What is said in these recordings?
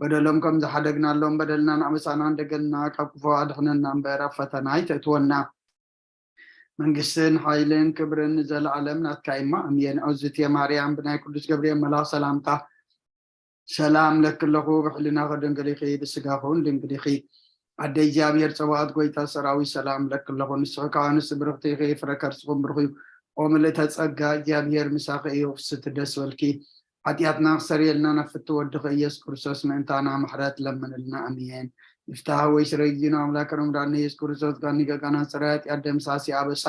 በደሎም ከም ዝሓደግናሎም በደልናን ኣበሳናን ደገልና ካብ ክፉ ኣድሕነና እምበር ኣብ ፈተና ኣይተእትወና። መንግስትን ሓይልን ክብርን ንዘለዓለም ናትካ እማ እምየን። እዝትየ ማርያም ብናይ ቅዱስ ገብርኤል መልኣኽ ሰላምታ ሰላም ለኪ ኣለኹ፣ ብሕሊናኺ ድንግል ኢኺ፣ ብስጋኺ እውን ድንግል ኢኺ። ኣደ እግዚኣብሔር ጸባኦት ጎይታ ሰራዊት ሰላም ለኪ ኣለኹ። ንስኺ ከኣ ንስቲ ብርኽቲ ኢኺ፣ ፍረ ከርስኹም ብሩኽ እዩ። ኦ ምልእተ ጸጋ እግዚኣብሔር ምሳኺ እዩ። ፍስቲ ደስ በልኪ። ሓጢኣትና ክሰርየልና ናብ ፍቲ ወድኺ ኢየሱስ ክርስቶስ ምእንታና ምሕረት ለምንልና። ኣሜን። ይፍታህ ወይ ስረይ ጊዜና ኣምላክ ሮምዳን ኢየሱስ ክርስቶስ ጋኒ ገጋና ጽራይ ሓጢኣት ደምሳሲ ኣበሳ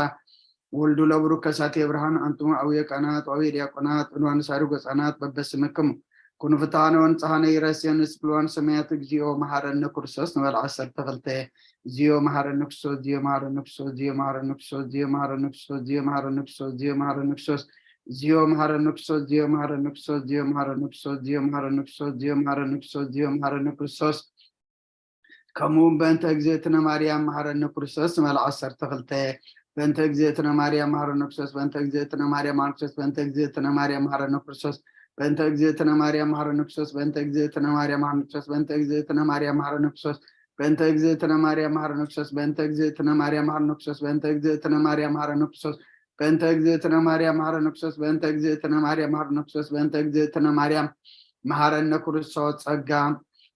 ወልዱ ለብሩክ ከሳቴ ብርሃን ኣንቱም ኣውየ ቃናት ኣውየ ዲያቆናት ዕንዋን ሳሩ ገጻናት በበስምክሙ ኩኑ ፍታነ ወንጽሃነ ይረስየን ስብልዋን ሰማያት እግዚኦ መሐረነ ክርስቶስ ንበል ዓሰርተ ክልተ። እግዚኦ መሐረነ ክርስቶስ፣ እግዚኦ መሐረነ ክርስቶስ፣ እግዚኦ መሐረነ ክርስቶስ፣ እግዚኦ መሐረነ ክርስቶስ፣ እግዚኦ መሐረነ ክርስቶስ፣ እግዚኦ መሐረነ ክርስቶስ፣ እግዚኦ መሐረነ ክርስቶስ፣ እግዚኦ መሐረነ ክርስቶስ፣ እግዚኦ መሐረነ ክርስቶስ፣ እግዚኦ መሐረነ ክርስቶስ፣ እግዚኦ መሐረነ ክርስቶስ። ከምኡ እውን በእንተ እግዝእትነ ማርያም መሐረነ ክርስቶስ ንበል ዓሰርተ ክልተ። በእንተ እግዝእትነ ማርያም መሐረነ ክርስቶስ፣ በእንተ እግዝእትነ ማርያም መሐረነ ክርስቶስ፣ በእንተ እግዝእትነ ማርያም መሐረነ ክርስቶስ፣ በእንተ እግዝእትነ ማርያም መሐረነ ክርስቶስ፣ በእንተ እግዝእትነ ማርያም መሐረነ ክርስቶስ፣ በእንተ እግዝእትነ ማርያም መሐረነ ክርስቶስ፣ በእንተ እግዝእትነ ማርያም መሐረነ ክርስቶስ፣ በእንተ እግዝእትነ ማርያም መሐረነ ክርስቶስ፣ በእንተ እግዝእትነ ማርያም መሐረነ ክርስቶስ፣ በእንተ እግዝእትነ ማርያም መሐረነ ክርስቶስ፣ በእንተ እግዝእትነ ማርያም መሐረነ ክርስቶስ፣ በእንተ እግዝእትነ ማርያም መሐረነ ክርስቶስ። ጸጋ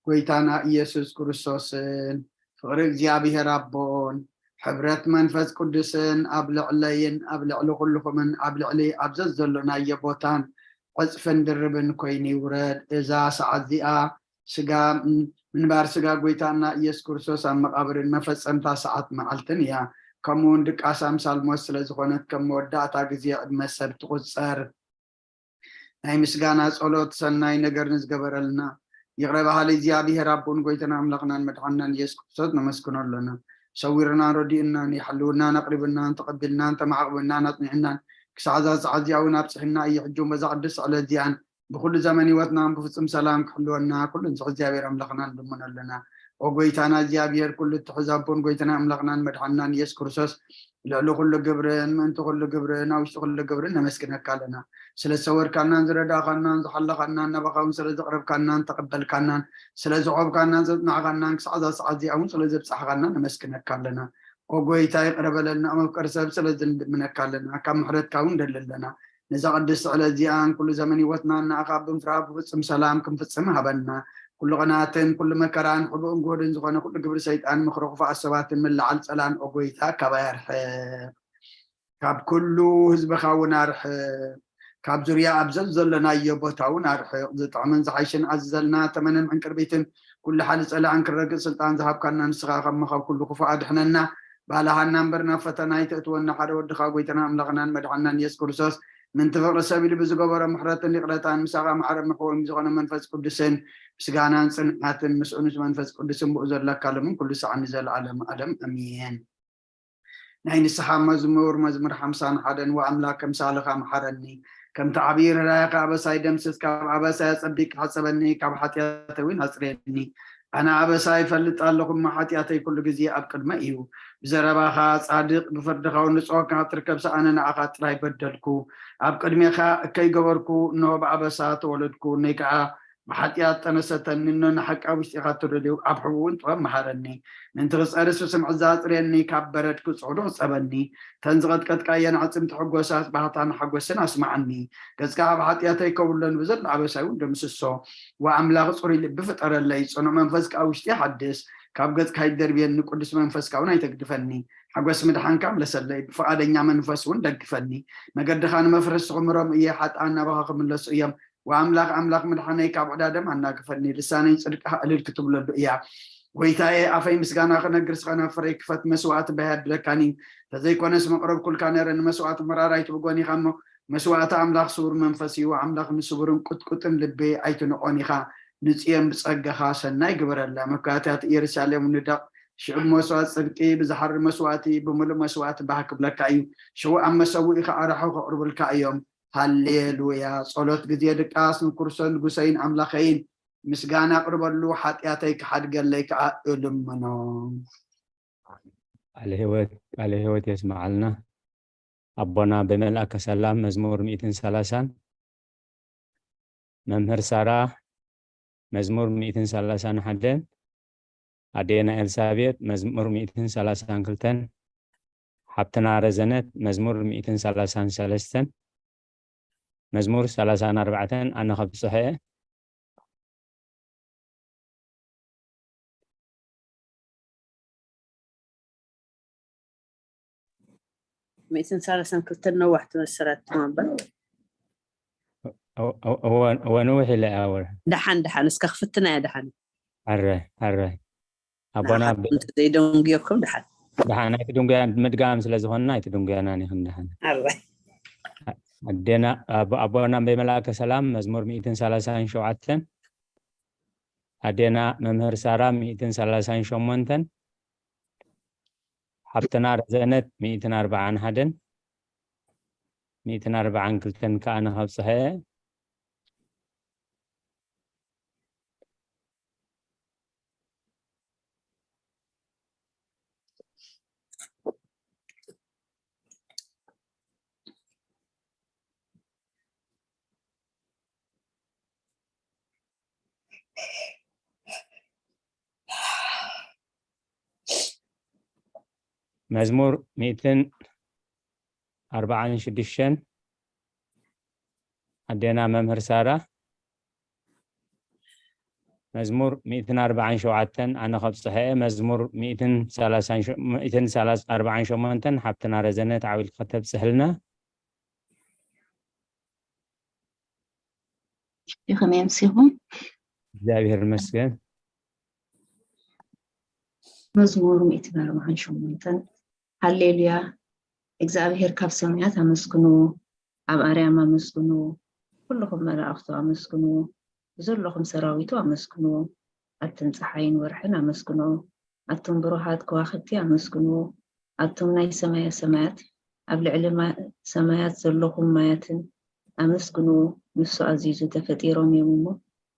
ጎይታና ኢየሱስ ክርስቶስን ፍቕሪ እግዚኣብሔር ኣቦን ሕብረት መንፈስ ቅዱስን ኣብ ልዕለይን ኣብ ልዕሊ ኩልኹምን ኣብ ልዕሊ ኣብ ዘዘሎናዮ ቦታን ዕጽፍን ድርብን ኮይኑ ይውረድ። እዛ ሰዓት እዚኣ ስጋ ምንባር ስጋ ጎይታና ኢየሱስ ክርስቶስ ኣብ መቓብርን መፈጸምታ ሰዓት መዓልትን እያ። ከምኡ እውን ድቃስ ኣምሳል ሞት ስለ ዝኾነት ከም መወዳእታ ግዜ ዕድመ ሰብ ትቑጸር። ናይ ምስጋና ጸሎት ሰናይ ነገር ንዝገበረልና ይቕረ በሃሊ እግዚኣብሔር ኣቦን ጎይታና ኣምላኽናን መድሓንናን ኢየሱስ ክርስቶስ ነመስግኖ ኣለና። ሰዊርናን ረዲኡናን ይሓልውናን ኣቕሪብናን ተቐቢልናን ተማዕቕብናን ኣጽኒዕናን ክሳዕ እዛ ሰዓት እዚኣ እውን ኣብጽሕና እዩ። ሕጂ እውን በዛ ቅድስቲ ዕለት እዚኣን ብኩሉ ዘመን ህይወትናን ብፍጹም ሰላም ክሕልወና ኩሉ ንስኽ እግዚኣብሔር ኣምላኽና ንልምኖ ኣለና። ኦ ጎይታና እግዚኣብሔር ኩሉ እትሕዝ ኣቦን ጎይታና ኣምላኽናን መድሓንናን ኢየሱስ ክርስቶስ ልዕሊ ኩሉ ግብርን ምእንቲ ኩሉ ግብርን ኣብ ውሽጢ ኩሉ ግብርን ነመስግነካ ኣለና። ስለ ዝሰወርካናን ዝረዳእካናን ዝሓለኻናን ናባኻ እውን ስለ ዘቕረብካናን ተቐበልካናን ስለ ዝቆምካናን ዘጽናዕካናን ክሳዕ እዛ ሰዓት እዚኣ እውን ስለ ዘብጻሕካና ነመስግነካ ኣለና። ኦ ጎይታ ይቕረ በለልና፣ መፍቀሪ ሰብ ስለ ዝንልምነካ ኣለና። ካብ ምሕረትካ እውን ንደሊ ኣለና። ነዛ ቅድስቲ ዕለት እዚኣን ኩሉ ዘመን ህይወትና ንኣኻ ብምፍራህ ብፍጹም ሰላም ክንፍጽም ሃበና። ኩሉ ቅናትን ኩሉ መከራን ሕቡእን ጉህድን ዝኾነ ኩሉ ግብሪ ሰይጣን ምኽሪ ክፉኣት ሰባትን ምልዓል ጸላን ኦ ጎይታ ካባይ ኣርሕቕ። ካብ ኩሉ ህዝብኻ እውን ኣርሕቕ። ካብ ዙርያ ኣብ ዘዘለናዮ ቦታ እውን ኣርሕቕ። ዝጥዕምን ዝሓይሽን ኣዝዘልና ተመንን ዕንቅርቢትን ኩሉ ሓሊ ጸላእን ክረግእ ስልጣን ዝሃብካና ንስኻ ካብ መኻብ ኩሉ ክፉእ ኣድሕነና። ባልሃና እምበር ናብ ፈተና ኣይተእትወና። ሓደ ወድኻ ጎይታና ኣምላኽናን መድሓንናን ኢየሱስ ክርስቶስ ምንቲ ፍቕሪ ሰብ ኢሉ ብዝገበሮ ምሕረትን ይቕረታን ምሳኻ ማዕረ መሕወሚ ዝኾነ መንፈስ ቅዱስን ምስጋናን ጽንዓትን ምስኡ ምስ መንፈስ ቅዱስን ብኡ ዘለካ ሎምን ኩሉ ሰዓን ንዘለዓለም ዓለም ኣሜን። ናይ ንስሓ መዝሙር፣ መዝሙር ሓምሳን ሓደን። ወኣምላክ ከምሳልኻ መሓረኒ፣ ከምቲ ዓብዪ ርህራሄኻ ኣበሳይ ደምስስ፣ ካብ ኣበሳይ ኣጸቢቅካ ሓጸበኒ፣ ካብ ሓጢኣተይ እውን ኣጽርየኒ። ኣነ ኣበሳይ እፈልጥ ኣለኹ እሞ፣ ሓጢኣተይ ኩሉ ግዜ ኣብ ቅድመይ እዩ። ብዘረባኻ ጻድቕ፣ ብፍርድኻ እውን ንጹህ ኮንካ ክትርከብ፣ ኣነ ንኣኻ ጥራይ በደልኩ። ኣብ ቅድሜኻ እከይ ገበርኩ፣ እንሆ ብኣበሳ ተወለድኩ፣ እነይ ከኣ ብሓጢኣት ጠነሰተኒ። እኖ ንሓቂ ኣብ ውሽጢኻ እትደልዩ፣ ኣብ ሕቡእ እውን ጥበብ መሃረኒ። ምእንቲ ክጸርስ ብስምዒ ዘጽርየኒ፣ ካብ በረድ ክጽዕዱ ክጸበኒ። እተን ዝቐጥቀጥካየን ኣዕጽምቲ ሕጎሳት፣ ባህታን ሓጎስን ኣስማዓኒ። ገጽካ ኣብ ሓጢኣተይ ከብሎ፣ ንብዘሎ ኣበሳይ እውን ደምስሶ። ወኣምላኽ ጽሩይ ልቢ ፍጠረለይ፣ ጽኑዕ መንፈስ ከኣ ኣብ ውሽጢ ሓድስ። ካብ ገጽካ ኣይትደርብየኒ፣ ቅዱስ መንፈስካ እውን ኣይተግድፈኒ። ሓጎስ ምድሓንካ ምለሰለይ፣ ብፍቓደኛ መንፈስ እውን ደግፈኒ። መገድኻ ንመፍረስቲ ክምህሮም እየ፣ ሓጥኣን ናባኻ ክምለሱ እዮም። ወኣምላኽ ኣምላኽ ምድሓነይ ካብ ዕዳ ደም ኣናግፈኒ፣ ልሳነይ ጽድቅኻ እልል ክትብለሉ እያ። ጎይታየ፣ ኣፈይ ምስጋና ክነግር፣ ስኸና ፍረይ ክፈት፣ መስዋዕቲ ባይ ኣድለካኒ። ተዘይኮነስ መቕረብኩልካ ነረ፣ ንመስዋዕቲ መራር ኣይትብጎን ኢኻ እሞ፣ መስዋዕቲ ኣምላኽ ስቡር መንፈስ እዩ። ኣምላኽ ንስቡርን ቁጥቁጥን ልቢ ኣይትንቆን ኢኻ። ንጽዮን ብጸጋኻ ሰናይ ግበረላ። መካታት ኢየሩሳሌም ንደቕ፣ ሽዑ መስዋዕቲ ጽድቂ ብዝሓሪ መስዋዕቲ ብምሉእ መስዋዕቲ ባህ ክብለካ እዩ። ሽዑ ኣብ መሰውኢኻ ኣራሑ ከቕርቡልካ እዮም። ሃሌሉያ። ጸሎት ግዜ ድቃስ ንክርስቶስ ንጉሰይን ኣምላኸይን ምስጋና ኣቕርበሉ፣ ሓጢኣተይ ክሓድገለይ ከኣ እልምኖ። ቃለ ህይወት፣ ቃለ ህይወት የስምዓልና ኣቦና ብመልኣከ ሰላም። መዝሙር ሚእትን ሰላሳን። መምህር ሳራ መዝሙር ሚእትን ሰላሳን ሓደን፣ ኣዴና ኤልሳቤጥ፣ መዝሙር ሚእትን ሰላሳን ክልተን፣ ሓብትና ረዘነት፣ መዝሙር ሚእትን ሰላሳን ሰለስተን፣ መዝሙር ሰላሳን ኣርባዕተን ኣነ ከብጽሖ እየ። ሚእትን ሰላሳን ክልተን ነዋሕቲ መሰላት ትማበል። እወ ንውሕ ኢለ ኣወር። ደሓን ደሓን እስከ ክፍትና እያ ደሓን። ኣረ ኣረ ኣቦና ዘይደንጉየኩም ደሓን። ደሓን ኣይትድንጉያ፣ ምድጋም ስለ ዝኾንና ኣይትድንጉያና ኒኽን ደሓን። ኣረ ኣዴና ኣቦና እምበይ መልኣከ ሰላም መዝሙር ሚእትን ሰላሳን ሸውዓተን፣ ኣዴና መምህር ሳራ ሚእትን ሰላሳን ሸሞንተን፣ ሓብትና ረዘነት ሚእትን ኣርባዓን ሓደን፣ ሚእትን ኣርባዓን ክልተን ከኣ ንኸብጽሐ። መዝሙር ሚእትን ኣርባዓን ሽዱሽተን ኣዴና መምህር ሳራ። መዝሙር ሚእትን ኣርባዓን ሸውዓተን ኣነ ከብጽሐ እየ። መዝሙር ሚእትን ኣርባዓን ሸሞንተን ሓብትና ረዘነት ዓው ኢልካ ከተብጽሕልና። ከመይ ኣምሲኹም? እግዚኣብሔር ይመስገን። መዝሙር ሚእትን ኣርባዓን ሸሞንተን። ሃሌሉያ፣ እግዚኣብሔር ካብ ሰማያት ኣመስግኑ፣ ኣብ ኣርያም ኣመስግኑ፣ ኩልኹም መላእኽቱ ኣመስግኑ፣ ብዘለኹም ሰራዊቱ ኣመስግኑ፣ ኣትን ፀሓይን ወርሕን ኣመስግኑ፣ ኣቱም ብሩሃት ከዋኽብቲ ኣመስግኑ፣ ኣቱም ናይ ሰማየ ሰማያት፣ ኣብ ልዕሊ ሰማያት ዘለኹም ማያትን ኣመስግኑ፣ ንሱ ኣዚዙ ተፈጢሮም እዮም እሞ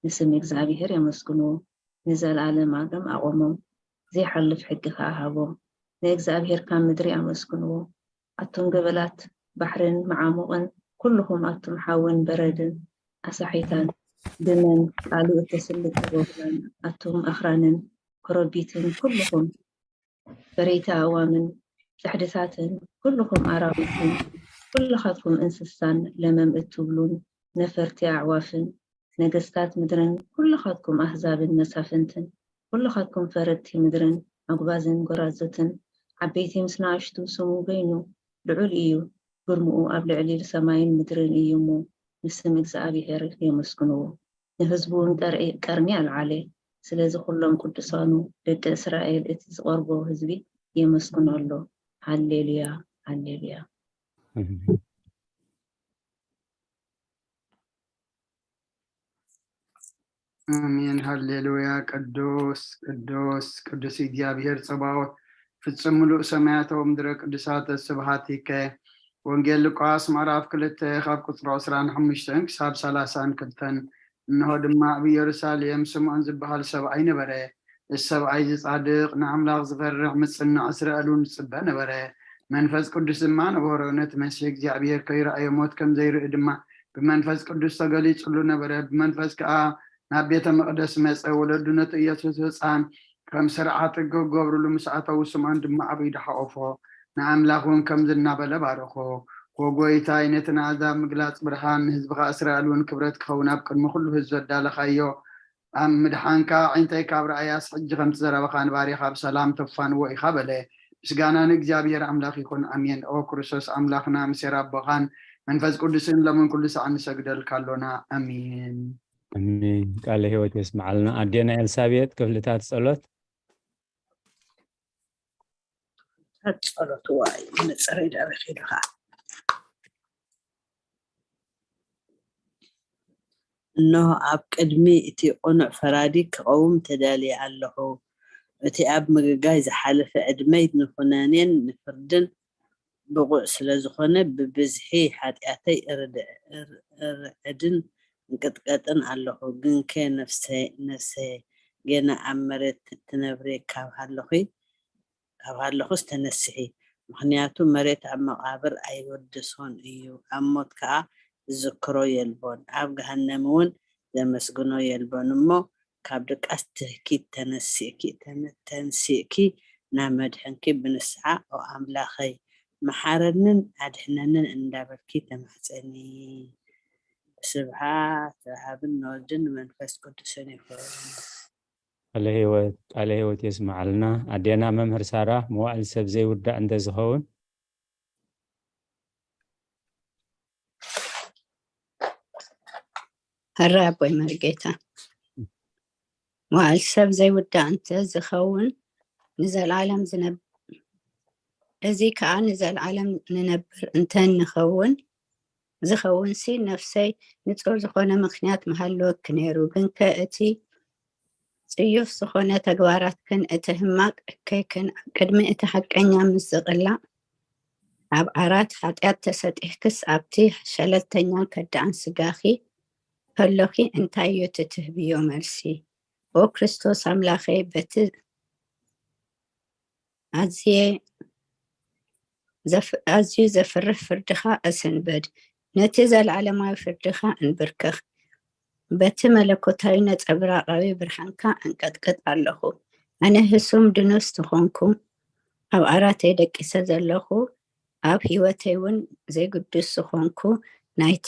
ንስም እግዚኣብሔር የመስግኑ። ንዘለኣለም ኣለም ኣቆሞም፣ ዘይሓልፍ ሕጊ ከኣ ሃቦም። ንእግዚኣብሄር ካብ ምድሪ ኣመስግንዎ። ኣቱም ገበላት ባሕርን መዓሙቕን፣ ኩልኹም ኣቱም ሓውን በረድን ኣሳሒታን ድመን፣ ቃሉ እተስልጥ ጎብላን፣ ኣቱም ኣኽራንን ኮረቢትን፣ ኩልኹም በረይቲ ኣእዋምን ጽሕድታትን፣ ኩልኹም ኣራዊትን፣ ኩልኻትኩም እንስሳን ለመም እትብሉን ነፈርቲ ኣዕዋፍን፣ ነገስታት ምድርን፣ ኩልኻትኩም ኣህዛብን መሳፍንትን፣ ኩልኻትኩም ፈረድቲ ምድርን ኣጉባዝን ጎራዙትን፣ ዓበይቲ ምስ ንኣሽቱ፣ ስሙ በይኑ ልዑል እዩ፣ ግርምኡ ኣብ ልዕሊ ሰማይን ምድርን እዩ እሞ፣ ንስም እግዚኣብሄር የመስግንዎ። ንህዝቡ እውን ቀርኒ ኣልዓለ። ስለዚ ኩሎም ቅዱሳኑ ደቂ እስራኤል፣ እቲ ዝቐርቦ ህዝቢ የመስግኖ ኣሎ። ሃሌሉያ፣ ሃሌሉያ። ኣሜን ሃሌሉያ። ቅዱስ ቅዱስ ቅዱስ እግዚኣብሔር ጸባኦት፣ ፍጹም ምሉእ ሰማያት ወምድረ ቅዱሳት ስብሃት ይከ። ወንጌል ሉቃስ ምዕራፍ ክልተ ካብ ቁጽሪ ዕስራን ሓሙሽተን ክሳብ ሰላሳን ክልተን። እንሆ ድማ ኣብ ኢየሩሳሌም ስምዖን ዝበሃል ሰብኣይ ነበረ። እዚ ሰብኣይ እዚ ጻድቕ፣ ንኣምላኽ ዝፈርሕ፣ ምጽናዕ እስራኤል እውን ዝጽበ ነበረ። መንፈስ ቅዱስ ድማ ነበሮ። ነቲ መሲሕ እግዚኣብሔር ከይረኣዮ ሞት ከም ዘይርኢ ድማ ብመንፈስ ቅዱስ ተገሊጹሉ ነበረ። ብመንፈስ ከኣ ናብ ቤተ መቕደስ መጸ። ወለዱ ነቲ ኢየሱስ ህጻን ከም ስርዓት ክገብሩሉ ምስ ኣተዉ፣ ስምዖን ድማ ኣብ ኢዱ ሓቖፎ፣ ንኣምላኽ እውን ከምዚ እናበለ ባረኾ። ዎ ጐይታይ፣ ነቲ ንኣሕዛብ ምግላጽ ብርሃን፣ ንህዝብኻ እስራኤል እውን ክብረት ክኸውን ኣብ ቅድሚ ኩሉ ህዝቢ ዘዳለኻዮ፣ ኣብ ምድሓንካ ኣዒንተይ ካብ ረኣያስ፣ ሕጂ ከምቲ ዘረባኻ ንባርያኻ ብሰላም ተፋንዎ ኢኻ በለ። ምስጋና ንእግዚኣብሔር ኣምላኽ ይኹን፣ ኣሜን። ኦ ክርስቶስ ኣምላኽና፣ ምስ ኣቦኻን መንፈስ ቅዱስን ሎምን ኩሉ ሰዓት ንሰግደልካ ኣሎና፣ ኣሜን። ኣሜን። ቃለ ሕይወት የስምዓልና። ኣዴና ኤልሳቤጥ ክፍልታት ጸሎት። ጸሎት ዋይ መጸረይ ዳበ ኺዱ ኸዓ። እነሆ ኣብ ቅድሚ እቲ ቅኑዕ ፈራዲ ክቐውም ተዳልየ ኣለኹ። እቲ ኣብ ምግጋይ ዝሓለፈ ዕድመይ ንኹነኔን ንፍርድን ብቑዕ ስለ ዝኾነ፣ ብብዝሒ ሓጢኣተይ እርዕድን እንቅጥቀጥን ኣለኹ። ግንከ ነፍሰየ፣ ነፍሰየ፣ ገና ኣብ መሬት ትነብሪ ካብ ሃለኹ፣ ካብ ሃለኹስ ተነስሒ፣ ምኽንያቱ መሬት ኣብ መቓብር ኣይወድሶን እዩ፣ ኣብ ሞት ከኣ ዝዝክሮ የልቦን፣ ኣብ ገሃነም እውን ዘመስግኖ የልቦን እሞ፣ ካብ ድቃስ ትህኪ ተነሲእኪ ተነ- ተንሲእኪ ናብ መድሕንኪ ብንስሓ ኦ ኣምላኸይ መሓረንን ኣድሕነንን እንዳበልኪ ተማሕፀኒ። ስብሓት ኣብን ንወልድን ንመንፈስ ቅዱስን ይኹን። ቃለ ህይወት ቃለ ህይወት የስመዓልና። ኣዴና መምህር ሳራ መዋእል ሰብ ዘይውዳእ እንተ ዝኸውን ሕራይ ኣቦይ መርጌታ። መዋእል ሰብ ዘይውዳእ እንተ ዝኸውን ንዘለዓለም ዝነብ እዚ ከዓ ንዘለዓለም ንነብር እንተ ንኸውን ዝኸውን ሲ ነፍሰይ ንጹር ዝኾነ ምኽንያት ምሃለወኪ ነይሩ። ግንከ እቲ ጽዩፍ ዝኾነ ተግባራትክን እቲ ህማቅ እከይክን ኣብ ቅድሚ እቲ ሓቀኛ ምስ ዝቕላዕ ኣብ ዓራት ሓጢኣት ተሰጢሕክስ ኣብቲ ሸለልተኛን ከዳዕን ስጋኺ ከሎኺ እንታይ እዩ እቲ ትህብዮ መልሲ? ኦ ክርስቶስ ኣምላኸይ በቲ ኣዝየ ኣዝዩ ዘፍርህ ፍርድኻ እሰንበድ፣ ነቲ ዘለዓለማዊ ፍርድኻ እንብርከኽ። በቲ መለኮታዊ ነጸብራቓዊ ብርሃንካ እንቀጥቅጥ ኣለኹ። ኣነ ህሱም ድኑስ ዝኾንኩ፣ ኣብ ዓራተይ ደቂሰ ዘለኹ፣ ኣብ ህይወተይ እውን ዘይግዱስ ዝኾንኩ ናይቲ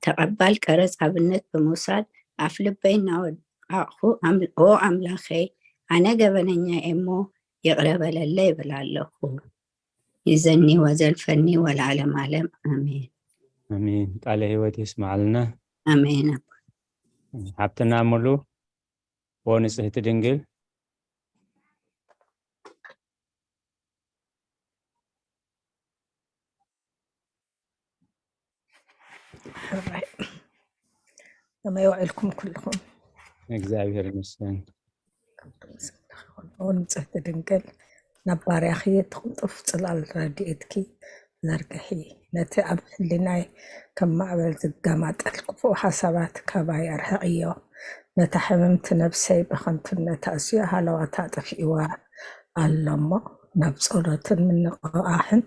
ተቐባል ቀረጽ ኣብነት ብምውሳድ ኣፍ ልበይ እናወዓቕኹ ኦ ኣምላኸይ ኣነ ገበነኛ እየ እሞ ይቕረ በለለይ ይብል ኣለኹ። ይዘኒ ወዘልፈኒ ወለዓለም ዓለም ኣሜን። ኣሜን። ቃለ ህይወት የስመዓልና። ኣሜን። ሓብትና ሙሉ ኦ ንጽህቲ ድንግል ሕራይ ከመይ ውዒልኩም ኩልኹም? እግዚኣብሔር ይመስገን። ንጽህቲ ድንግል ናብ ባርያኺ እቲ ቅልጡፍ ጽላል ረድኤትኪ ዘርግሒ። ነቲ ኣብ ሕሊናይ ከም ማዕበል ዝገማጠል ክፉእ ሓሳባት ካባይ ኣርሕቕዮ። ነታ ሕምምቲ ነብሰይ ብኸንቱነት ኣዝዩ ሃለዋታ ኣጥፊእዋ ኣሎ እሞ ናብ ጸሎትን ምንቕቓሕን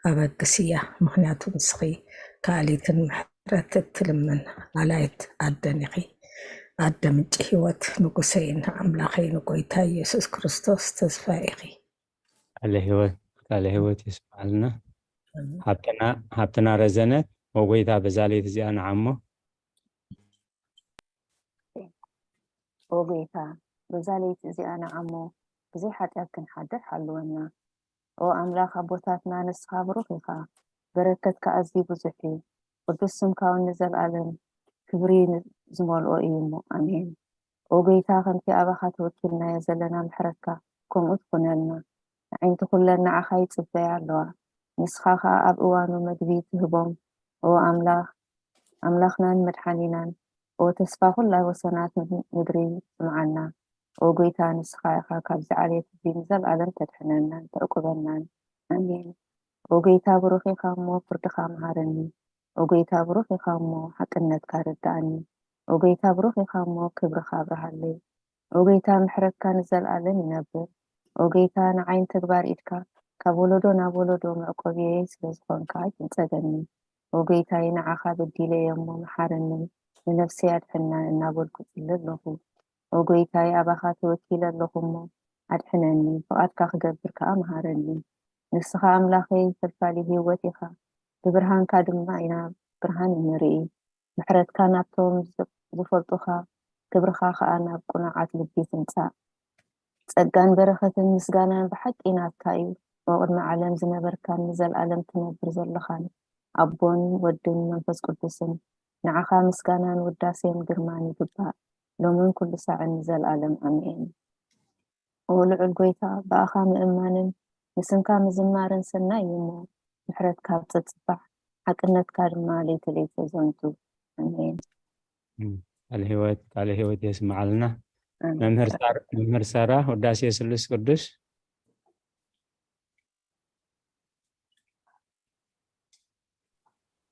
ኣበግስያ። ምኽንያቱ ንስኺ ከኣሊትን ምሕረት እትልምን ኣላይት ኣደን ኢኺ። ኣደ ምንጪ ህይወት ንጉሰይን ኣምላኸይን ጎይታ ኢየሱስ ክርስቶስ ተስፋ ኢኺ። ቃለ ህይወት ቃለ ህይወት የስመዓልና። ሓብትና ሓብትና ረዘነት ኦ ጎይታ በዛ ለይቲ እዚኣ ንዓሞ ኦ ጎይታ በዛ ለይቲ እዚኣ ንዓሞ ብዘይ ሓጢኣት ክንሓድር ሓልወና። ኦ ኣምላኽ ኣቦታትና ንስኻ ብሩኽ ኢኻ፣ በረከትካ ኣዝዩ ብዙሕ እዩ። ቅዱስ ስምካ እውን ንዘለኣለም ክብሪ ዝመልኦ እዩ እሞ ኣሜን። ኦ ጎይታ ከምቲ ኣባኻ ተወኪልናዮ ዘለና ምሕረትካ ከምኡ ትኹነልና። ኣዒንቲ ኩለን ንዓኻ ይጽበያ ኣለዋ፣ ንስኻ ኸኣ ኣብ እዋኑ መግቢ ትህቦም። ኦ ኣምላኽ ኣምላኽናን መድሓኒናን፣ ኦ ተስፋ ኩላ ወሰናት ምድሪ ስምዓና። ኦ ጎይታ ንስኻ ኢኻ ካብዚ ዓሌት እዚ ንዘለኣለም ተድሕነናን ተዕቁበናን። ኣሜን። ኦ ጎይታ ብሩኽ ኢኻ እሞ ፍርድኻ መሃረኒ። ኦ ጎይታ ብሩኽ ኢኻ እሞ ሓቅነትካ ረድኣኒ። ኦ ጎይታ ብሩኽ ኢኻ እሞ ክብርኻ ኣብርሃለይ። ኦ ጎይታ ምሕረትካ ንዘለኣለም ይነብር። ኦ ጎይታ ንዓይን ተግባር ኢድካ ካብ ወለዶ ናብ ወለዶ መዕቆብየይ ስለ ዝኾንካ ኣይትንጸገኒ። ኦ ጎይታይ ንዓኻ በዲለየ እሞ መሓረኒ፣ ንነፍሰይ ኣድሕና እናበልኩ ጽሊ ኣለኹ። ኦ ጎይታይ ኣባኻ ተወኪለ ኣለኹ እሞ ኣድሕነኒ፣ ፍቓድካ ክገብር ከኣ መሃረኒ። ንስኻ ኣምላኸይ ፈልፋሊ ህይወት ኢኻ፣ ብብርሃንካ ድማ ኢና ብርሃን እንርኢ። ምሕረትካ ናብቶም ዝፈልጡኻ፣ ክብርኻ ኸኣ ናብ ቅኑዓት ልቢ ትምጻእ። ጸጋን በረኸትን ምስጋናን ብሓቂ ናትካ እዩ። ኦ ቅድሚ ዓለም ዝነበርካን ንዘለኣለም ትነብር ዘለኻን ኣቦን ወድን መንፈስ ቅዱስን፣ ንዓኻ ምስጋናን ውዳሴን ግርማን ይግባእ፣ ሎምን ኩሉ ሳዕን ንዘለኣለም ኣሜን። ኦ ልዑል ጎይታ፣ ብኣኻ ምእማንን ንስምካ ምዝማርን ሰናይ እዩ እሞ፣ ምሕረትካ ኣብ ጸጽባሕ፣ ሓቅነትካ ድማ ለይቲ ለይቲ ዘንቱ። ኣሜን። ቃለ ህይወት ቃለ ህይወት የስምዓልና። መምህር ሳራ ውዳሴ ስሉስ ቅዱስ።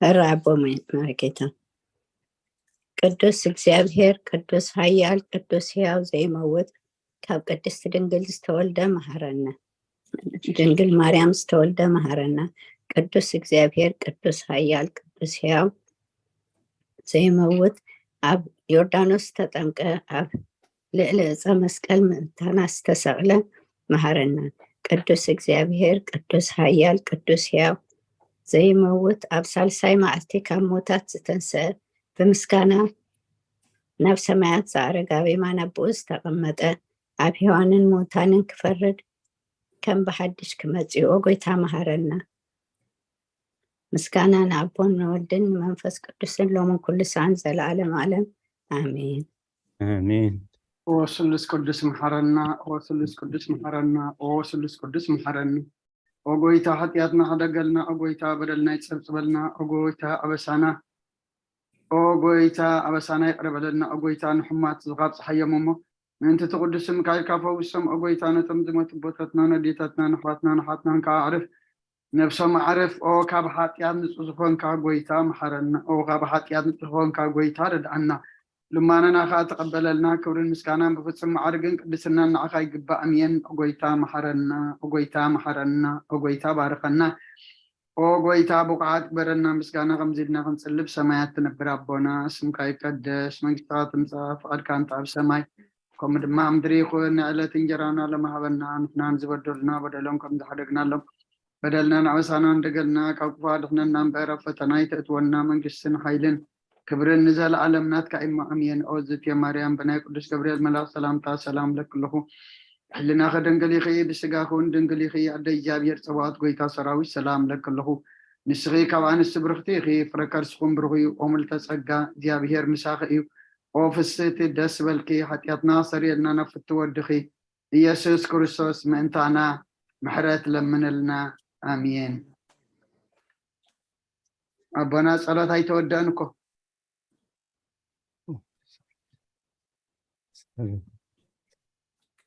ሕራይ ኣቦ መርጌታ። ቅዱስ እግዚኣብሔር ቅዱስ ኃያል ቅዱስ ሕያው ዘይመውት ካብ ቅድስት ድንግል ዝተወልደ መሐረነ። ድንግል ማርያም ዝተወልደ መሐረነ። ቅዱስ እግዚኣብሔር ቅዱስ ኃያል ቅዱስ ሕያው ዘይመውት ኣብ ዮርዳኖስ ተጠምቀ ኣብ ልዕሊ ዕፀ መስቀል ምእንታና ዝተሰቕለ መሃረና። ቅዱስ እግዚኣብሔር፣ ቅዱስ ኃያል፣ ቅዱስ ሕያው ዘይመውት፣ ኣብ ሳልሳይ መዓልቲ ካብ ሞታት ዝተንስአ፣ ብምስጋና ናብ ሰማያት ዝዓረገ፣ ኣብ የማን ኣቦኡ ዝተቐመጠ፣ ኣብ ሕያዋንን ሙታንን ክፈርድ ከም ብሓድሽ ክመጽእ፣ ኦ ጎይታ መሃረና። ምስጋና ንኣቦን ንወልድን ንመንፈስ ቅዱስን ሎምን ኩሉ ሰዓን ዘለዓለም ዓለም። ኣሜን። ኣሜን። ኦ ስሉስ ቅዱስ መሓረና፣ ኦ ስሉስ ቅዱስ መሓረና፣ ኦ ስሉስ ቅዱስ መሓረና። ኦ ጎይታ ሓጢኣትና ሕደገልና፣ ኦ ጎይታ በደልና ይጸብጽበልና፣ ኦ ጎይታ ኣበሳና፣ ኦ ጎይታ ኣበሳና ይቕረ በለልና፣ ኦ ጎይታ ንሕማት ዝኻብ ጸሓዮም እሞ ምእንቲ እቲ ቅዱስ ስምካ ኢልካ ፈውሶም፣ ኦ ጎይታ ነቶም ዝሞቱ ኣቦታትና፣ ነዴታትና፣ ንኣሕዋትና፣ ንሓትናን ከዓ ኣዕርፍ። ነብሶም ኣዕርፍ። ኦ ካብ ሓጢኣት ንጹህ ዝኾንካ ጎይታ መሓረና። ኦ ካብ ሓጢኣት ንጹህ ዝኾንካ ጎይታ ረድኣና። ልማነና ከኣ ተቐበለልና። ክብርን ምስጋናን ብፍጹም ማዕርግን ቅድስናን ንዓኻ ይግባእ። ኣሜን። ኦ ጎይታ መሓረና። ኦ ጎይታ መሓረና። ኦ ጎይታ ባርኸና። ኦ ጎይታ ብቑዓት ግበረና። ምስጋና ከምዚ ኢልና ክንጽሊ ብሰማያት ትነብር ኣቦና፣ ስምካ ይቀደስ፣ መንግስትኻ ትምጻእ፣ ፍቓድካ እንተ ኣብ ሰማይ ከምኡ ድማ ኣብ ምድሪ ይኹን። ንዕለት እንጀራና ለማሃበና፣ ንሕናን ዝበደሉና በደሎም ከም ዝሓደግናሎም በደልና ንኣበሳና እንደገልና፣ ካብ ክፉ ኣድሕነና እምበር፣ ኣብ ፈተና ኣይተእትወና፣ መንግስትን ሓይልን ክብርን ንዘለኣለም ናትካ እሞ ኣሜን። ኦ ዝትየ ማርያም፣ ብናይ ቅዱስ ገብርኤል መልኣክ ሰላምታ ሰላም ለክልኹ። ሕልናኸ ድንግል ኢኺ፣ ብስጋኺ እውን ድንግል ኢኺ። ኣደ እግዚኣብሔር ጸባኦት ጎይታ ሰራዊት ሰላም ለክልኹ። ንስኺ ካብ ኣንስቲ ብርኽቲ ኢኺ፣ ፍረ ከርስኹም ብሩኽ እዩ። ኦ ምልተ ጸጋ፣ እግዚኣብሔር ምሳኺ እዩ። ኦ ፍስህቲ ደስ በልኪ፣ ሓጢኣትና ሰሪየልና ናብ ፍቲ ወድኺ ኢየሱስ ክርስቶስ ምእንታና ምሕረት ለምንልና። ኣሜን። ኣቦና ጸሎት ኣይተወደእን እኮ።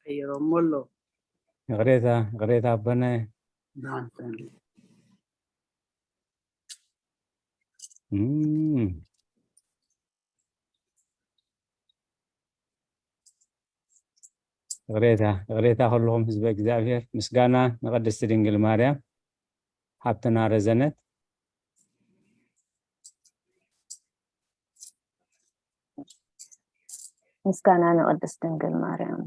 ቀይሮሞ ኣሎ። ይቕሬታ፣ ይቕሬታ ኣቦና። ዳንተን እም። ይቕሬታ፣ ይቕሬታ ኩልኹም ህዝበ እግዚኣብሔር። ምስጋና ንቅድስቲ ድንግል ማርያም ሓብትና ረዘነት። ምስጋና ንቅድስት ድንግል ማርያም።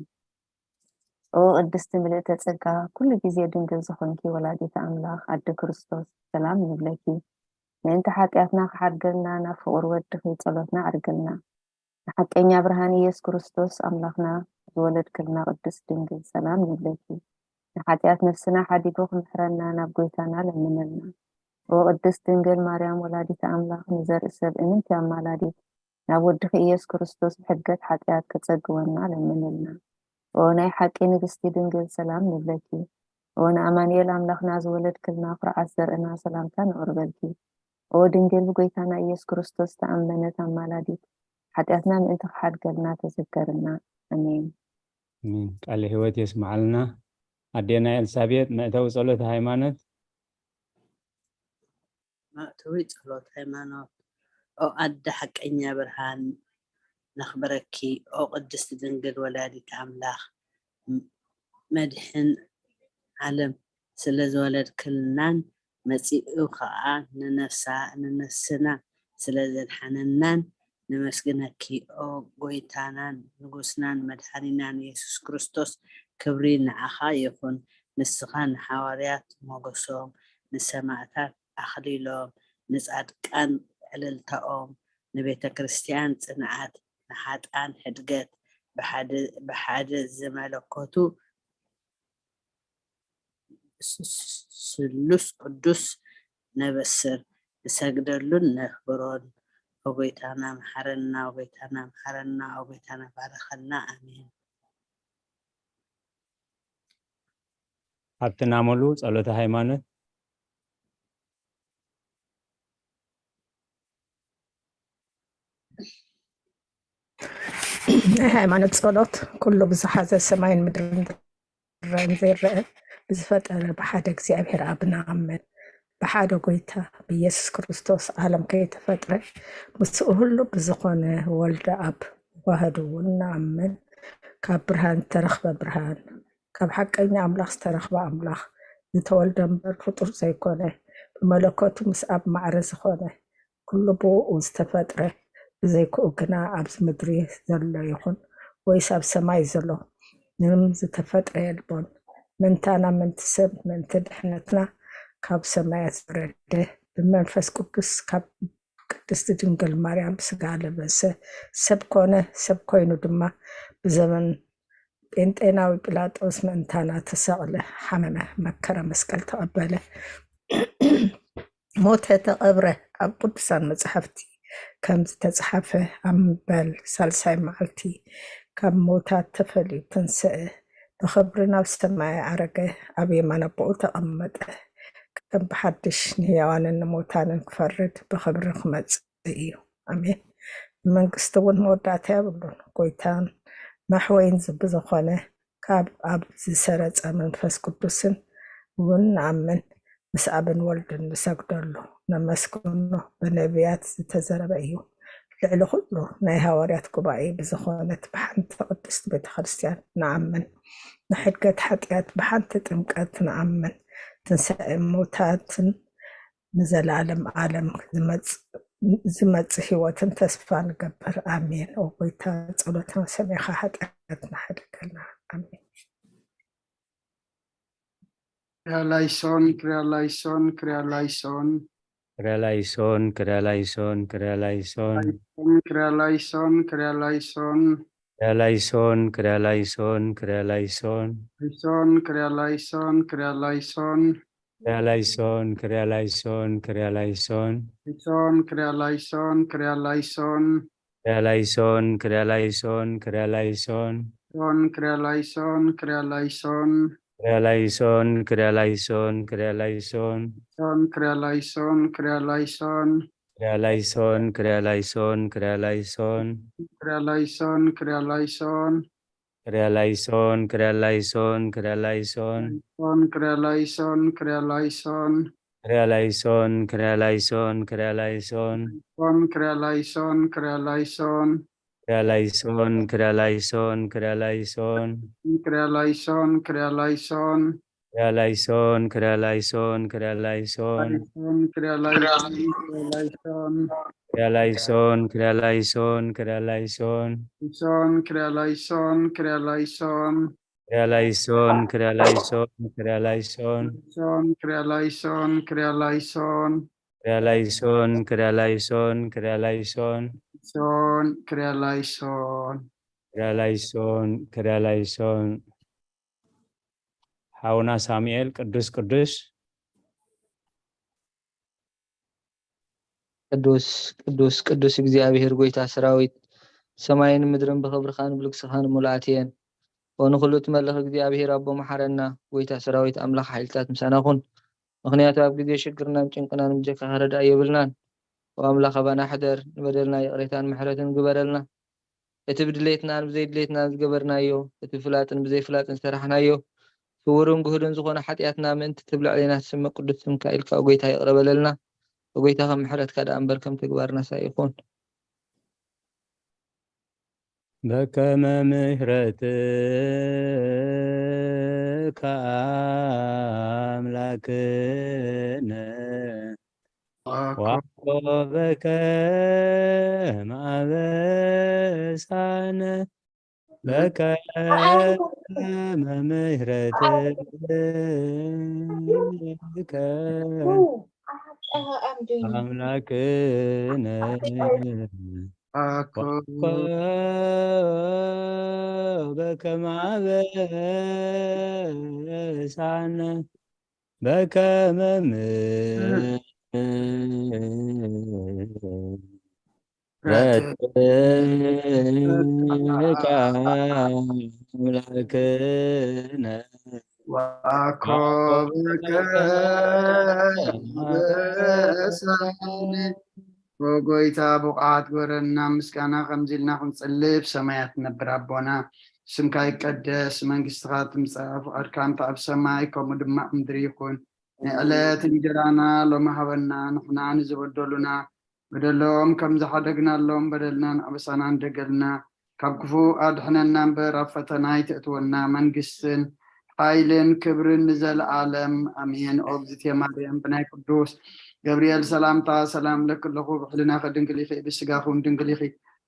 ኦ ቅድስቲ ምልእተ ጸጋ፣ ኩሉ ግዜ ድንግል ዝኾንኪ ወላዲተ ኣምላኽ ኣደ ክርስቶስ፣ ሰላም ንብለኪ። ምእንቲ ሓጢኣትና ክሓድገልና ናብ ፍቑር ወድኺ ጸሎትና ኣዕርግልና። ንሓቀኛ ብርሃን ኢየሱስ ክርስቶስ ኣምላኽና ዝወለድክልና ቅድስት ድንግል፣ ሰላም ንብለኪ። ንሓጢኣት ነፍስና ሓዲጉ ክምሕረና ናብ ጎይታና ለምንልና። ኦ ቅድስት ድንግል ማርያም ወላዲተ ኣምላኽ፣ ንዘርኢ ሰብ እምንቲ ኣማላዲት፣ ናብ ወድኺ ኢየሱስ ክርስቶስ ብሕድገት ሓጢኣት ከጸግወና ለምንልና። ኦ ናይ ሓቂ ንግስቲ ድንግል፣ ሰላም ንብለኪ። ኦ ንኣማኑኤል ኣምላኽና ዝወለድክልና ኩርዓት ዘርእና፣ ሰላምታ ነቕርበልኪ። ኦ ድንግል ብጎይታና ኢየሱስ ክርስቶስ ተኣመነት ኣማላዲት፣ ሓጢኣትና ምእንቲ ክሓድገልና ተዘከርና። ኣሜን። ኣሜን። ቃለ ህይወት የስምዓልና። ኣዴና ኤልሳቤጥ መእተዊ ጸሎተ ሃይማኖት። መእተዊ ጸሎት ሃይማኖት። ኦ ኣደ ሓቀኛ ብርሃን ነኽብረኪ፣ ኦ ቅድስቲ ድንግል ወላዲት ኣምላኽ፣ ም-፣ መድሕን ዓለም ስለ ዝወለድክልናን መጺኡ ኸኣ ንነፍሳ-፣ ንነፍስና ስለ ዘድሓነናን ነመስግነኪ። ኦ ጎይታናን ንጉስናን መድሓኒናን የሱስ ክርስቶስ፣ ክብሪ ንዓኻ ይኹን። ንስኻ ንሓዋርያት ሞገሶም፣ ንሰማእታት ኣኽሊሎም፣ ንጻድቃን ዕልልታኦም፣ ንቤተ ክርስቲያን ጽንዓት፣ ንሓጥኣን ሕድገት፣ ብሓደ፣ ብሓደ ዝመለኮቱ ስ-፣ ስ-፣ ስሉስ ቅዱስ ነበስር፣ ንሰግደሉን ነኽብሮን። ኦ ጎይታና መሓረና፣ ኦ ጎይታና መሓረና፣ ኦ ጎይታና ባረኸልና። ኣሜን። ሓብትና ሙሉ ጸሎተ ሃይማኖት። ናይ ሃይማኖት ጸሎት። ኩሉ ብዝሓዘ ሰማይን ምድርን ዝረአን ዘይረአን ብዝፈጠረ ብሓደ እግዚኣብሔር ኣብ ንኣምን። ብሓደ ጎይታ ብኢየሱስ ክርስቶስ ዓለም ከይተፈጥረ ምስኡ ሁሉ ብዝኾነ ወልደ ኣብ ዋህድ እውን ንኣምን። ካብ ብርሃን ዝተረኽበ ብርሃን፣ ካብ ሓቀኛ ኣምላኽ ዝተረኽበ ኣምላኽ፣ ዝተወልደ እምበር ፍጡር ዘይኮነ፣ ብመለኮቱ ምስ ኣብ ማዕረ ዝኾነ፣ ኩሉ ብእኡ ዝተፈጥረ፣ ብዘይክኡ ግና ኣብዚ ምድሪ ዘሎ ይኹን ወይስ ኣብ ሰማይ ዘሎ? ምንም ዝተፈጥረ የልቦን። ምእንታና፣ ምእንቲ ሰብ፣ ምእንቲ ድሕነትና ካብ ሰማያት ዝወረደ፣ ብመንፈስ ቅዱስ ካብ ቅድስቲ ድንግል ማርያም ስጋ ለበሰ፣ ሰብ ኮነ፣ ሰብ ኮይኑ ድማ ብዘመን ጴንጤናዊ ጲላጦስ ምእንታና ተሰቕለ፣ ሓመመ፣ መከራ መስቀል ተቐበለ፣ ሞተ፣ ተቐብረ። ኣብ ቅዱሳን መጻሕፍቲ ከም ዝተጻሕፈ፣ ኣብ ምበል ሳልሳይ መዓልቲ ካብ ሞታት ተፈልዩ ተንስአ፣ ብኽብሪ ናብ ሰማይ ዓረገ፣ ኣብ የማን ኣቦኡ ተቐመጠ። ከም ብሓድሽ ንህያዋንን ንሞታንን ክፈርድ ብኽብሪ ክመጽእ እዩ። ኣሜን። ንመንግስቲ እውን መወዳእታ የብሉን። ጎይታን መሕወይን ዝብ ዝኾነ ካብ ኣብ ዝሰረጸ መንፈስ ቅዱስን እውን ንኣምን፣ ምስ ኣብን ወልድን ንሰግደሉ፣ ነመስግኖ። ብነቢያት ዝተዘረበ እዩ። ልዕሊ ኩሉ ናይ ሃዋርያት ጉባኤ ብዝኾነት ብሓንቲ ቅድስቲ ቤተ ክርስቲያን ንኣምን። ንሕድገት ሓጢኣት ብሓንቲ ጥምቀት ንኣምን። ትንሳኤ ሙታትን ንዘለኣለም ዓለም ዝመጽእ ህይወትን ተስፋ ንገብር። ኣሜን። ኦ ጎይታ፣ ጸሎትና ሰሚዕኻ ሓጢኣትና ሓድገልና። ኣሜን። ክርያላይሶን ክርያላይሶን ክርያላይሶን ክርያላይሶን ክርያላይሶን ክርያላይሶን ክርያላይሶን ክርያላይሶን ክርያላይሶን ክርያላይሶን ክርያላይሶን ሶን ክርያላይሶን ክርያላይሶን ክርያላይሶን ክርያላይሶን ክርያላይሶን ሶን ክርያላይሶን ክርያላይሶን ክርያላይሶን ክርያላይሶን ክርያላይሶን ሶን ክርያላይሶን ክርያላይሶን ክርያላይሶን ክርያላይሶን ክርያላይሶን ሶን ክርያላይሶን ክርያላይሶን ክርያላይሶን ክርያላይሶን ክርያላይሶን ክርያላይሶን ክርያላይሶን ክርያላይሶን ክርያላይሶን ክርያላይሶን ሶን ክርያላይሶን ክርያላይሶን ክርያላይሶን ክርያላይሶን ክርያላይሶን ሶን ክርያላይሶን ክርያላይሶን ክርያላይሶን ክርያላይሶን ክርያላይሶን ክርያላይሶን ክርያላይሶን ክርያላይሶን ክርያላይሶን ክርያላይሶን ክርያላይሶን ክርያላይሶን ክርያላይሶን ክርያላይሶን ክርያላይሶን ሶን ክርያላይሶን ክርያላይሶን ክርያላይሶን ክርያላይሶን ክርያላይሶን ሶን ክርያላይሶን ክርያላይሶን ክርያላይሶን ክርያላይሶን ክርያላይሶን ሶን ክርያላይሶን ክርያላይሶን ክርያላይሶን ሓውና ሳሙኤል ቅዱስ ቅዱስ ቅዱስ ቅዱስ ቅዱስ እግዚኣብሔር ጎይታ ሰራዊት፣ ሰማይን ምድርን ብኽብርኻን ብልግስኻን ምሉኣት እየን። ኦ ንኹሉ እትመልኽ እግዚኣብሔር ኣቦ መሓረና። ጎይታ ሰራዊት ኣምላኽ ሓይልታት ምሳና ኩን። ምኽንያቱ ኣብ ግዜ ሽግርናን ጭንቅናን ብጀካኻ ረዳኢ የብልናን። ኦ ኣምላኽ ኣባና ሕደር፣ ንበደልና ይቕሬታን ምሕረትን ግበረልና። እቲ ብድሌትናን ብዘይድሌትናን ዝገበርናዮ፣ እቲ ብፍላጥን ብዘይፍላጥን ዝሰራሕናዮ፣ ስዉርን ግሁድን ዝኾነ ሓጢኣትና ምእንቲ ትብልዕ ሌና ትስምዕ ቅዱስ ስምካ ኢልካ፣ ኦ ጎይታ፣ ይቕረ በለልና። ኦ ጎይታ፣ ከም ምሕረትካ ደኣ እምበር ከም ተግባርናስ ኣይኹን። በከመ ምሕረትከ ኣምላክነ ዋኮ በከመ ኣበሳነ በከመ ምሕረትከ ኣምላክነ ዋኮ በከመ ኣበሳነ በከመ ምሕረትከ ኣምላክነ ዋኮ በከመ ኣበሳነ። ኦ ጎይታ፣ ብቑዓት ግበረና ምስጋና፣ ከምዚ ኢልና ክንጽልብ። ሰማያት ትነብር ኣቦና፣ ስምካ ይቀደስ፣ መንግስትኻ ትምጻእ፣ ፍቓድካ እንተ ኣብ ሰማይ ከምኡ ድማ ኣብ ምድሪ ይኹን። ንዕለት እንጀራና ሎሚ ሃበና፣ ንሕና ንዝበደሉና በደሎም ከም ዝሓደግናሎም በደልናን ኣበሳናን ደገልና፣ ካብ ክፉእ ኣድሕነና እምበር ኣብ ፈተና ኣይተእትወና፣ መንግስትን ሓይልን ክብርን ንዘለኣለም ኣሜን። ኦ እግዝእትየ ማርያም ብናይ ቅዱስ ገብርኤል ሰላምታ ሰላም እለኪ ኣለኹ፣ ብሕልናኺ ድንግል ኢኺ፣ ብስጋኺ እውን ድንግል ኢኺ፣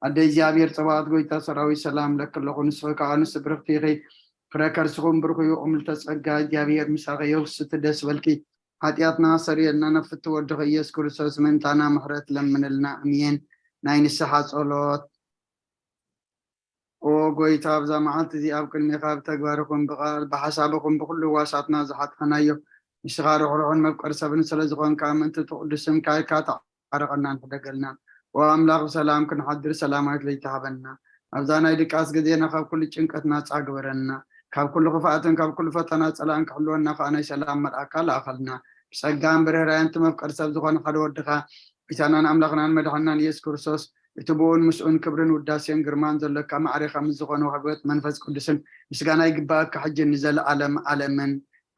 ኣደ እግዚኣብሔር ጸባኦት ጎይታ ሰራዊት ሰላም ለኪ ኣለኹ። ንስኺ ከኣ ንስብርኽቲ ኢኺ። ፍረ ከርስኹም ብሩኽ እዩ። እምልተ ጸጋ እግዚኣብሔር ምሳኺ እዩ። ፍስቲ ደስ በልኪ። ሓጢኣትና ሰሪየልና ነፍቲ ወድኺ ኢየሱስ ክርስቶስ ምእንታና ምሕረት ለምንልና። ኣሜን። ናይ ንስሓ ጸሎት። ኦ ጎይታ ኣብዛ መዓልቲ እዚኣ ኣብ ቅድሜኻ ብተግባርኹም ብቓል ብሓሳብኹም ብኹሉ ዋሳትና ዝሓጣናዮ ንስኻ ርሕሩሕን መፍቀር ሰብን ስለ ዝኾንካ ምእንቲ ትቕዱስ ስምካ ኢልካ ተዓረቐናን ሕደገልና። ኦ ኣምላኽ ብሰላም ክንሓድር ሰላማዊት ለይቲ ሃበና። ኣብዛ ናይ ድቃስ ግዜና ካብ ኩሉ ጭንቀት ናጻ ግበረና። ካብ ኩሉ ክፍኣትን ካብ ኩሉ ፈተና ጸላእን ክሕልወና ከኣ ናይ ሰላም መልኣካ ለኣኸልና። ብጸጋን ብርህራየን እቲ መፍቀር ሰብ ዝኾነ ሓደ ወድኻ ጎይታናን ኣምላኽናን መድሓንናን ኢየሱስ ክርስቶስ እቲ ብኡን ምስኡን ክብርን ውዳሴን ግርማን ዘሎካ ማዕሬኻ ምስ ዝኾነ ዋህበት መንፈስ ቅዱስን ምስጋና ይግባእካ ሕጂ ንዘለኣለም ኣለምን።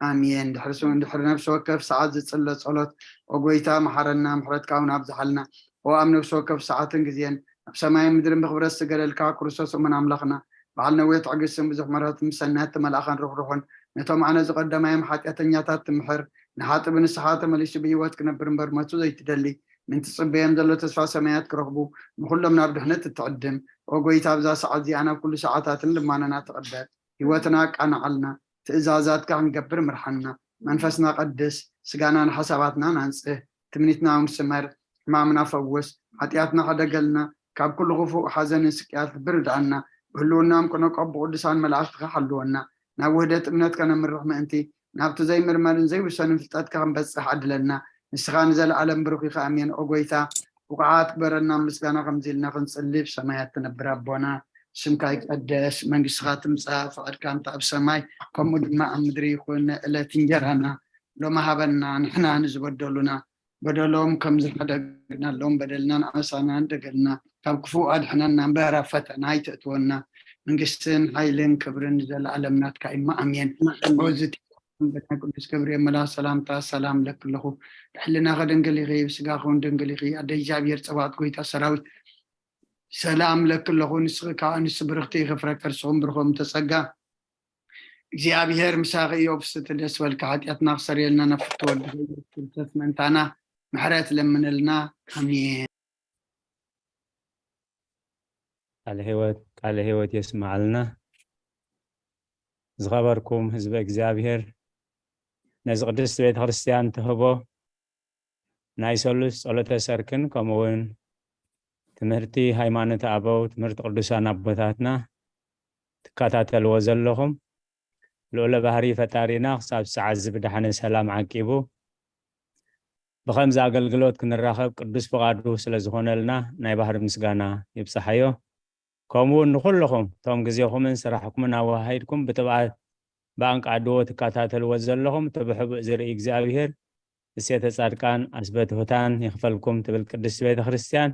ኣሜን። ድሕሪ ስም ድሕሪ ነፍሲ ወከፍ ሰዓት ዝጽለ ጸሎት ኦ ጎይታ መሓረና ምሕረትካ እውን ኣብዝሓልና። ኦ ኣብ ነፍሲ ወከፍ ሰዓትን ግዜን ኣብ ሰማይን ምድርን ብኽብረት ዝገለልካ ክርስቶስ እሙን ኣምላኽና በዓል ነዊሕ ትዕግስትን ብዙሕ ምሕረትን ብሰናያት መልኣኻን ርሕሩሕን ነቶም ኣነ ዝቐደማዮም ሓጢኣተኛታት ትምሕር ንሓጢ ብንስሓ ተመሊሱ ብህይወት ክነብር እምበር መቱ ዘይትደሊ ምእንቲ ጽበዮም ዘሎ ተስፋ ሰማያት ክረኽቡ ንኹሎም ናብ ድሕነት እትዕድም ኦ ጎይታ ኣብዛ ሰዓት እዚኣ ናብ ኩሉ ሰዓታትን ልማነና ትቕበል ህይወትና ኣቃናዓልና ትእዛዛትካ ክንገብር ምርሓና መንፈስና ቀድስ ስጋናን ሓሳባትናን ኣንጽህ ትምኒትና እውን ስመር ሕማምና ፈውስ ሓጢኣትና ሕደገልና ካብ ኩሉ ክፉእ ሓዘንን ስቅያት ብርድኣና ብህልውናም ቅነቆ ብቅዱሳን መላእክትካ ሓልወና ናብ ውህደት እምነት ከነምርሕ ምእንቲ ናብቲ ዘይምርመርን ዘይውሰንን ፍልጠትካ ክንበጽሕ ዓድለና ንስኻ ንዘለኣለም ብሩኽ ኢኻ ኣሜን ኦ ጎይታ ብቑዓት ግበረና ምስጋና ከምዚ ኢልና ክንጽሊ ብሰማያት ትነብር ኣቦና ስምካ ይቀደስ መንግስትኻ ትምጻእ ፍቓድካ እንተ ኣብ ሰማይ ከምኡ ድማ ኣብ ምድሪ ይኹን ዕለት እንጀራና ሎሚ ሃበና ንሕና ንዝበደሉና በደሎም ከም ዝሓደግናሎም በደልናን ዓመሳናን ደገልና ካብ ክፉእ ኣድሕነና እምበር ኣብ ፈተና ኣይተእትወና መንግስትን ሓይልን ክብርን ዘለኣለም ናትካ ኢማ ኣሜን ኦዝቲ ቅዱስ ገብርኤል መላ ሰላምታ ሰላም ለክለኹ ብሕልና ከደንግል ኢኺ ብስጋ ከውን ደንግል ኢኺ ኣደ እግዚኣብሔር ፀባኦት ጎይታ ሰራዊት ሰላም ለክለኹ ንስኺ ከዓ ንሱ ብርኽቲ ኢኺ ፍረ ከርስኹም ብርኾም ተፀጋ እግዚኣብሔር ምሳኺ እዩ ፍስቲ ደስ በልካ ሓጢኣትና ክሰርየልና ነፍቲ ወዲ ኢየሱስ ክርስቶስ ምእንታና ምሕረት ለምንልና ኣሜን ቃለ ህይወት ቃለ ህይወት የስማዓልና ዝኸበርኩም ህዝበ እግዚኣብሔር ነዚ ቅድስቲ ቤተ ክርስቲያን ትህቦ ናይ ሰሉስ ጸሎተ ሰርክን ከምኡ እውን ትምህርቲ ሃይማኖት ኣበው ትምህርቲ ቅዱሳን ኣቦታትና ትከታተልዎ ዘለኹም ልኡለ ባህሪ ፈጣሪና ክሳብ ሰዓት እዚ ብድሓነ ሰላም ዓቂቡ ብኸምዚ ኣገልግሎት ክንራኸብ ቅዱስ ፍቓዱ ስለ ዝኾነልና ናይ ባህሪ ምስጋና ይብጽሓዮ። ከምኡ እውን ንኹልኹም እቶም ግዜኹምን ስራሕኩምን ኣወሃሂድኩም ብትብዓት ብኣንቃድዎ ትከታተልዎ ዘለኹም እቲ ብሕቡእ ዝርኢ እግዚኣብሄር እሴተ ጻድቃን ኣስበትሁታን ይኽፈልኩም ትብል ቅድስቲ ቤተ ክርስቲያን።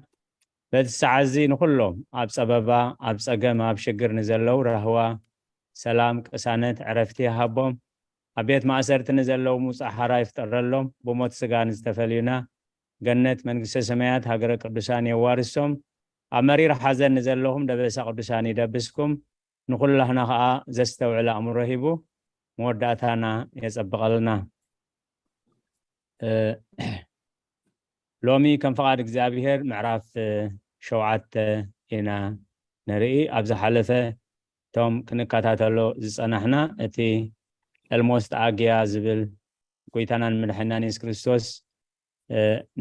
በቲ ሰዓት እዚ ንኹሎም ኣብ ጸበባ፣ ኣብ ጸገም፣ ኣብ ሽግር ንዘለዉ ራህዋ፣ ሰላም፣ ቅሳነት፣ ዕረፍቲ ይሃቦም። ኣብ ቤት ማእሰርቲ ንዘለዉ ምውጻእ ሓራ ይፍጠረሎም። ብሞት ስጋ ንዝተፈልዩና ገነት መንግስተ ሰማያት ሃገረ ቅዱሳን የዋርሶም። ኣብ መሪር ሓዘን ንዘለኹም ደበሳ ቅዱሳን ይደብስኩም። ንኹላህና ኸዓ ዘስተውዕል ኣእምሮ ሂቡ መወዳእታና የጸብቐልና። ሎሚ ከም ፍቓድ እግዚኣብሔር ምዕራፍ ሸውዓተ ኢና ንርኢ። ኣብ ዝሓለፈ እቶም ክንከታተሎ ዝጸናሕና እቲ ኤልሞስ ተኣግያ ዝብል ጎይታናን መድሓኒናን የሱስ ክርስቶስ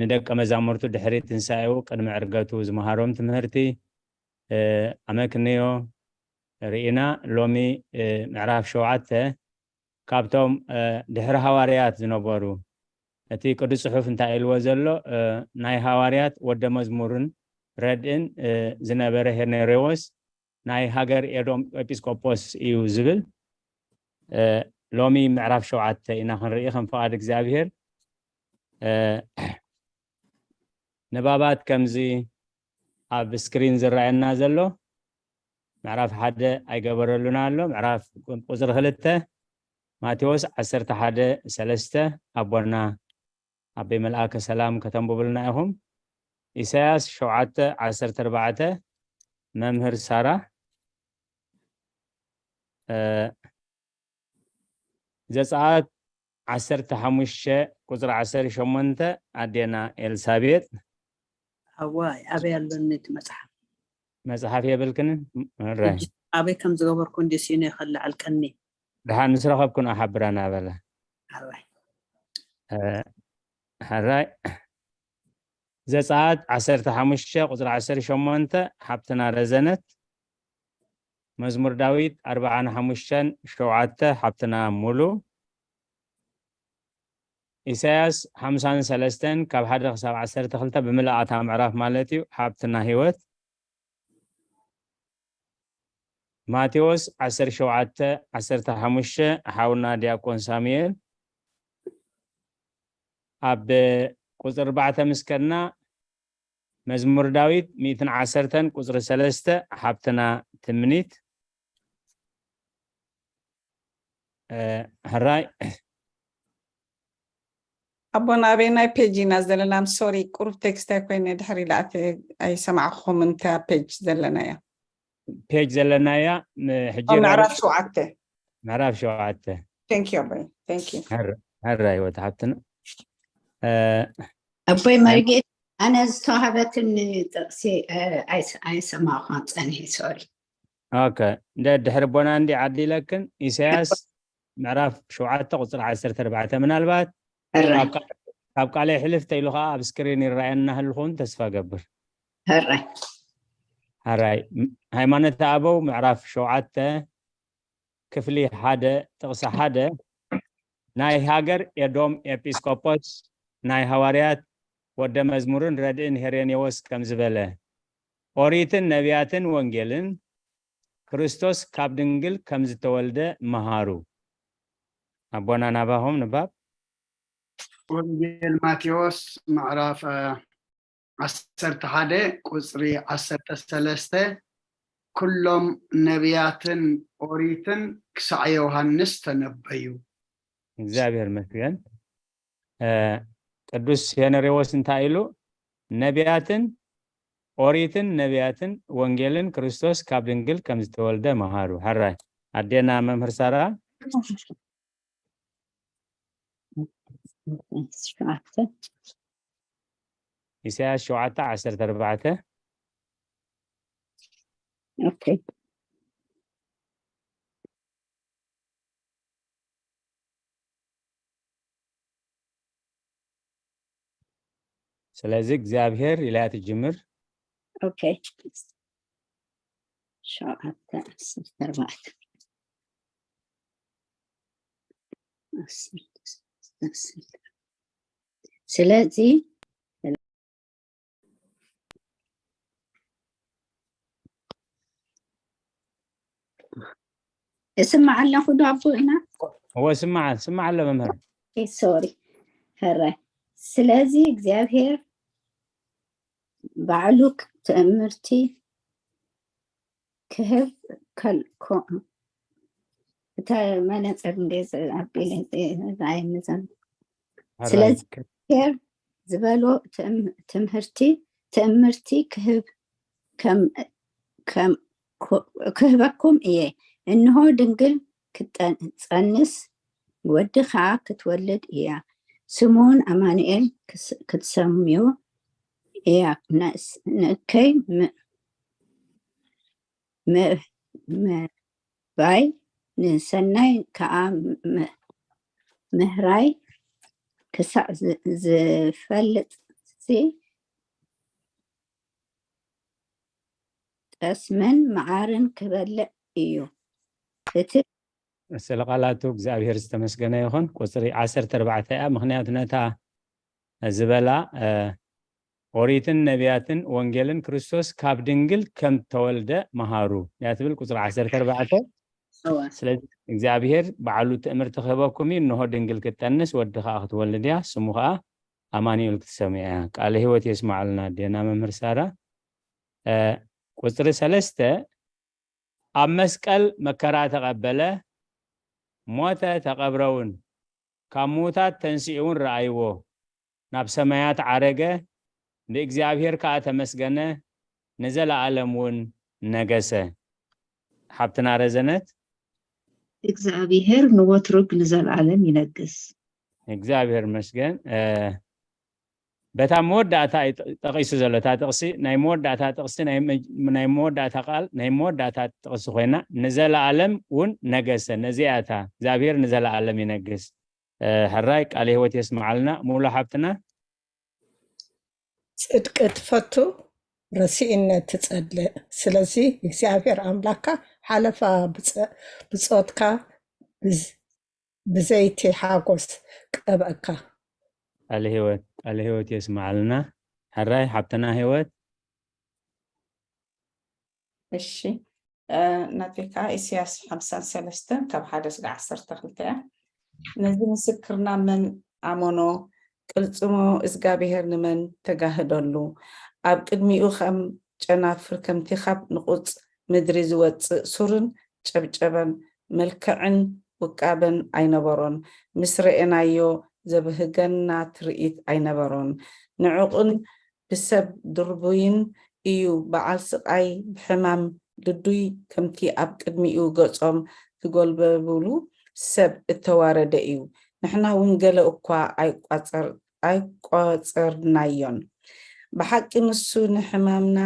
ንደቀ መዛሙርቱ ድሕሪ ትንሳኤኡ ቅድሚ ዕርገቱ ዝመሃሮም ትምህርቲ ኣመክንዮ ርኢና። ሎሚ ምዕራፍ ሸውዓተ ካብቶም ድሕሪ ሃዋርያት ዝነበሩ እቲ ቅዱስ ጽሑፍ እንታይ ኢልዎ ዘሎ ናይ ሃዋርያት ወደ መዝሙርን ረድእን ዝነበረ ሄርኔሬዎስ ናይ ሃገር ኤዶም ኤጲስቆጶስ እዩ ዝብል ሎሚ ምዕራፍ ሸውዓተ ኢና ክንርኢ ከም ፍቓድ እግዚኣብሄር ንባባት ከምዚ ኣብ ስክሪን ዝረኣየና ዘሎ ምዕራፍ ሓደ ኣይገበረሉና ኣሎ ምዕራፍ ቁፅሪ ክልተ ማቴዎስ ዓሰርተ ሓደ ሰለስተ ኣቦና ኣበይ መልኣከ ሰላም ከተንብቡልና ኢኹም። ኢሳያስ ሸውዓተ ዓሰርተ ኣርባዕተ መምህር ሳራ ዘፀኣት ዓሰርተ ሓሙሽተ ቁፅሪ ዓሰርተ ሸሞንተ ኣዴና ኤልሳቤጥ ኣዋይ ኣበይ ኣሎኒ እቲ መፅሓፍ መጽሓፍ የብልክንን? ሕራይ። ሕጂ ኣበይ ከም ዝገበርኩ እንዲስዩ ነው ከለዓልቀኒ። ደሓን ምስ ረኸብኩ ነው ሓብራና በለ። ሕራይ። እ፣ ሕራይ። ዘጸኣት ዓሰርተ ሓሙሽተ ቁጽሪ ዓሰርተ ሸሞንተ ሓብትና ረዘነት። መዝሙር ዳዊት ኣርብዓን ሓሙሽተን ሸውዓተ ሓብትና ሙሉ። ኢሳያስ ሓምሳን ሰለስተን ካብ ሓደ ክሳብ ዓሰርተ ክልተ ብምልኣታ ምዕራፍ ማለት እዩ ሓብትና ህይወት። ማቴዎስ ዓሰርተ ሸውዓተ ዓሰርተ ሓሙሽተ ሓውና ዲያቆን ሳሙኤል። ኣብ ቁጽሪ ኣርባዕተ ምስ ከድና መዝሙር ዳዊት ሚእትን ዓሰርተን ቁጽሪ ሰለስተ ሓብትና ትምኒት። እ፣ ሕራይ። ኣቦና ኣበይ ናይ ፔጅ ኢና ዘለና? ሶሪ ቁሩብ ቴክስት ኣይኮይነ ድሕሪ ላእተ ኣይሰማዕኹም እንተ ፔጅ ዘለናያ ፔጅ ዘለናያ ም-፣ ሕጂ ኦ፣ ምዕራፍ ራእይ- ሸውዓተ ምዕራፍ ሸውዓተ። ቴንክ ዩ ኣቦይ ቴንክ ዩ ሕራይ ወት ሓብትና። እ፣ ኣቦይ መርጌት ኣነ ዝተዋህበትኒ ጥቕሲ እ፣ ኣይስ- ኣይሰማዕኳን ጸኒሐ ሶሪ። ኦኬ። እንደ ድሕሪ ቦና እንዲ ዓዲለክን ኢሳያስ ምዕራፍ ሸውዓተ ቁጽሪ ዓሰርተ ኣርባዕተ ምናልባት ሕራይ ካብ ቃ-፣ ካብ ቃለይ ሕልፍ ተይሉ ከዓ ኣብ ስክሪን ይረኣየና ህልኹን ተስፋ ገብር። ሕራይ ሕራይ። ም-፣ ሃይማኖተ ኣበው ምዕራፍ ሸውዓተ ክፍሊ ሓደ ጥቕሲ ሓደ ናይ ሃገር ኤዶም ኤጲስቆጶስ ናይ ሃዋርያት ወደ መዝሙርን ረድእን ሄሬኔዎስ ከም ዝበለ ኦሪትን ነቢያትን ወንጌልን ክርስቶስ ካብ ድንግል ከም ዝተወልደ መሃሩ። ኣቦና ናባኹም ንባብ። ወንጌል ማቴዎስ ምዕራፍ እ፣ ዓሰርተ ሓደ ቁጽሪ ዓሰርተ ሰለስተ ኩሎም ነቢያትን ኦሪትን ክሳዕ ዮሃንስ ተነበዩ። እግዚኣብሔር መስገን። እ፣ ቅዱስ ሄነሪዎስ እንታይ ኢሉ? ነቢያትን ኦሪትን ነቢያትን ወንጌልን ክርስቶስ ካብ ድንግል ከም ዝተወልደ መሃሩ። ሕራይ ኣዴና መምህር ሳራ። ሸውዓተ ኢሳያስ ሸውዓተ ዓሰርተ ኣርባዕተ። ኦኬ ስለዚ እግዚኣብሔር ኢላያ ትጅምር። ኦኬ ሸውዓተ ዓሰርተ ኣርባዕተ ስለዚ እስማዕ ኣለኹ ዶ ኣቦና? እወ ስማዕ ስማዕ ኣሎ መምህር። ሶሪ ሕራይ። ስለዚ እግዚኣብሔር ባዕሉ ትእምርቲ ክህብ ከልኮ እተ መነፅር እንደ ኣቢለ ኣይምዘን። ስለዚ እግዚኣብሔር ዝበሎ ትእም- ትምህርቲ ትእምርቲ ክህብ ከም ከም ኮ- ክህበኩም እየ። እንሆ ድንግል ክትጸንስ ወዲ ኸዓ ክትወልድ እያ፣ ስሙን ኣማኑኤል ክስ- ክትሰምዮ እያ። ነስ- ንእከይ ም- ም- ምባይ ንሰናይ ከዓ ም- ምህራይ ክሳዕ ዝ- ዝፈልጥ ሲ ጠስምን መዓርን ክበልዕ እዩ። እቲ ስለ ቃላቱ እግዚኣብሔር ዝተመስገነ ይኹን። ቁፅሪ ዓሰርተ ኣርባዕተ እያ፣ ምክንያቱ ነታ ዝበላ እ፣ ኦሪትን ነቢያትን ወንጌልን ክርስቶስ ካብ ድንግል ከም ተወልደ መሃሩ እያ ትብል ቁፅሪ ዓሰርተ ኣርባዕተ። እወ። ስለዚ እግዚኣብሔር ባዕሉ ትእምርቲ ክህበኩም እዩ፣ እንሆ ድንግል ክትጠንስ ወዲ ከዓ ክትወልድ እያ፣ ስሙ ከዓ ኣማኑኤል ክትሰምዮ እያ። ቃለ ህይወት የስማዓልና ኣዴና መምህር ሳራ። እ፣ ቁፅሪ ሰለስተ ኣብ መስቀል መከራ ተቐበለ፣ ሞተ፣ ተቐብረ እውን። ካብ ምዉታት ተንሲኡ እውን ረኣይዎ፣ ናብ ሰማያት ዓረገ፣ ብእግዚኣብሔር ከኣ ተመስገነ፣ ንዘለኣለም እውን ነገሰ። ሓብትና ረዘነት። እግዚኣብሔር ንወትሩ ንዘለኣለም ይነግስ። እግዚኣብሔር ይመስገን። እ፣ በታ መወዳእታ እዩ ጠ- ጠቒሱ ዘሎ። እታ ጥቕሲ ናይ መወዳእታ ጥቕሲ፣ ናይ መ- ናይ መወዳእታ ቃል፣ ናይ መወዳእታ ጥቕሲ ኮይና፣ ንዘለኣለም እውን ነገሰ። ነዚኣ እታ እግዚኣብሔር ንዘለኣለም ይነግስ። እ፣ ሕራይ ቃለ ህይወት የስምዓልና ሙሉ ሓብትና። ጽድቂ ትፈቱ፣ ረሲእነት ትጸልእ። ስለዚ እግዚኣብሔር ኣምላካ ሓለፋ ብጸ- ብጾትካ ብዝ- ብዘይቲ ሓጎስ ቀብእካ። ቃለ ህይወት፣ ቃለ ህይወት የስምዓልና። ሕራይ ሓብትና ህይወት። እሺ፣ እ፣ ናተይ ከዓ ኢሳያስ ሓምሳን ሰለስተን ካብ ሓደ ስጋ ዓሰርተ ክልተ እያ። ነዚ ምስክርና መን ኣመኖ? ቅልጽሞ እዝጋብሄር ንመን ተጋህደሉ? ኣብ ቅድሚኡ ከም ጨናፍር ከምቲ ካብ ንቑጽ ምድሪ ዝወጽእ ሱርን ጨብጨበን መልክዕን ውቃበን ኣይነበሮን። ምስ ረኤናዮ ዘብህገና ትርኢት ኣይነበሮን። ንዕቑን ብሰብ ድርቡይን እዩ፣ በዓል ስቓይ ብሕማም ልዱይ ከምቲ ኣብ ቅድሚኡ ገጾም ትጎልበብሉ ሰብ እተዋረደ እዩ። ንሕና እውን ገለ እኳ ኣይቋጸር ኣይቆጸርናዮን። ብሓቂ ንሱ ንሕማምና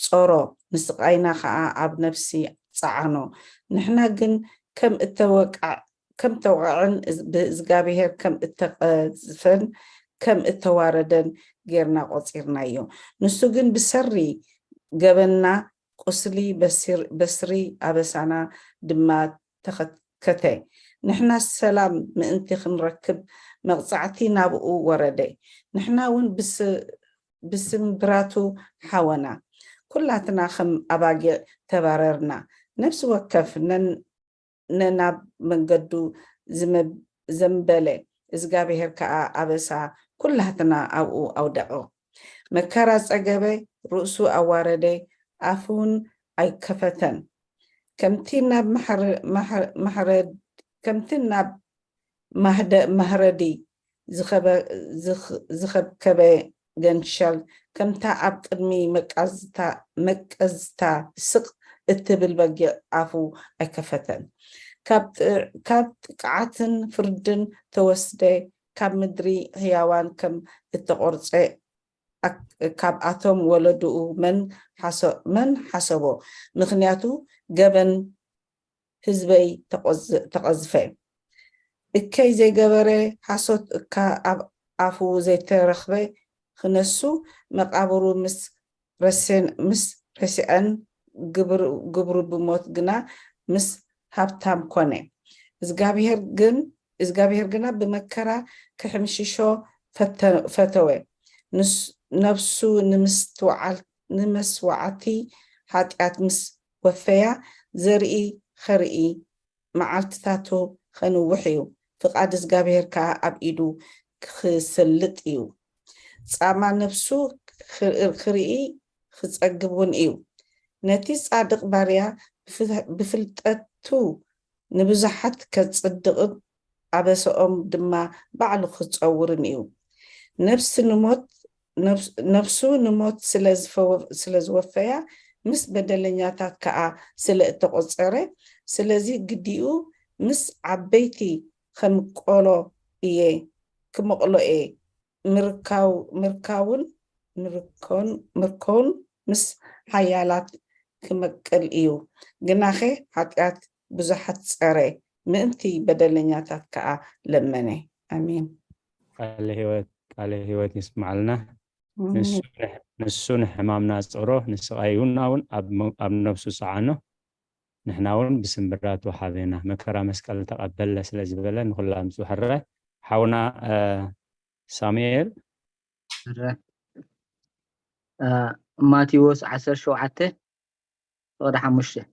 ጾሮ፣ ንስቓይና ኸኣ ኣብ ነፍሲ ጸዓኖ። ንሕና ግን ከም እተወቃዕ ከም ተወቃዕን ብእዝጋብሔር ከም እተቐዝፈን ከም እተዋረደን ጌርና ቆጺርናዮ። ንሱ ግን ብሰሪ ገበንና ቁስሊ በሲር- በስሪ ኣበሳና ድማ ተኸትከተ። ንሕና ሰላም ምእንቲ ክንረክብ መቕጻዕቲ ናብኡ ወረደ። ንሕና እውን ብስ- ብስምብራቱ ሓወና። ኩላትና ከም ኣባጊዕ ተባረርና። ነፍሲ ወከፍ ነን- ነናብ መንገዱ ዝመብ- ዘንበለ። እዝጋብሔር ከኣ ኣበሳ ኩላትና ኣብኡ ኣውደቐ። መከራ ጸገበ፣ ርእሱ ኣዋረደ፣ ኣፉውን ኣይከፈተን። ከምቲ ናብ ማሕረ- ማሕረ- ማሕረድ- ከምቲ ናብ ማህደ- ማህረዲ ዝኸበ- ዝኽ- ዝኸብከበ ገንሸል፣ ከምታ ኣብ ቅድሚ መቃዝታ- መቀዝታ ስቕ እትብል በጊዕ ኣፉ ኣይከፈተን። ካብ ጥ- ካብ ጥቅዓትን ፍርድን ተወስደ፣ ካብ ምድሪ ህያዋን ከም እተቖርጸ ኣክ- ካብኣቶም ወለድኡ መን ሓሰ- መን ሓሰቦ? ምኽንያቱ ገበን ህዝበይ ተቖዝ- ተቐዝፈ። እከይ ዘይገበረ ሓሶት እካ ኣብ ኣፉ ዘይተረኽበ ክነሱ መቃብሩ ምስ ረሴን- ምስ ረሲዐን ግብር- ግብሩ ብሞት ግና ምስ ሃብታም ኮነ። እዝጋብሔር ግን እዝጋብሔር ግና ብመከራ ክሕምሽሾ ፈተ- ፈተወ። ንስ- ነፍሱ ንምስትውዓል- ንመስዋዕቲ ሓጢኣት ምስ ወፈያ ዘርኢ ኸርኢ መዓልትታቱ ኸንውሕ እዩ። ፍቓድ እግዚኣብሔር ከኣ ኣብ ኢዱ ክስልጥ እዩ። ጻማ ነፍሱ ክርኢ ክጸግብ እውን እዩ። ነቲ ጻድቕ ባርያ ብፍልጠቱ ንብዙሓት ከጽድቕን ኣበሰኦም ድማ ባዕሉ ክጸውርን እዩ። ነፍሲ ንሞት ነፍሱ ንሞት ስለ ዝወፈያ ምስ በደለኛታት ከኣ ስለ እተቖጸረ፣ ስለዚ ግዲኡ ምስ ዓበይቲ ከምቆሎ እየ ክመቕሎ እየ፣ ምርካውን ምርኮን ምስ ሓያላት ክመቅል እዩ። ግናኸ ሓጢኣት ብዙሓት ጸረ፣ ምእንቲ በደለኛታት ከኣ ለመነ። ኣሜን። ቃለ ህይወት ቃለ ህይወት ይስማዓልና። ንሱ ንሕ- ንሱ ንሕማምና ጸሮ፣ ንስቓዩና እውን ኣብ መ- ኣብ ነብሱ ጸዓኖ። ንሕና እውን ብስምብራቱ ሓቤና፣ መከራ መስቀል ተቐበለ ስለ ዝበለ ንኹላ ምስኡ ሕረ። ሓውና እ፣ ሳሙኤል። ማቴዎስ ዓሰርተ ሸውዓተ ፍቕዲ ሓሙሽተ።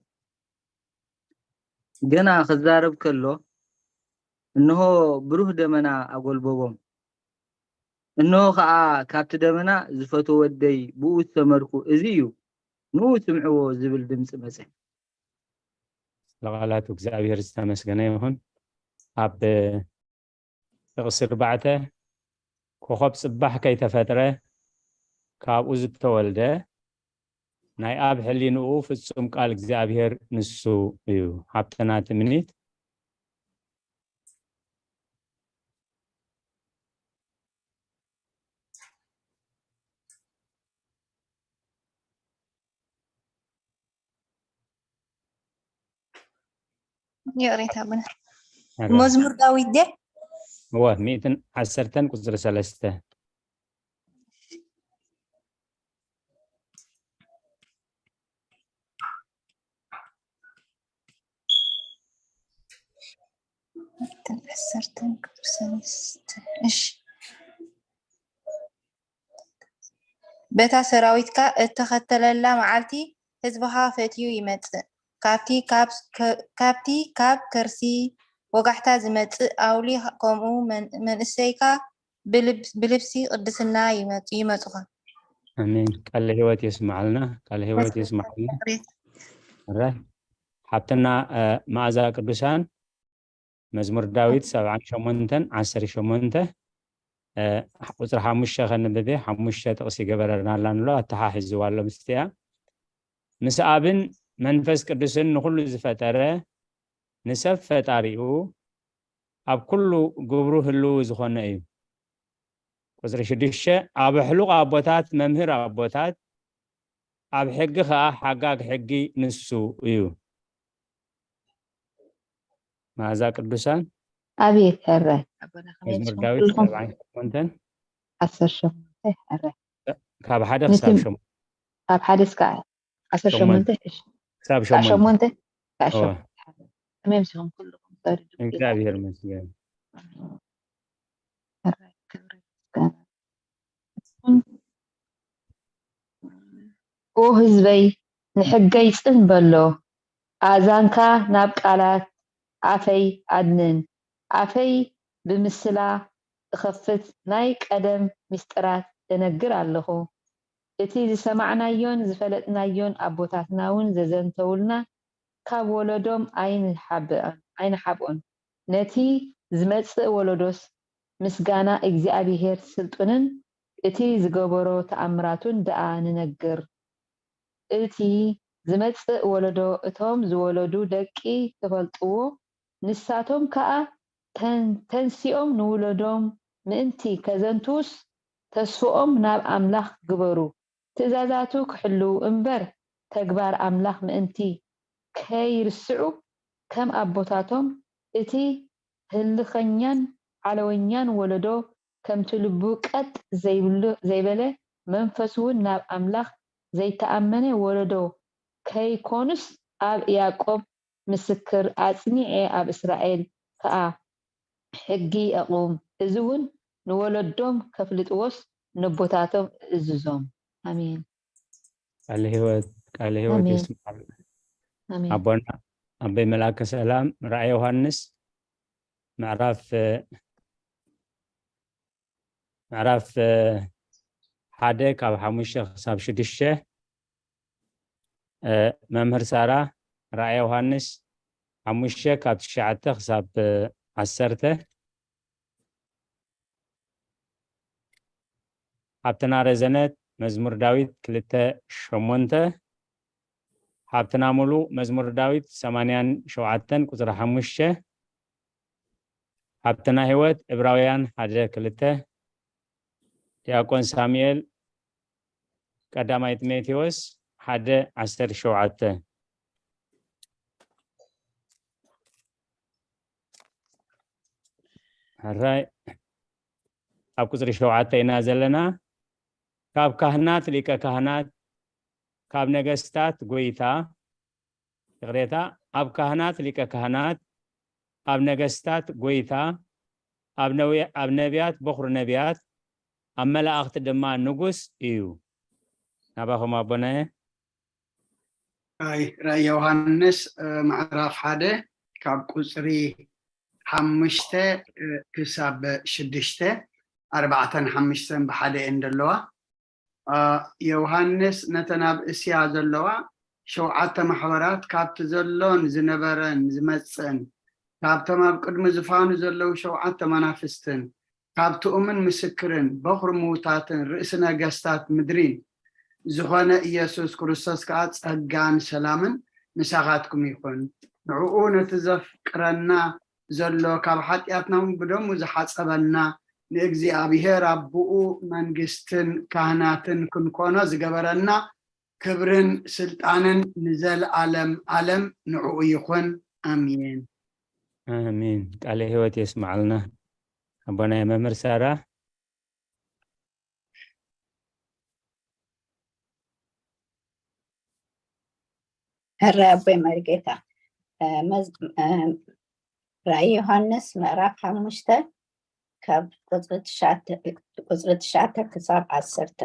ገና ክዛረብ ከሎ እንሆ ብሩህ ደመና ኣጎልበቦም። እንሆ ኸኣ ካብቲ ደመና ዝፈትዎ ወደይ ብኡ ዝተመርኩ እዚ እዩ፣ ንኡ ስምዕዎ ዝብል ድምፂ መጸ። ለቓላቱ እግዚኣብሔር ዝተመስገነ ይኹን። ኣብ ጥቕሲ ኣርባዕተ ኮኸብ ጽባሕ ከይተፈጥረ ካብኡ ዝተወልደ ናይ ኣብ ሕሊንኡ ፍጹም ቃል እግዚኣብሔር ንሱ እዩ። ሃብትና ትምኒት። ይቕሬታ ኣቦና። ኣረ፣ መዝሙር ዳዊት ድያ? እወ፣ ሚእትን ዓሰርተን ቁፅሪ ሰለስተ። ዓሰርተን ቁፅሪ ሰለስተ። እሺ። በታ ሰራዊትካ እተኸተለላ መዓልቲ ህዝብኻ ፈትዩ ይመጽእ። ካብቲ ካብ ከ- ካብቲ ካብ ከርሲ ወጋሕታ ዝመጽእ ኣውሊ ከምኡ መን- መንእሰይካ ብልብ- ብልብሲ ቅድስና ይመጽ- ይመጹኻ። ኣሜን። ቃለ ህይወት የስምዓልና። ቃለ ህይወት የስምዓልና። ረ ሓብትና እ፣ መኣዛ ቅዱሳን መዝሙር ዳዊት ሰብዓን ሸሞንተን ዓሰርተ ሸሞንተ እ፣ ቁፅሪ ሓሙሽተ ከንብብ እየ። ሓሙሽተ ጥቕሲ ገበረርናላ ኣሎ፣ ኣተሓሒዝዋ ኣሎ ምስቲያ። ምስ ኣብን መንፈስ ቅዱስን ንኹሉ ዝፈጠረ ንሰብ ፈጣሪኡ ኣብ ኩሉ ግብሩ ህልው ዝኾነ እዩ። ቁፅሪ ሽዱሽተ ኣብ ኣሕሉቕ ኣቦታት መምህር ኣቦታት ኣብ ሕጊ ኸዓ ሓጋግ ሕጊ ንሱ እዩ። መኣዛ ቅዱሳን ኣቤት ሕረ መዝሙር ዳዊት ሰብዓን ሸሞንተን ዓሰርተ ሸሞንተ ሕረ ካብ ሓደ ነቲ- ክሳብ ሸሞንተ ካብ ሓደ እስካ ዓሰርተ ሸሞንተ እሺ ክሳብ ክሳብ ሸሞንተ ሸሞንተ ክሳብ እወ። ሸሞንተ ከመይ ምስኹም ኩልኹም ሰሪዱ እግዚኣብሔር ይመስገን። ሕረ ክብሪ ምስጋና ይኹን። ኦ ህዝበይ ንሕገይ ጽን በሎ ኣእዛንካ ናብ ቃላት ኣፈይ ኣድንን ኣፈይ ብምስላ እኸፍት ናይ ቀደም ምስጢራት እነግር ኣለኹ። እቲ ዝሰማዕናዮን ዝፈለጥናዮን ኣቦታትና እውን ዘዘንተውልና ካብ ወለዶም ኣይንሓብኦን። ነቲ ዝመጽእ ወለዶስ ምስጋና እግዚኣብሄር ስልጡንን እቲ ዝገበሮ ተኣምራቱን ደኣ ንነግር። እቲ ዝመጽእ ወለዶ እቶም ዝወለዱ ደቂ ክፈልጥዎ ንሳቶም ከኣ ተን- ተንሲኦም ንውለዶም ምእንቲ ከዘንትዉስ ተስፍኦም ናብ ኣምላኽ ግበሩ። ትእዛዛቱ ክሕልዉ እምበር ተግባር ኣምላኽ ምእንቲ ከይርስዑ ከም ኣቦታቶም እቲ ህልኸኛን ዓለወኛን ወለዶ ከምቲ ልቡ ቀጥ ዘይብሉ ዘይበለ መንፈሱ እውን ናብ ኣምላኽ ዘይተኣመነ ወለዶ ከይኮኑስ ኣብ ያዕቆብ ምስክር ኣጽኒዐ ኣብ እስራኤል ከኣ ሕጊ ኣቑም። እዚ እውን ንወለዶም ከፍልጥዎስ ነቦታቶም እእዝዞም። ኣሜን። ቃለ ህይወት ቃለ ህይወት ኣሜን። የስምዓልና። ኣሜን። ኣቦና ኣቦይ መልኣከ ሰላም ራእይ ዮሃንስ ምዕራፍ እ፣ ምዕራፍ እ፣ ሓደ ካብ ሓሙሽተ ክሳብ ሽዱሽተ እ፣ መምህር ሳራ ራእይ ዮሃንስ ሓሙሽተ ካብ ትሽዓተ ክሳብ እ፣ ዓሰርተ ሓብትና ረዘነት መዝሙር ዳዊት ክልተ ሸሞንተ ሓብትና ሙሉ መዝሙር ዳዊት ሰማንያን ሸውዓተን ቁፅሪ ሓሙሽተ ሓብትና ህይወት ዕብራውያን ሓደ ክልተ ዲያቆን ሳሙኤል ቀዳማይ ጢሞቴዎስ ሓደ ዓሰርተ ሸውዓተ ሕራይ ኣብ ቁፅሪ ሸውዓተ ኢና ዘለና። ካብ ካህናት ሊቀ ካህናት ካብ ነገስታት ጎይታ ይቕሬታ ኣብ ካህናት ሊቀ ካህናት ኣብ ነገስታት ጎይታ ኣብ ነብያት በኹሪ ነብያት ኣብ መላእኽቲ ድማ ንጉስ እዩ። ናባኹም ኣቦናየ ራእይ ዮሃንስ ምዕራፍ ሓደ ካብ ቁፅሪ ሓሙሽተ ክሳብ ሽዱሽተ ኣርባዕተን ሓሙሽተን ብሓደ እየን ዘለዋ። ዮሃንስ ነተን ኣብ እስያ ዘለዋ ሸውዓተ ማሕበራት ካብቲ ዘሎን ዝነበረን ዝመጽእን ካብቶም ኣብ ቅድሚ ዝፋኑ ዘለዉ ሸውዓተ መናፍስትን ካብ ትኡምን ምስክርን በኹሪ ምዉታትን ርእሲ ነገስታት ምድሪን ዝኾነ ኢየሱስ ክርስቶስ ከኣ ጸጋን ሰላምን ምሳኻትኩም ይኹን። ንዕኡ ነቲ ዘፍቅረና ዘሎ ካብ ሓጢኣትና እውን ብደሙ ዝሓጸበና ንእግዚኣብሔር ኣቦኡ መንግስትን ካህናትን ክንኮኖ ዝገበረና ክብርን ስልጣንን ንዘለኣለም ኣለም ንዕኡ ይኹን። ኣሜን። ኣሜን። ቃለ ህይወት የስማዕልና ኣቦናይ መምህር ሳራ። ሕረ ኣቦይ መርጌታ። ራእይ ዮሃንስ ምዕራፍ ሓሙሽተ ካብ ቁፅሪ ትሽዓተ ክሳብ ዓሰርተ።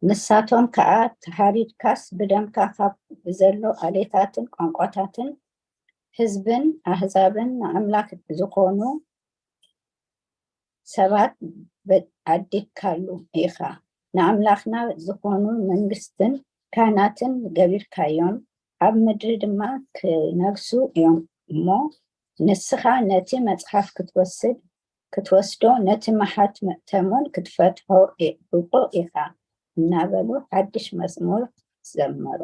ንሳቶም ከዓ፣ ተሃሪድካስ ብደምካ ካብ ብዘሎ ኣሌታትን ቋንቋታትን ህዝብን ኣህዛብን ንኣምላክ ዝኾኑ ሰባት ኣዲግካሉ ኢኻ። ንኣምላኽና ዝኾኑ መንግስትን ካህናትን ገቢርካዮም፣ ኣብ ምድሪ ድማ ክነግሱ እዮም። እሞ ንስኻ ነቲ መጽሓፍ ክትወስድ ክትወስዶ፣ ነቲ መሓተሙን ክትፈትሖ ብቑዕ ኢኻ እናበሉ ሓድሽ መዝሙር ዘመሩ።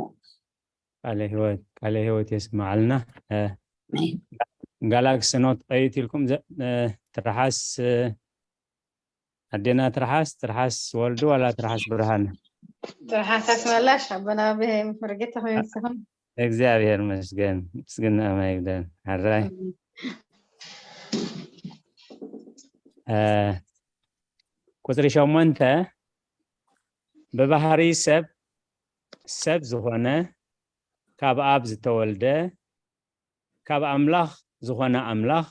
ቃለ ህይወት ቃለ ህይወት የስማዓልና። ጋላክሲ ኖት ቀይት ኢልኩም ትርሓስ ኣዴና ትርሓስ ትርሓስ ወልዱ ዋላ ትርሓስ ብርሃን? ትርሓስ ኣስመላሽ ኣቦና ብመርጌታ ኮይኑ ንስኹም? እግዚኣብሔር መስገን ምስግና ማይግደን ሓራይ። ቁፅሪ ሸሞንተ ብባህሪ ሰብ ሰብ ዝኾነ ካብ ኣብ ዝተወልደ ካብ ኣምላኽ ዝኾነ ኣምላኽ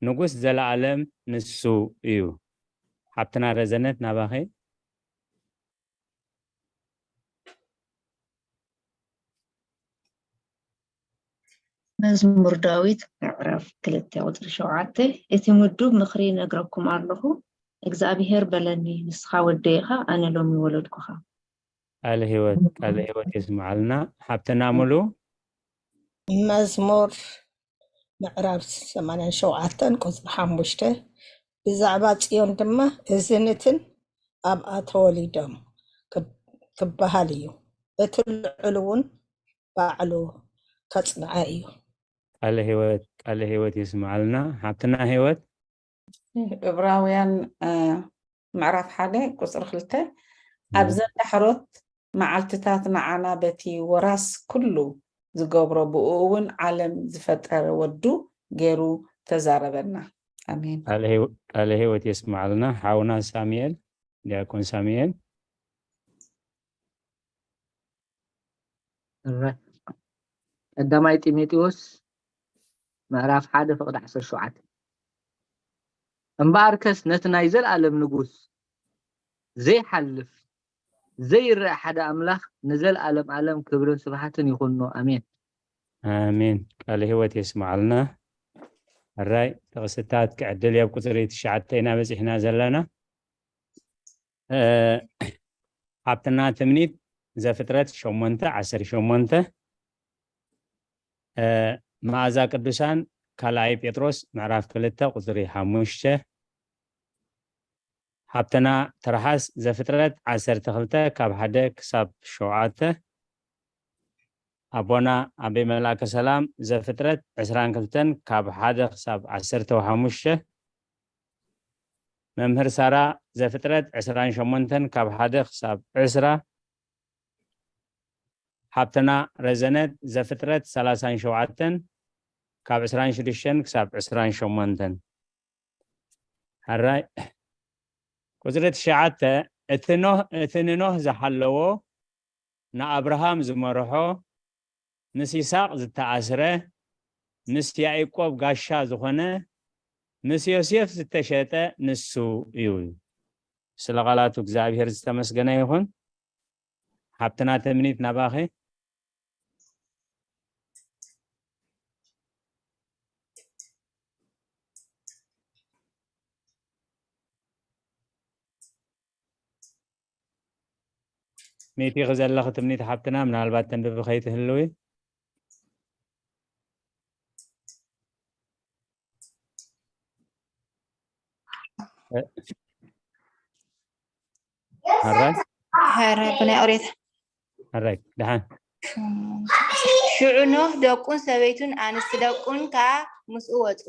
ንጉስ ዘለኣለም ንሱ እዩ። ሓብትና ረዘነት ናባኺ። መዝሙር ዳዊት ምዕራፍ ክልተ ቁፅሪ ሸውዓተ። እቲ ምዱብ ምኽሪ ነግረኩም ኣለኹ፣ እግዚኣብሄር በለኒ፣ ንስኻ ወደይ ኢኻ፣ ኣነ ሎሚ ወለድኩኻ። ቃለ ህይወት ቃለ ህይወት የስምዓልና ሓብትና ሙሉ። መዝሙር ምዕራፍ ሰማንያን ሸውዓተን ቁፅሪ ሓሙሽተ። ብዛዕባ ጽዮን ድማ፣ እዝንትን ኣብኣ ተወሊዶም ክብ- ክበሃል እዩ፣ እቲ ልዑል እውን ባዕሉ ከጽንዓ እዩ። ቃለ ህይወት ቃለ ህይወት የስምዓልና ሓብትና ህይወት። ዕብራውያን ምዕራፍ ሓደ ቁፅሪ ክልተ፣ ኣብዘን ዳሕሮት መዓልትታት ንዓና በቲ ወራስ ኩሉ ዝገብሮ፣ ብኡ እውን ዓለም ዝፈጠረ ወዱ ገይሩ ተዛረበና። ኣሜን። ቃለ ህይወት የስምዓልና ሓውና ሳሙኤል፣ ዲያቆን ሳሙኤል። ቀዳማይ ጢሞቴዎስ ምዕራፍ ሓደ ፍቕዲ ዓሰርተ ሸውዓተ። እምበኣርከስ ነቲ ናይ ዘለኣለም ንጉስ ዘይሓልፍ ዘይረኣ ሓደ ኣምላኽ ንዘለኣለም ኣለም ክብርን ስብሓትን ይኹኖ። ኣሜን። ኣሜን። ቃለ ህይወት የስምዓልና። ሕራይ ጥቕስታት ክዕድል ኣብ ቁፅሪ ትሽዓተ ኢና በፂሕና ዘለና። ሓብትና ትምኒት ዘፍጥረት ሸሞንተ ዓሰርተ ሸሞንተ፣ መኣዛ ቅዱሳን ካልኣይ ጴጥሮስ ምዕራፍ ክልተ ቁፅሪ ሓሙሽተ፣ ሓብትና ትርሓስ ዘፍጥረት ዓሰርተ ክልተ ካብ ሓደ ክሳብ ሸውዓተ፣ ኣቦና ኣቤ መልኣከ ሰላም ዘፍጥረት ዕስራን ክልተን ካብ ሓደ ክሳብ ዓሰርተ ሓሙሽተ፣ መምህር ሳራ ዘፍጥረት ዕስራን ሸሞንተን ካብ ሓደ ክሳብ ዕስራ፣ ሓብትና ረዘነት ዘፍጥረት ሰላሳን ሸውዓተን ካብ ዕስራን ሽዱሽተን ክሳብ ዕስራን ሸሞንተን። ሕራይ ቁፅሪ ትሽዓተ፣ እቲ ኖህ እቲ ንኖህ ዝሓለዎ ንኣብርሃም ዝመርሖ ምስ ይስሐቅ ዝተኣስረ ምስ ያዕቆብ ጋሻ ዝኾነ ምስ ዮሴፍ ዝተሸጠ ንሱ እዩ። ስለ ቃላቱ እግዚኣብሔር ዝተመስገነ ይኹን። ሓብትና ትምኒት ናባኺ። ሚእቲ ዘለኺ ትምኒት ሓብትና ምናልባት ተንብቢ ከይትህልዊ። ሕራይ ሕራይ ብናይ ኦሬት ሕራይ ደሓን ሽዑ ኖህ ደቁን ሰበይቱን ኣንስቲ ደቁን ከዓ ምስኡ ወፁ።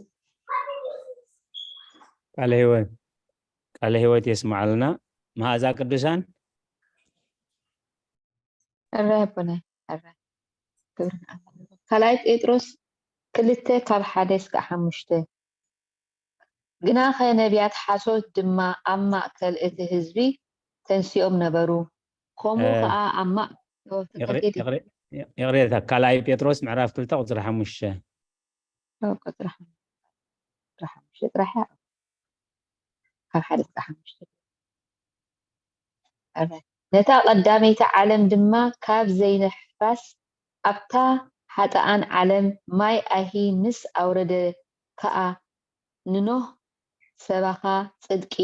ቃለ ህይወት ቃለ ህይወት የስምዓልና። መዓዛ ቅዱሳን ሕራይ ኣቦናይ ሕራይ ክብሪ ንኣምላኽ። ካልኣይ ጴጥሮስ ክልተ ካብ ሓደ እስካዕ ሓሙሽተ። ግናኸ ነቢያት ሓሶት ድማ ኣብ ማእከል እቲ ህዝቢ ተንሲኦም ነበሩ፣ ከምኡ ኸኣ ኣብ ማእከል ይቕሬታ፣ ካልኣይ ጴጥሮስ ምዕራፍ ክልተ ቁጽሪ ሓሙሽተ። ቁጽሪ ሓሙሽተ ጥራሕ እያ። ካብ ሓደ እስካዕ ሓሙሽተ። ነታ ቀዳመይቲ ዓለም ድማ ካብ ዘይንሕፋስ ኣብታ ሓጥኣን ዓለም ማይ ኣይሂ ምስ ኣውረደ ከኣ ንኖህ ሰባኻ ጽድቂ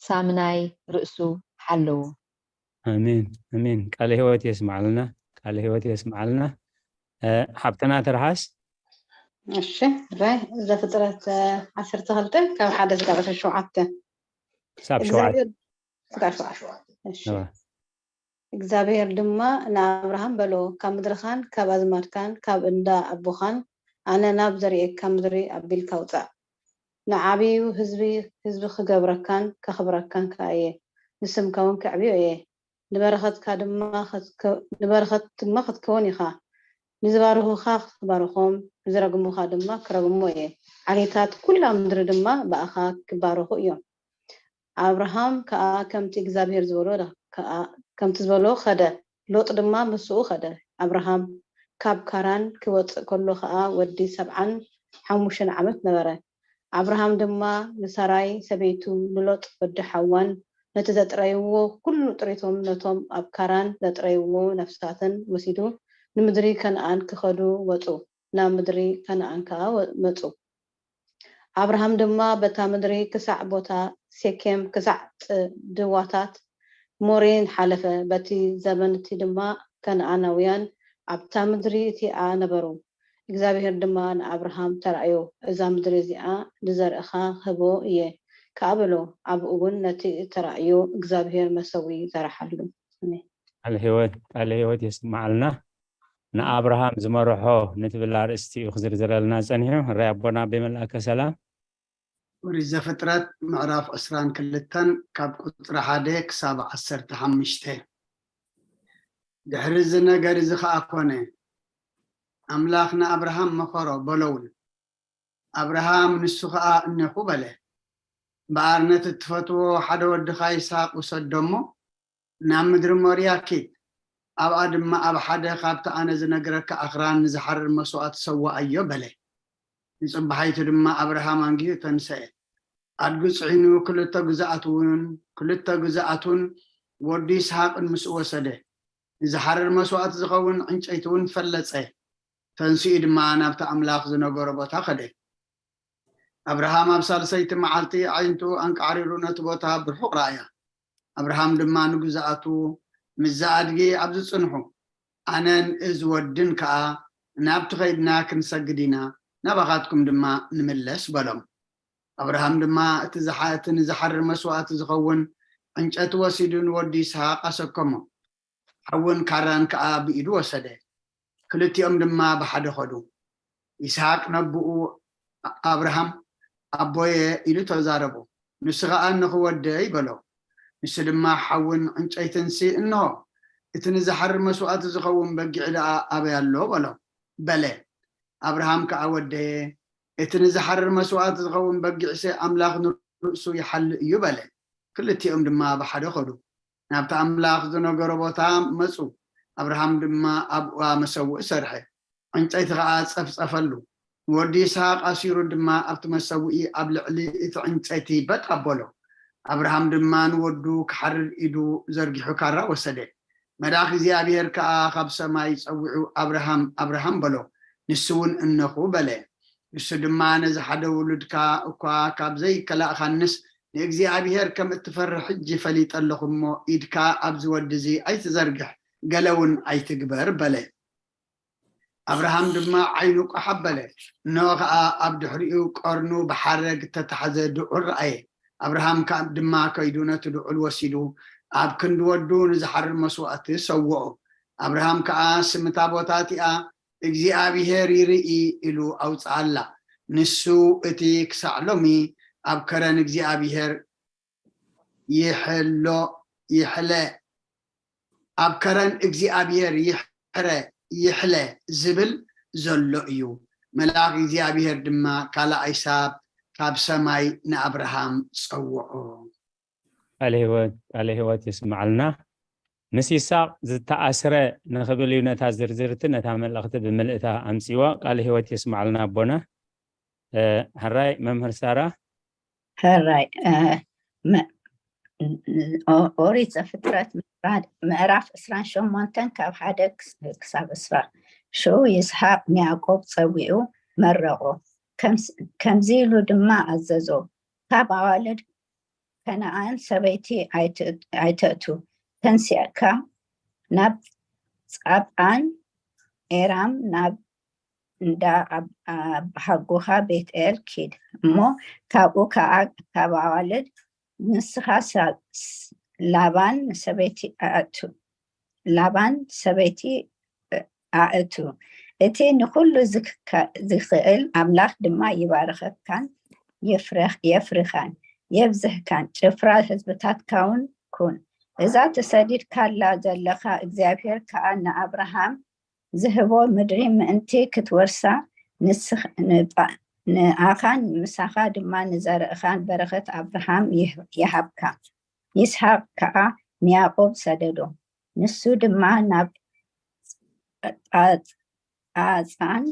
ሳምናይ ርእሱ ሓለዎ። ኣሜን ኣሜን። ቃለ ህይወት የስማዓልና፣ ቃለ ህይወት የስማዓልና። ሓብትና ትርሓስ። እሺ፣ ራይ ዘፍጥረት ዓሰርተ ክልተ ካብ ሓደ እስካዕ ሸውዓተ። ክሳብ ሸውዓተ። እግዚኣብሔር ድማ ንኣብርሃም በሎ፣ ካብ ምድርኻን ካብ ኣዝማድካን ካብ እንዳ ኣቦኻን ኣነ ናብ ዘርእየካ ምድሪ ኣቢልካ ውጻእ። ንዓብዩ ህዝቢ ህዝቢ ክገብረካን ከኽብረካን ከኣ እየ፣ ንስምካ እውን ከዕብዮ እየ። ንበረኸትካ ድማ ክትከ- ንበረኸት ድማ ክትከውን ኢኻ። ንዝባርኹኻ ክባርኾም፣ ንዝረግሙኻ ድማ ክረግሞ እየ። ዓሌታት ኩላ ምድሪ ድማ ብኣኻ ክባረኹ እዮም። ኣብርሃም ከኣ ከምቲ እግዚኣብሄር ዝበሎ ከኣ ከምቲ ዝበሎ ኸደ፣ ሎጥ ድማ ምስኡ ኸደ። ኣብርሃም ካብ ካራን ክወጽእ ከሎ ኸኣ ወዲ ሰብዓን ሓሙሽተን ዓመት ነበረ። ኣብርሃም ድማ ንሳራይ ሰበይቱ፣ ንሎጥ ወዲ ሓዋን ነቲ ዘጥረይዎ ኩሉ ጥሪቶም ነቶም ኣብ ካራን ዘጥረይዎ ነፍሳትን ወሲዱ ንምድሪ ከነኣን ክኸዱ ወጹ። ናብ ምድሪ ከነኣን ከኣ መጹ። ኣብርሃም ድማ በታ ምድሪ ክሳዕ ቦታ ሴኬም ክሳዕ ጽድዋታት ሞሬን ሓለፈ። በቲ ዘበን እቲ ድማ ከነኣናውያን ኣብታ ምድሪ እቲኣ ነበሩ። እግዚኣብሄር ድማ ንኣብርሃም ተራእዮ፣ እዛ ምድሪ እዚኣ ንዘርእኻ ክህቦ እየ ከኣ በሎ። ኣብኡ እውን ነቲ እተራእዮ እግዚኣብሄር መሰውኢ ዘርሓሉ። ኣሜን። ቃለ ህይወት ቃለ ህይወት የስምዓልና። ንኣብርሃም ዝመርሖ ንትብል ኣርእስቲ እዩ ክዝርዝረልና ጸኒሑ። ራይ ኣቦና ኣቤ መልኣከ ሰላም። ኦሪት ዘፍጥረት ምዕራፍ ዕስራን ክልተን ካብ ቁጽሪ ሓደ ክሳብ ዓሰርተ ሓሙሽተ። ድሕሪ እዚ ነገር እዚ ኸኣ ኮነ፣ ኣምላኽ ንኣብርሃም መኸሮ በሎ እውን። ኣብርሃም ንሱ ኸኣ እነኹ በለ። እምበኣር ነቲ እትፈትዎ ሓደ ወድኻ ይስሃቅ ውሰዶ እሞ ናብ ምድሪ ሞርያ ኪድ። ኣብኣ ድማ ኣብ ሓደ ካብቲ ኣነ ዝነግረካ ኣኽራን ንዝሓርር መስዋእቲ ሰውኣዮ በለ። ንጽባሒቱ ድማ ኣብርሃም ኣንጊሁ ተንሰኤ። ኣድጊ ጽዒኑ ክልተ ግዛኣት እውን ክልተ ግዛኣቱን ወዱ ይስሃቅን ምስኡ ወሰደ። ንዝሓርር መስዋእቲ ዝኸውን ዕንጨይቲ እውን ፈለጸ። ተንሲኡ ድማ ናብቲ ኣምላኽ ዝነገሮ ቦታ ከደ። ኣብርሃም ኣብ ሳልሰይቲ መዓልቲ ኣዒንቱ ኣንቃዕሪሩ ነቲ ቦታ ብርሑቕ ረኣያ። ኣብርሃም ድማ ንግዛኣቱ፣ ምስዚ ኣድጊ ኣብዚ ጽንሑ፣ ኣነን እዚ ወድን ከኣ ናብቲ ኸይድና ክንሰግድ ኢና፣ ናባኻትኩም ድማ ንምለስ በሎም። ኣብርሃም ድማ እቲ ዝሓ- እቲ ንዝሓርር መስዋእቲ ዝኸውን ዕንጨቲ ወሲዱ ንወዱ ይስሃቅ ኣሰከሞ። ሓውን ካራን ከኣ ብኢዱ ወሰደ። ክልቲኦም ድማ ብሓደ ኸዱ። ይስሃቅ ነቦኡ ኣብርሃም ኣቦየ ኢሉ ተዛረቦ። ንሱ ኸኣ እነኹ ወደይ በሎ። ንሱ ድማ ሓውን ዕንጨይትንሲ እንሆ፣ እቲ ንዝሓርር መስዋእቲ ዝኸውን በጊዕ ደኣ ኣበይ ኣሎ በሎ በለ። ኣብርሃም ከኣ ወደየ፣ እቲ ንዝሓርር መስዋእቲ ዝኸውን በጊዕሲ ኣምላኽ ንርእሱ ይሓልእ እዩ በለ። ክልቲኦም ድማ ብሓደ ኸዱ። ናብቲ ኣምላኽ ዝነገሮ ቦታ መጹ። ኣብርሃም ድማ ኣብኣ መሰውኢ ሰርሐ፣ ዕንጨይቲ ኸኣ ጸፍጸፈሉ። ንወዲ ይስሃቅ ኣሲሩ ድማ ኣብቲ መሰውኢ ኣብ ልዕሊ እቲ ዕንጨይቲ በጥ ኣበሎ። ኣብርሃም ድማ ንወዱ ክሓርድ ኢዱ ዘርጊሑ ካራ ወሰደ። መልኣኽ እግዚኣብሔር ከኣ ካብ ሰማይ ጸዊዑ ኣብርሃም ኣብርሃም በሎ። ንሱ እውን እነኹ በለ። ንሱ ድማ ነዚ ሓደ ውሉድካ እኳ ካብ ዘይከላእኻንስ ንእግዚኣብሔር ከም እትፈርሕ ሕጂ ፈሊጠ ኣለኹ እሞ ኢድካ ኣብዚ ወዲ እዚ ኣይትዘርግሕ፣ ገለ እውን ኣይትግበር በለ። ኣብርሃም ድማ ዓይኑ ቋሕ ኣበለ፣ እንሆ ኸኣ ኣብ ድሕሪኡ ቀርኑ ብሓረግ እተታሕዘ ድዑል ረኣየ። ኣብርሃም ከኣ ድማ ከይዱ ነቲ ድዑል ወሲዱ ኣብ ክንዲ ወዱ ንዝሓርር መስዋእቲ ሰውኦ። ኣብርሃም ከኣ ስም እታ ቦታ እቲኣ እግዚኣብሄር ይርኢ ኢሉ ኣውጽኣላ። ንሱ እቲ ክሳዕ ሎሚ ኣብ ከረን እግዚኣብሄር ይሕሎ ይሕለ ኣብ ከረን እግዚኣብሔር ይሕረ ይሕለ ዝብል ዘሎ እዩ። መልኣኽ እግዚኣብሔር ድማ ካልኣይ ሳብ ካብ ሰማይ ንኣብርሃም ጸውዖ። ቃለ ህይወት ቃለ ህይወት የስምዓልና። ምስ ይስሐቅ ዝተኣስረ ንኽብል እዩ ነታ ዝርዝርቲ ነታ መልእኽቲ ብምልእታ ኣምፅዋ። ቃለ ህይወት የስምዓልና ኣቦና። ሕራይ መምህር ሳራ። ሕራይ ኦሪት ዘፍጥረት ምዕራፍ ዕስራን ሸሞንተን ካብ ሓደ ክሳብ ዕስራ። ሽዑ ይስሐቅ ንያዕቆብ ጸዊዑ መረቆ፣ ከምዚ ኢሉ ድማ ኣዘዞ፣ ካብ ኣዋልድ ከነኣን ሰበይቲ ኣይተእቱ፣ ተንሲእካ ናብ ጻብኣን ኤራም ናብ እንዳ ኣባሓጎኻ ቤትኤል ኪድ እሞ ካብኡ ከኣ ካብ ኣዋልድ ንስኻ ላባን ሰበይቲ ኣእቱ ላባን ሰበይቲ ኣእቱ፣ እቲ ንኹሉ ዝኽእል ኣምላኽ ድማ ይባርኸካን የፍርኻን የብዝሕካን፣ ጭፍራ ህዝብታትካውን ኩን። እዛ ተሰዲድካላ ዘለኻ እግዚኣብሔር ከኣ ንኣብርሃም ዝህቦ ምድሪ ምእንቲ ክትወርሳ ንኣኻን ምሳኻ ድማ ንዘርእኻን በረኸት ኣብርሃም ይሃብካ። ይስሓቅ ከኣ ንያዕቆብ ሰደዶ፣ ንሱ ድማ ናብ ጳጻን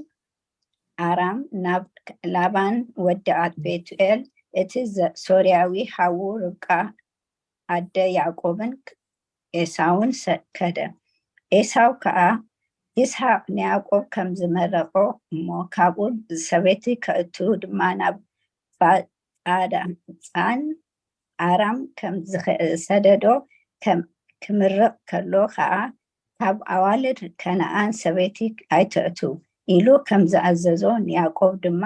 ኣራም ናብ ላባን ወዲ ቤቱኤል እቲ ሶርያዊ ሓዉ ርብቃ ኣደ ያዕቆብን ኤሳውን ከደ። ኤሳው ከኣ ይስሓቅ ንያዕቆብ ከም ዝመረቆ እሞ ካብኡ ሰበይቲ ከእቱ ድማ ናብ ጻን ኣራም ከም ዝሰደዶ ክምርቕ ከሎ ኸኣ ካብ ኣዋልድ ከነኣን ሰበይቲ ኣይትእቱ ኢሉ ከም ዝኣዘዞ ንያዕቆብ ድማ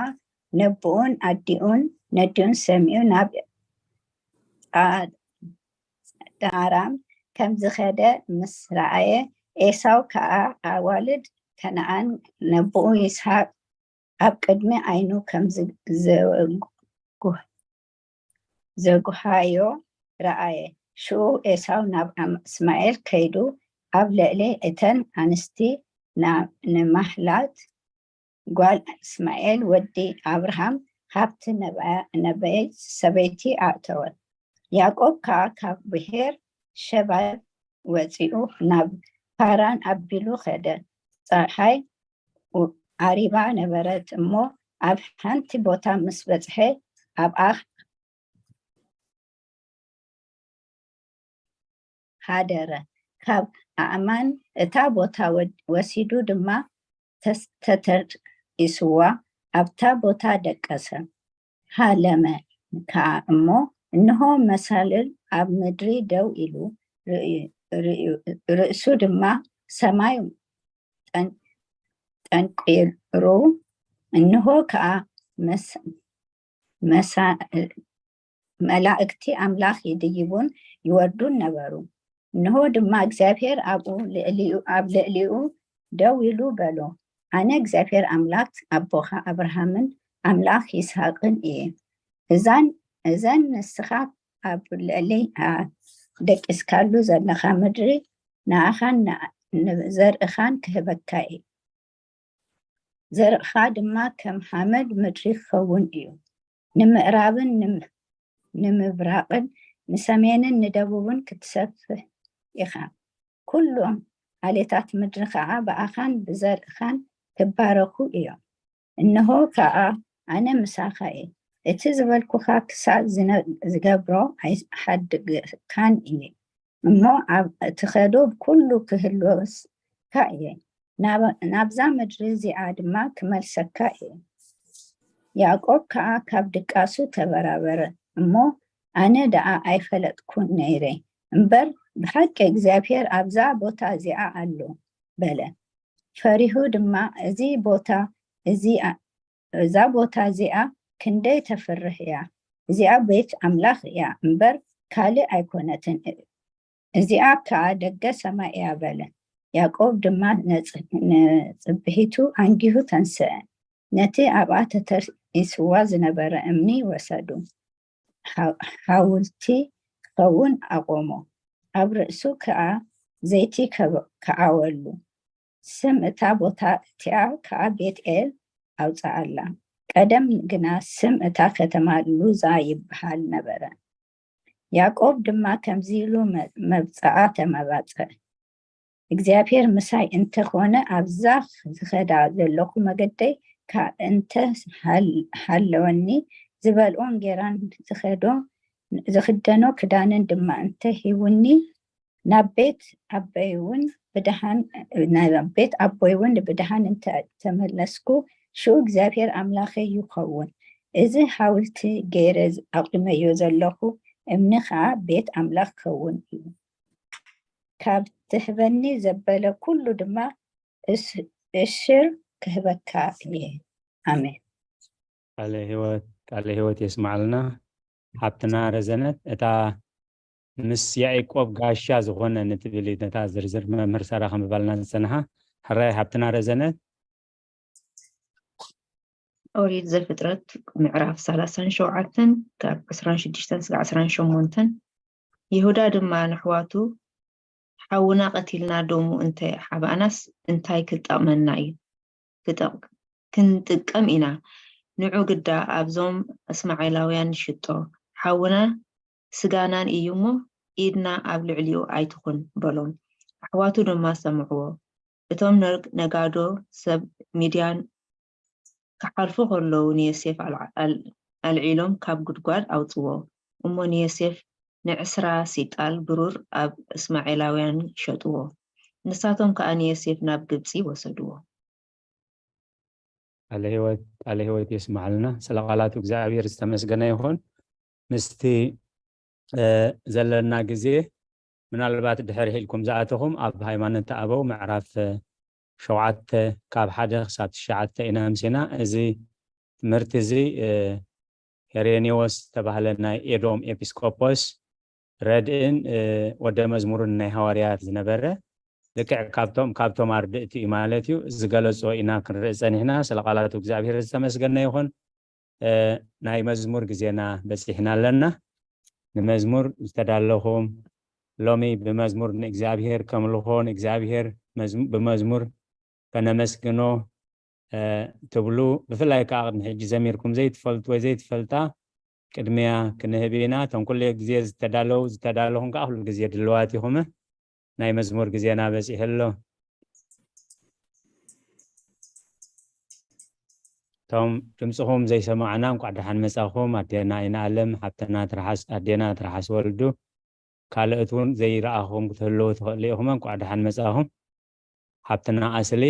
ነቦኡን ኣዲኡን ነዲኡን ሰሚዑ ናብ ኣራም ከም ዝኸደ ምስ ረኣየ ኤሳው ከኣ ኣዋልድ ከነኣን ነቦኡ ይስሓቅ ኣብ ቅድሚ ዓይኑ ከም ዘጉሃዮ ረኣየ። ሽኡ ኤሳው ናብ እስማኤል ከይዱ ኣብ ልዕሊ እተን ኣንስቲ ንማህላት ጓል እስማኤል ወዲ ኣብርሃም ሃብቲ ነብየት ሰበይቲ ኣእተወ። ያዕቆብ ከኣ ካብ ብሄር ሸባብ ወጺኡ ናብ ፓራን ኣቢሉ ኸደ። ጸሓይ ዓሪባ ነበረት እሞ ኣብ ሓንቲ ቦታ ምስ በጽሐ ኣብኣ ሓደረ። ካብ ኣእማን እታ ቦታ ወሲዱ ድማ ተተርኢስዋ ኣብታ ቦታ ደቀሰ። ሃለመ ከኣ እሞ እንሆ መሳልል ኣብ ምድሪ ደው ኢሉ፣ ርእሱ ድማ ሰማይ ጠንቂሩ፣ እንሆ ከኣ መላእክቲ ኣምላኽ ይድይቡን ይወርዱን ነበሩ። እንሆ ድማ እግዚኣብሔር ኣብኡ ኣብ ልዕሊኡ ደው ኢሉ በሎ፣ ኣነ እግዚኣብሔር ኣምላኽ ኣቦኻ ኣብርሃምን ኣምላኽ ይስሃቅን እየ። እዘን ንስኻ ኣብ ልዕሊ ደቂስካሉ ዘለኻ ምድሪ ንኣኻን ንዘርእኻን ክህበካ እየ። ዘርእኻ ድማ ከም ሓመድ ምድሪ ክኸውን እዩ። ንምዕራብን ንምብራቕን ንሰሜንን ንደቡብን ክትሰፍሕ ኢኻ። ኩሎም ዓሌታት ምድሪ ኸዓ ብኣኻን ብዘርእኻን ክባረኹ እዮም። እንሆ ኸዓ ኣነ ምሳኻ እየ። እቲ ዝበልኩኻ ክሳዕ ዝገብሮ ኣይሓድገካን እየ። እሞ ኣብ ትኸዶ ኩሉ ክህልወካ እየ፣ ናብዛ ምድሪ እዚኣ ድማ ክመልሰካ እየ። ያዕቆብ ከኣ ካብ ድቃሱ ተበራበረ እሞ፣ ኣነ ደኣ ኣይፈለጥኩን ነይረ እምበር፣ ብሓቂ እግዚኣብሔር ኣብዛ ቦታ እዚኣ ኣሎ በለ። ፈሪሁ ድማ፣ እዚ ቦታ እዚ እዛ ቦታ እዚኣ ክንደይ ተፍርህ እያ! እዚኣ ቤት ኣምላኽ እያ እምበር ካልእ ኣይኮነትን፣ እዚኣ ከኣ ደገ ሰማይ እያ በለ። ያዕቆብ ድማ ንጽብሒቱ ኣንጊሁ ተንስአ፣ ነቲ ኣብኣ ተተርኢስዋ ዝነበረ እምኒ ወሰዱ፣ ሓውልቲ ክኸውን ኣቖሞ፣ ኣብ ርእሱ ከኣ ዘይቲ ከዓወሉ። ስም እታ ቦታ እቲኣ ከኣ ቤትኤል ኣውጽኣላ። ቀደም ግና ስም እታ ከተማ ሉዛ ይበሃል ነበረ። ያዕቆብ ድማ ከምዚ ኢሉ መ- መብጽዓ ተመባጸ፣ እግዚኣብሔር ምሳይ እንተኾነ ኣብዛ ዝኸዳ ዘለኹ መገደይ ካብ እንተ ሃል- ሃለወኒ ዝበልዖ እንጌራን ዝኸዶ ዝኽደኖ ክዳንን ድማ እንተ ሂቡኒ ናብ ቤት ኣቦይ እውን ብድሓን ናብ ቤት ኣቦይ እውን ብድሓን እንተ ተመለስኩ ሽኡ እግዚኣብሔር ኣምላኸይ ይኸውን። እዚ ሓውልቲ ገይረ ኣቑመዮ ዘለኹ እምኒ ኸዓ ቤት ኣምላኽ ክኸውን እዩ። ካብ ትህበኒ ዘበለ ኩሉ ድማ እስ- እሽር ክህበካ እየ። ኣሜን። ቃለ ህይወት ቃለ ህይወት የስማዕልና። ሓብትና ረዘነት እታ ምስ ያዕቆብ ጋሻ ዝኾነ ንትብል ነታ ዝርዝር መምህር ሳራ ከንብባልና ዝጸንሓ። ሕራይ ሓብትና ረዘነት። ኦሪት ዘፍጥረት ምዕራፍ ሰላሳን ሸውዓተን ካብ ዕስራን ሽዱሽተን ስጋዕ ዕስራን ሸሞንተን። ይሁዳ ድማ ንኣሕዋቱ ሓውና ቀቲልና ደሙ እንተ ሓባእናስ እንታይ ክጠቕመና እዩ? ክጠቕ- ክንጥቀም ኢና። ንዑ ግዳ ኣብዞም እስማዒላውያን ንሽጦ። ሓውና ስጋናን እዩ እሞ ኢድና ኣብ ልዕሊኡ ኣይትኹን በሎም። ኣሕዋቱ ድማ ሰምዕዎ። እቶም ነር- ነጋዶ ሰብ ሚድያን ክሓልፉ ከለዉ ንዮሴፍ ኣልዓ- ኣል- ኣልዒሎም ካብ ጉድጓድ ኣውጽዎ። እሞ ንዮሴፍ ንዕስራ ሲቃል ብሩር ኣብ እስማዒላውያን ሸጥዎ። ንሳቶም ከኣ ንዮሴፍ ናብ ግብጺ ወሰድዎ። ቃለ ህይወት ቃለ ህይወት የስማዕልና። ስለ ቃላቱ እግዚኣብሔር ዝተመስገነ ይኹን። ምስቲ እ፣ ዘለና ግዜ ምናልባት ድሕር ኢልኩም ዝኣተኹም ኣብ ሃይማኖት ኣበው ምዕራፍ እ፣ ሸውዓተ ካብ ሓደ ክሳብ ትሽዓተ ኢና ኣምሲና። እዚ ትምህርቲ እዚ እ፣ ሄሬኔዎስ ዝተባህለ ናይ ኤዶም ኤጲስቆጶስ ረድእን እ፣ ወደ መዝሙርን ናይ ሃዋርያት ዝነበረ ልክዕ ካብቶም ካብቶም ኣርድእቲ እዩ ማለት እዩ ዝገለጾ ኢና ክንርኢ ጸኒሕና። ስለ ቃላቱ እግዚኣብሔር ዝተመስገነ ይኹን። እ፣ ናይ መዝሙር ግዜና በጺሕና ኣለና። ንመዝሙር ዝተዳለኹም ሎሚ ብመዝሙር ንእግዚኣብሔር ከምልኾ ንእግዚኣብሔር መዝ- ብመዝሙር ከነመስግኖ እ፣ ትብሉ ብፍላይ ከዓ ቅድሚ ሕጂ ዘሚርኩም ዘይትፈልጡ ወይ ዘይትፈልጣ ቅድሚያ ክንህብ ኢና። እቶም ኩሉ ግዜ ዝተዳለው ዝተዳለኹም ከዓ ኩሉ ግዜ ድልዋት ኢኹም። ናይ መዝሙር ግዜና በፂሑ ኣሎ። እቶም ድምፅኹም ዘይሰማዕና እንኳዕ ደሓን መፃኹም። ኣዴና ኣይንኣለም ሓብተና ትርሓስ ኣዴና ትርሓስ ወልዱ ካልኦት እውን ዘይረኣኹም ክትህልዉ ትኽእሉ ኢኹም። እንኳዕ ደሓን መፃኹም ሓብትና ኣስሊ።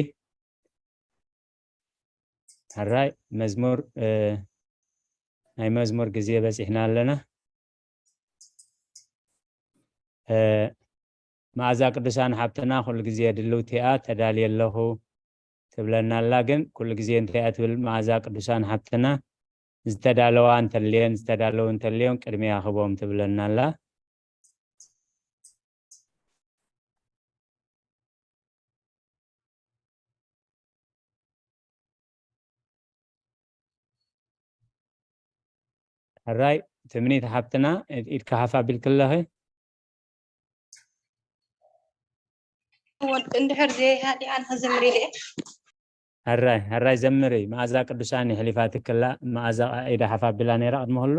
ሕራይ መዝሙር እ፣ ናይ መዝሙር ግዜ በፂሕና ኣለና። እ፣ መኣዛ ቅዱሳን ሓብትና ኩሉ ግዜ ድልውቲ እያ ተዳልየ ኣለኹ ትብለና ኣላ። ግን ኩሉ ግዜ እንታይ እያ ትብል መኣዛ ቅዱሳን ሓብትና? ዝተዳለዋ እንተልየን ዝተዳለዉ እንተልዮም ቅድሚያ ክቦም ትብለና ኣላ። ሕራይ ትምኒት ሓብትና ኢድካ ሓፍ ኣቢልክለኺ። ወልቂ እንድሕር ዘይሃዲኣን ክዝምር ኢለ እየ። ሕራይ ሕራይ ዘምሪ። መኣዛ ቅዱሳን የሕሊፋትክላ። መኣዛ ኢዳ ሓፍ ኣቢላ ነይራ ቅድሚ ኩሉ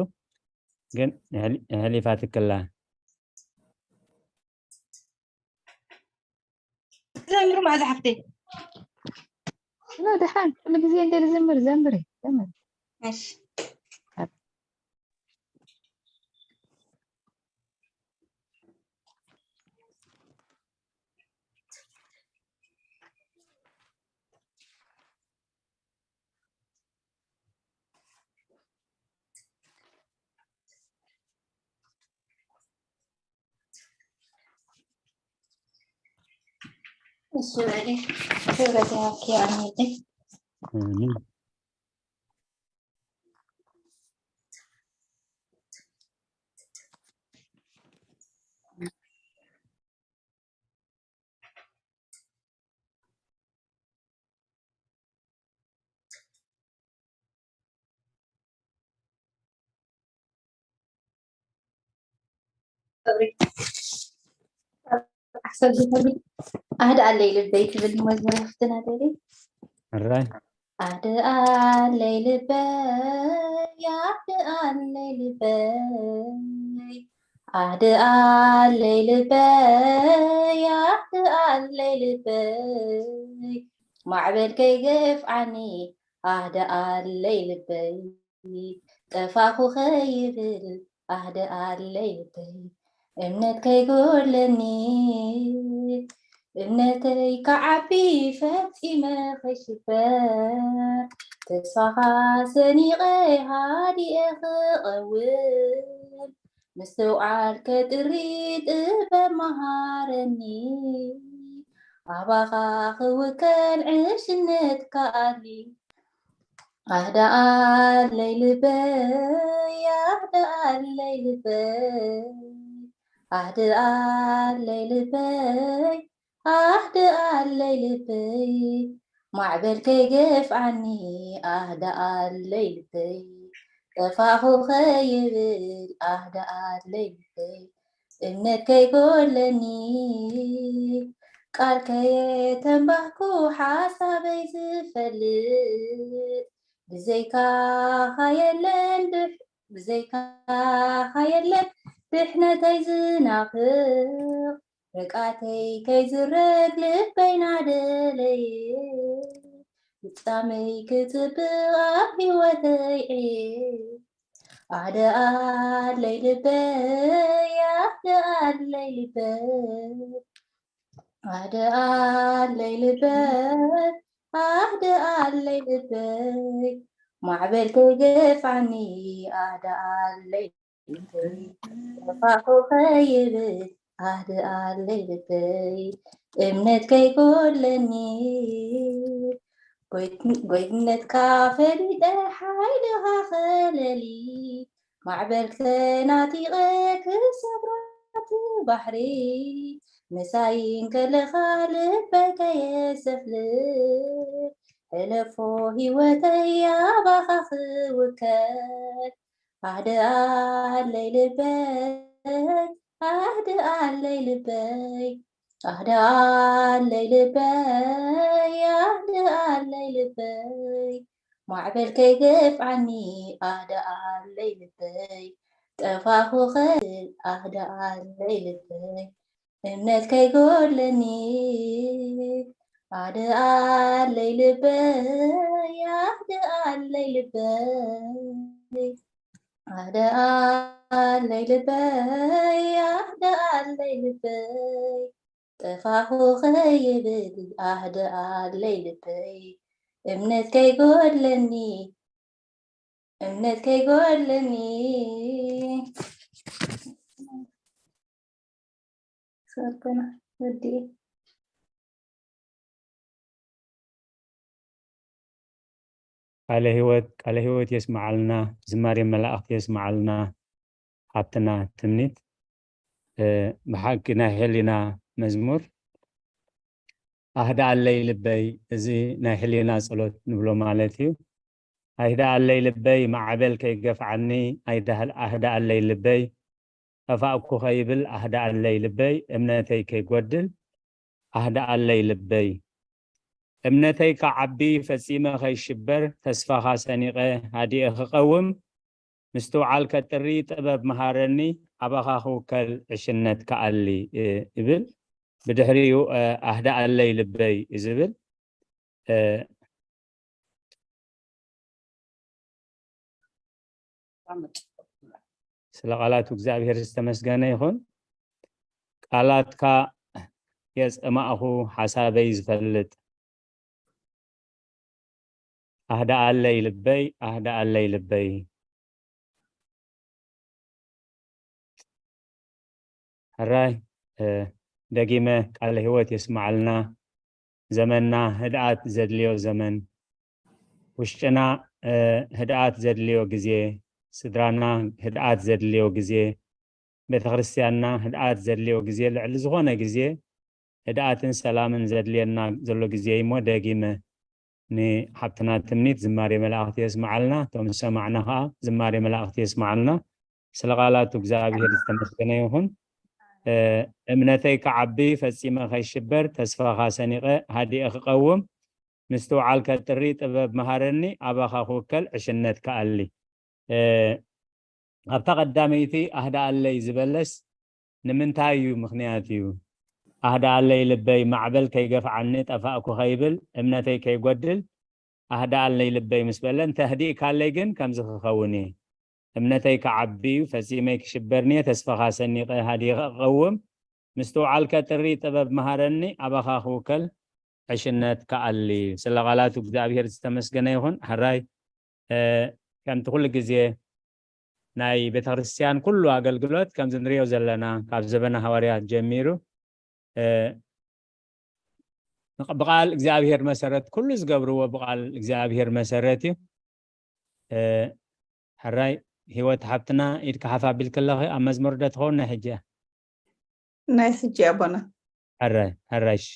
ግን የሕሊ- የሕሊፋትክላ። ዘምር መኣዛ ሓፍተይ። ኖ ደሓን ኩሉ ግዜ እንደ ዝምር ዘምሪ ዘምሪ። እሺ። እሺ በሊ። ክብረት ይሃብኪ ኣሜን። ኣሜን። ኣሕሰብ ዝፈልግ ኣህድ ኣለይ ልበይ ትብል መዝሙር ይፍትና ደሊ ሕራይ ኣህድኣለይ ልበይ ኣህድኣለይ ልበይ ኣህድኣለይ ልበይ ኣህድኣለይ ልበይ ማዕበል ከይገፍዓኒ ኣህድኣለይ ልበይ ጠፋኹ ከይብል ኣህድኣለይ ልበይ እምነት ከይጎድለኒ እምነተይ ክዓቢ ፈጺመ ከይሽበር ተስፋኻ ሰኒቐ ሃዲኤ ክቐውም ምስትውዓል ከጥሪ ጥበብ መሃረኒ ኣባኻ ክውከል ዕሽነት ከኣሊ ኣህደኣለይ ልበይ ኣህደኣለይ ልበይ ኣህደኣለይ ልበይ ኣህደኣለይ ልበይ ማዕበል ከይገፍዓኒ ኣህደኣለይ ልበይ ጠፋኹ ከይብል ኣህደኣለይ ልበይ እምነት ከይጎድለኒ ቃል ከየተንባህኩ ሓሳበይ ዝፈልጥ ብዘይካኻ የለን ድሕ ብዘይካኻ የለን ድሕነተይ ዝናፍቕ ርቃተይ ከይዝረግ ልበይ ናደለየ ፍጻመይ ክጽብቕ ኣብ ህይወተይ ዕየ ኣደ ኣለይ ልበይ ኣደ ኣለይ ልበይ ኣደ ኣለይ ልበይ ኣደ ኣለይ ልበይ ማዕበል ከይገፋኒ ኣደ ኣለይ ልበይ ጠፋኹ ከይብል ኣደ ኣለይ ልበይ እምነት ከይጎድለኒ ጎይትነትካ ፈሊጠ ሓይልኻ ከለሊ ማዕበል ተናቲቐ ክሰብራቲ ባሕሪ ምሳይ እንከለኻ ልበይ ከየሰፍል ሕለፎ ህይወተይ ኣባኻ ክውከል ኣህደ ኣለይ ልበይ ኣህደ ኣለይ ልበይ ኣህደ ኣለይ ልበይ ኣህደ ኣለይ ልበይ ማዕበል ከይገፍዓኒ ኣህደ ኣለይ ልበይ ጠፋኹ ኸል ኣህደ ኣለይ ልበይ እምነት ከይጎድለኒ ኣህደ ኣለይ ልበይ ኣህደ ኣለይ ልበይ ኣህደ ኣለይ ልበይ ኣህደ ኣለይ ልበይ ጠፋኹ ከይብል ኣህደ ኣለይ ልበይ እምነት ከይጎድለኒ እምነት ከይጎድለኒ ሰኮና ወዲ ቃለ ህይወት ቃለ ህይወት የስመዓልና፣ ዝማሬ መላእክት የስመዓልና። ሓብትና ትምኒት ብሓቂ ናይ ሕሊና መዝሙር ኣህድኣለይ ልበይ፣ እዚ ናይ ሕሊና ጸሎት ንብሎ ማለት እዩ። ኣይህድኣለይ ልበይ፣ ማዕበል ከይገፍዓኒ ኣህድኣለይ ልበይ፣ ጠፋእኩ ከይብል ኣህድኣለይ ልበይ፣ እምነተይ ከይጎድል ኣህድኣለይ ልበይ። እምነተይ ክዓቢ ፈጺመ ከይሽበር፣ ተስፋኻ ሰኒቐ ሃዲኤ ክቐውም፣ ምስትውዓል ከጥሪ ጥበብ መሃረኒ፣ ኣባኻ ክውከል ዕሽነት ክኣሊ ይብል። ብድሕሪኡ ኣህድኣለይ ልበይ ዝብል ስለ ቃላቱ እግዚኣብሔር ዝተመስገነ ይኹን። ቃላትካ የጸማእኹ ሓሳበይ ዝፈልጥ ኣህድኣለይ ልበይ ኣህድኣለይ ልበይ። ሕራይ ደጊመ ቃለ ህይወት የስመዓልና። ዘመንና ህድኣት ዘድልዮ ዘመን፣ ውሽጥና ህድኣት ዘድልዮ ግዜ፣ ስድራና ህድኣት ዘድልዮ ግዜ፣ ቤተክርስትያንና ህድኣት ዘድልዮ ግዜ፣ ልዕሊ ዝኾነ ግዜ ህድኣትን ሰላምን ዘድልየና ዘሎ ግዜ እዩሞ ደጊመ ንሓብትና ትምኒት ዝማሬ መላእኽቲ የስመዓልና። እቶም ዝሰማዕና ከዓ ዝማሬ መላእኽቲ የስመዓልና። ስለ ቃላቱ እግዚኣብሔር ዝተመስገነ ይኹን። እምነተይ ክዓቢ ፈጺመ ከይሽበር ተስፋኻ ሰኒቐ ሃዲኤ ክቐውም ምስትውዓል ከጥሪ ጥበብ መሃረኒ፣ ኣባኻ ክውከል ዕሽነት ከኣሊ። ኣብታ ቀዳመይቲ ኣህዳኣለይ ዝበለስ ንምንታይ እዩ? ምኽንያት እዩ። ኣህዳኣለይ ልበይ፣ ማዕበል ከይገፍዓኒ፣ ጠፋእኩ ከይብል፣ እምነተይ ከይጎድል ኣህዳኣለይ ልበይ ምስ በለ፣ እንተህዲእካለይ ግን ከምዚ ክኸውን እየ። እምነተይ ክዓቢ እዩ፣ ፈጺመይ ክሽበርኒ እየ፣ ተስፋኻ ሰኒቐ ሃዲኸ እቐውም፣ ምስትውዓል ከጥሪ ጥበብ መሃረኒ፣ ኣባኻ ክውከል ዕሽነት ክኣሊ። ስለ ቃላቱ እግዚኣብሔር ዝተመስገነ ይኹን። ሕራይ ከምቲ ኩሉ ግዜ ናይ ቤተክርስትያን ኩሉ ኣገልግሎት ከምዚ ንሪኦ ዘለና ካብ ዘበነ ሃዋርያት ጀሚሩ ብቃል እግዚኣብሔር መሰረት ኩሉ ዝገብርዎ ብቃል እግዚኣብሔር መሰረት እዩ። ሕራይ ህይወት ሓብትና ኢድካ ሓፍ ኣቢልክ ኣለኺ ኣብ መዝሙር ዶ ትኸውን ናይ ሕጂ እያ? ናይ ሕጂ ኣቦና ሕራይ ሕራይሽ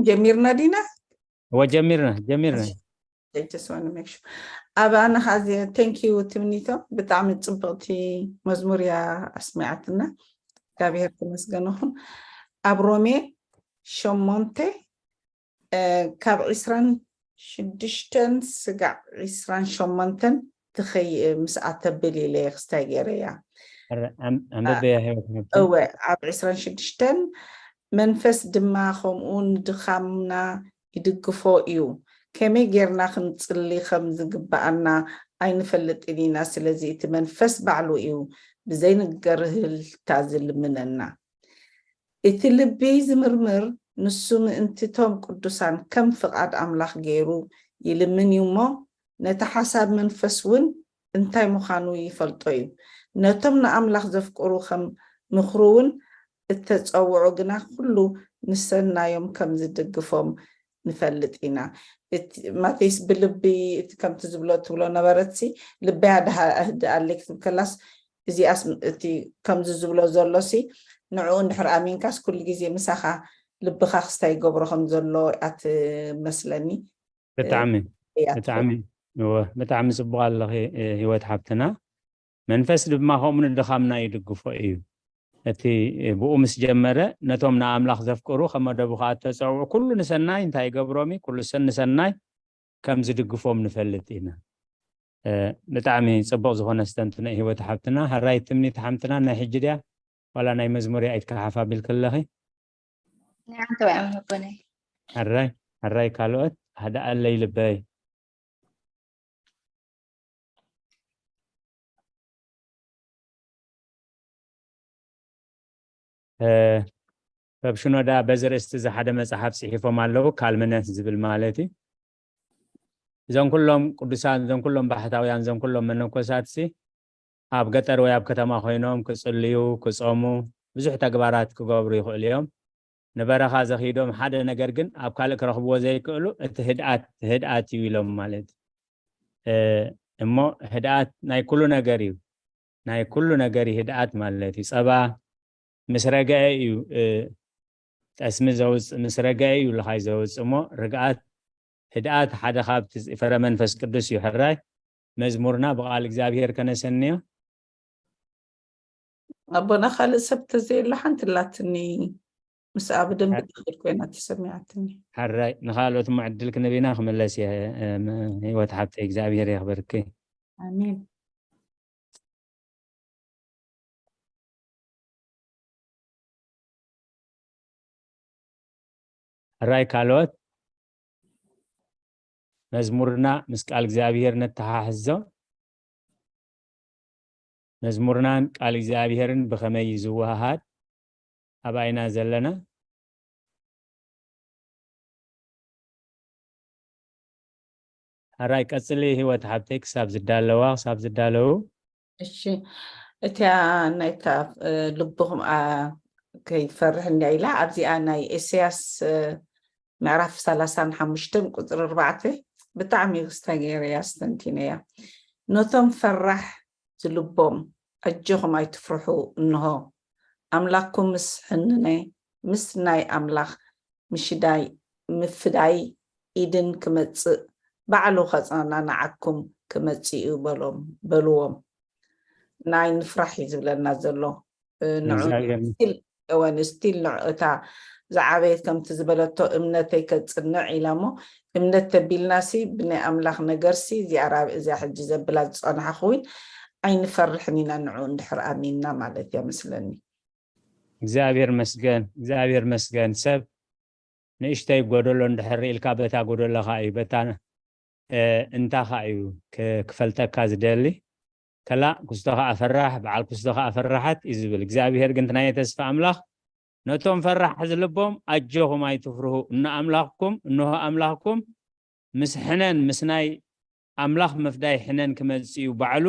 ጀሚርና ዲና እወ ጀሚርና ጀሚርና just want to make sure ኣባና ኻዚ thank you ትምኒቶ ብጣዕሚ ፅብቕቲ መዝሙር እያ ኣስሚዓትና እግዚኣብሔር ተመስገን ይኹን ኣብ ሮሜ ሸሞንተ ካብ ዕስራን ሽዱሽተን ስጋዕ ዕስራን ሸሞንተን ትኸይ ምስ ኣተብል ኢለ ክስታይ ገይረ እያ ኣንብበያ ህይወት እወ ኣብ ዕስራን ሽዱሽተን መንፈስ ድማ ከምኡ ንድኻምና ይድግፎ እዩ ከመይ ጌርና ክንጽሊ ከም ዝግብኣና ኣይንፈልጥን ኢና ስለዚ እቲ መንፈስ ባዕሉ እዩ ብዘይንገርህልታ ዝልምነና እቲ ልቢ ዝምርምር ንሱ ምእንቲ ቶም ቅዱሳን ከም ፍቓድ ኣምላኽ ገይሩ ይልምን እዩ እሞ ነቲ ሓሳብ መንፈስ እውን እንታይ ምዃኑ ይፈልጦ እዩ። ነቶም ንኣምላኽ ዘፍቅሩ ከም ምኽሩ እውን እተጸውዑ ግና ኩሉ ንሰናዮም ከም ዝድግፎም ንፈልጥ ኢና። ማቴስ ብልቢ እቲ ከምቲ ዝብሎ ትብሎ ነበረትሲ ልበያ ድኣለይ ክትብል ከላስ እዚኣስ እቲ ከምዚ ዝብሎ ዘሎሲ ንዕኡ እንድሕር ኣሚንካስ ኩሉ ግዜ ምሳኻ ልብኻ ክስታይ ይገብሮ ከም ዘሎ ኣትመስለኒ ብጣዕሚ ብጣዕሚ ብጣዕሚ ፅቡቅ ኣለኺ ህይወት ሓብትና መንፈስ ድማ ከምኡ ንድኻምና ይድግፎ እዩ እቲ ብኡ ምስ ጀመረ ነቶም ንኣምላኽ ዘፍቅሩ ከመደቡ ከዓ እተፀውዑ ኩሉ ንሰናይ እንታይ ይገብሮም እዩ ኩሉ ሰን ንሰናይ ከም ዝድግፎም ንፈልጥ ኢና ብጣዕሚ ፅቡቅ ዝኾነ ስተንትነ ህይወት ሓብትና ሕራይ ትምኒት ሓምትና ናይ ሕጂ ድያ ዋላ ናይ መዝሙር እያ ኢድካ ሓፍ ኣቢልክ ኣለኺ ናይ ዓንተ ወይ ዓመት ኣቦናይ ሕራይ ሕራይ ካልኦት ኣህደኣለይ ልበይ ካብ ሽኖዳ በዚ ርእስቲ እዚ ሓደ መፅሓፍ ፅሒፎም ኣለዉ ካልምነት ዝብል ማለት እዩ እዞም ኩሎም ቅዱሳን እዞም ኩሎም ባሕታውያን እዞም ኩሎም መነኮሳት ሲ ኣብ ገጠር ወይ ኣብ ከተማ ኮይኖም ክፅልዩ ክፀሙ ብዙሕ ተግባራት ክገብሩ ይኽእሉ እዮም ንበረኻ ዘኺዶም ሓደ ነገር ግን ኣብ ካልእ ክረኽብዎ ዘይክእሉ እቲ ህድኣት ህድኣት እዩ ኢሎም ማለት እሞ ህድኣት ናይ ኩሉ ነገር እዩ ናይ ኩሉ ነገር ህድኣት ማለት እዩ ፀባ ምስ ረገአ እዩ ጠስሚ ዘውፅእ ምስ ረገአ እዩ ልኻይ ዘውፅእ እሞ ርግኣት ህድኣት ሓደ ካብቲ ፍረ መንፈስ ቅዱስ እዩ ሕራይ መዝሙርና ብቃል እግዚኣብሄር ከነሰንዮ ኣቦና ካልእ ሰብ ተዘየሎ ሓንቲ ላትኒ ምስኣ ብደንቢ ትኽእል ኮይና ተሰሚዓትኒ ሕራይ ንካልኦት እሞ ዕድል ክንብ ኢና ክምለስ እየ ህይወት ሓብተይ እግዚኣብሄር የኽበርኪ ኣሜን ሕራይ ካልኦት መዝሙርና ምስ ቃል እግዚኣብሔር ነተሓሕዞ መዝሙርናን ቃል እግዚኣብሔርን ብኸመይ እዩ ዝወሃሃድ ኣባይና ዘለና ሕራይ ቀፅሊ ህይወት ሓብተይ ክሳብ ዝዳለዋ ክሳብ ዝዳለዉ እሺ እቲያ ናይታ ልብኹም ከይፈርሕ እንዲያ ኢላ ኣብዚኣ ናይ ኤሰያስ ምዕራፍ ሰላሳን ሓሙሽተን ቁፅሪ ኣርባዕተ ብጣዕሚ ክስታ ገይረ እያ ስተንቲነያ ነቶም ፈራሕ ዝልቦም ኣጆኹም ኣይትፍርሑ እንሆ ኣምላክኩም ምስ ሕንነ ምስ ናይ ኣምላኽ ምሽዳይ ምፍዳይ ኢድን ክመጽእ ባዕሉ ከጸናንዓኩም ክመጽእ እዩ በሎም በልዎም ናይ ንፍራሕ እዩ ዝብለና ዘሎ ንዑ still እወን still ንዑ እታ ዝዓበየት ከምቲ ዝበለቶ እምነተይ ከጽንዕ ኢላ እሞ፣ እምነት ተቢልናሲ ብናይ ኣምላኽ ነገርሲ እዚኣ ራብ-፣ እዚኣ ሕጂ ዘብላ ዝጸናሕኹ እውን ኣይንፈርሕን ኢና ንዕኡ እንድሕር ኣሚንና ማለት እያ መስለኒ። እግዚኣብሔር መስገን፣ እግዚኣብሔር መስገን። ሰብ ንእሽተይ ጎደሎ እንድሕር ኢልካ በታ ጎደሎ ኸዓ እዩ፣ በታ፣ እ፣ እንታ ኸዓ እዩ ክ-፣ ክፈልጠካ ዝደሊ። ከላእ ክስቶ ኸዓ ፈራሕ፣ በዓል ክስቶ ኸዓ ፈራሓት እዩ ዝብል። እግዚኣብሔር ግን እቲ ናይ ተስፋ ኣምላኽ ነቶም ፈራሕቲ ልቦም ኣጆኹም ኣይትፍርሁ፣ እነ ኣምላኽኩም፣ እንሆ ኣምላኽኩም ምስ ሕነን ምስ ናይ ኣምላኽ ምፍዳይ ሕነን ክመጽእ እዩ፣ ባዕሉ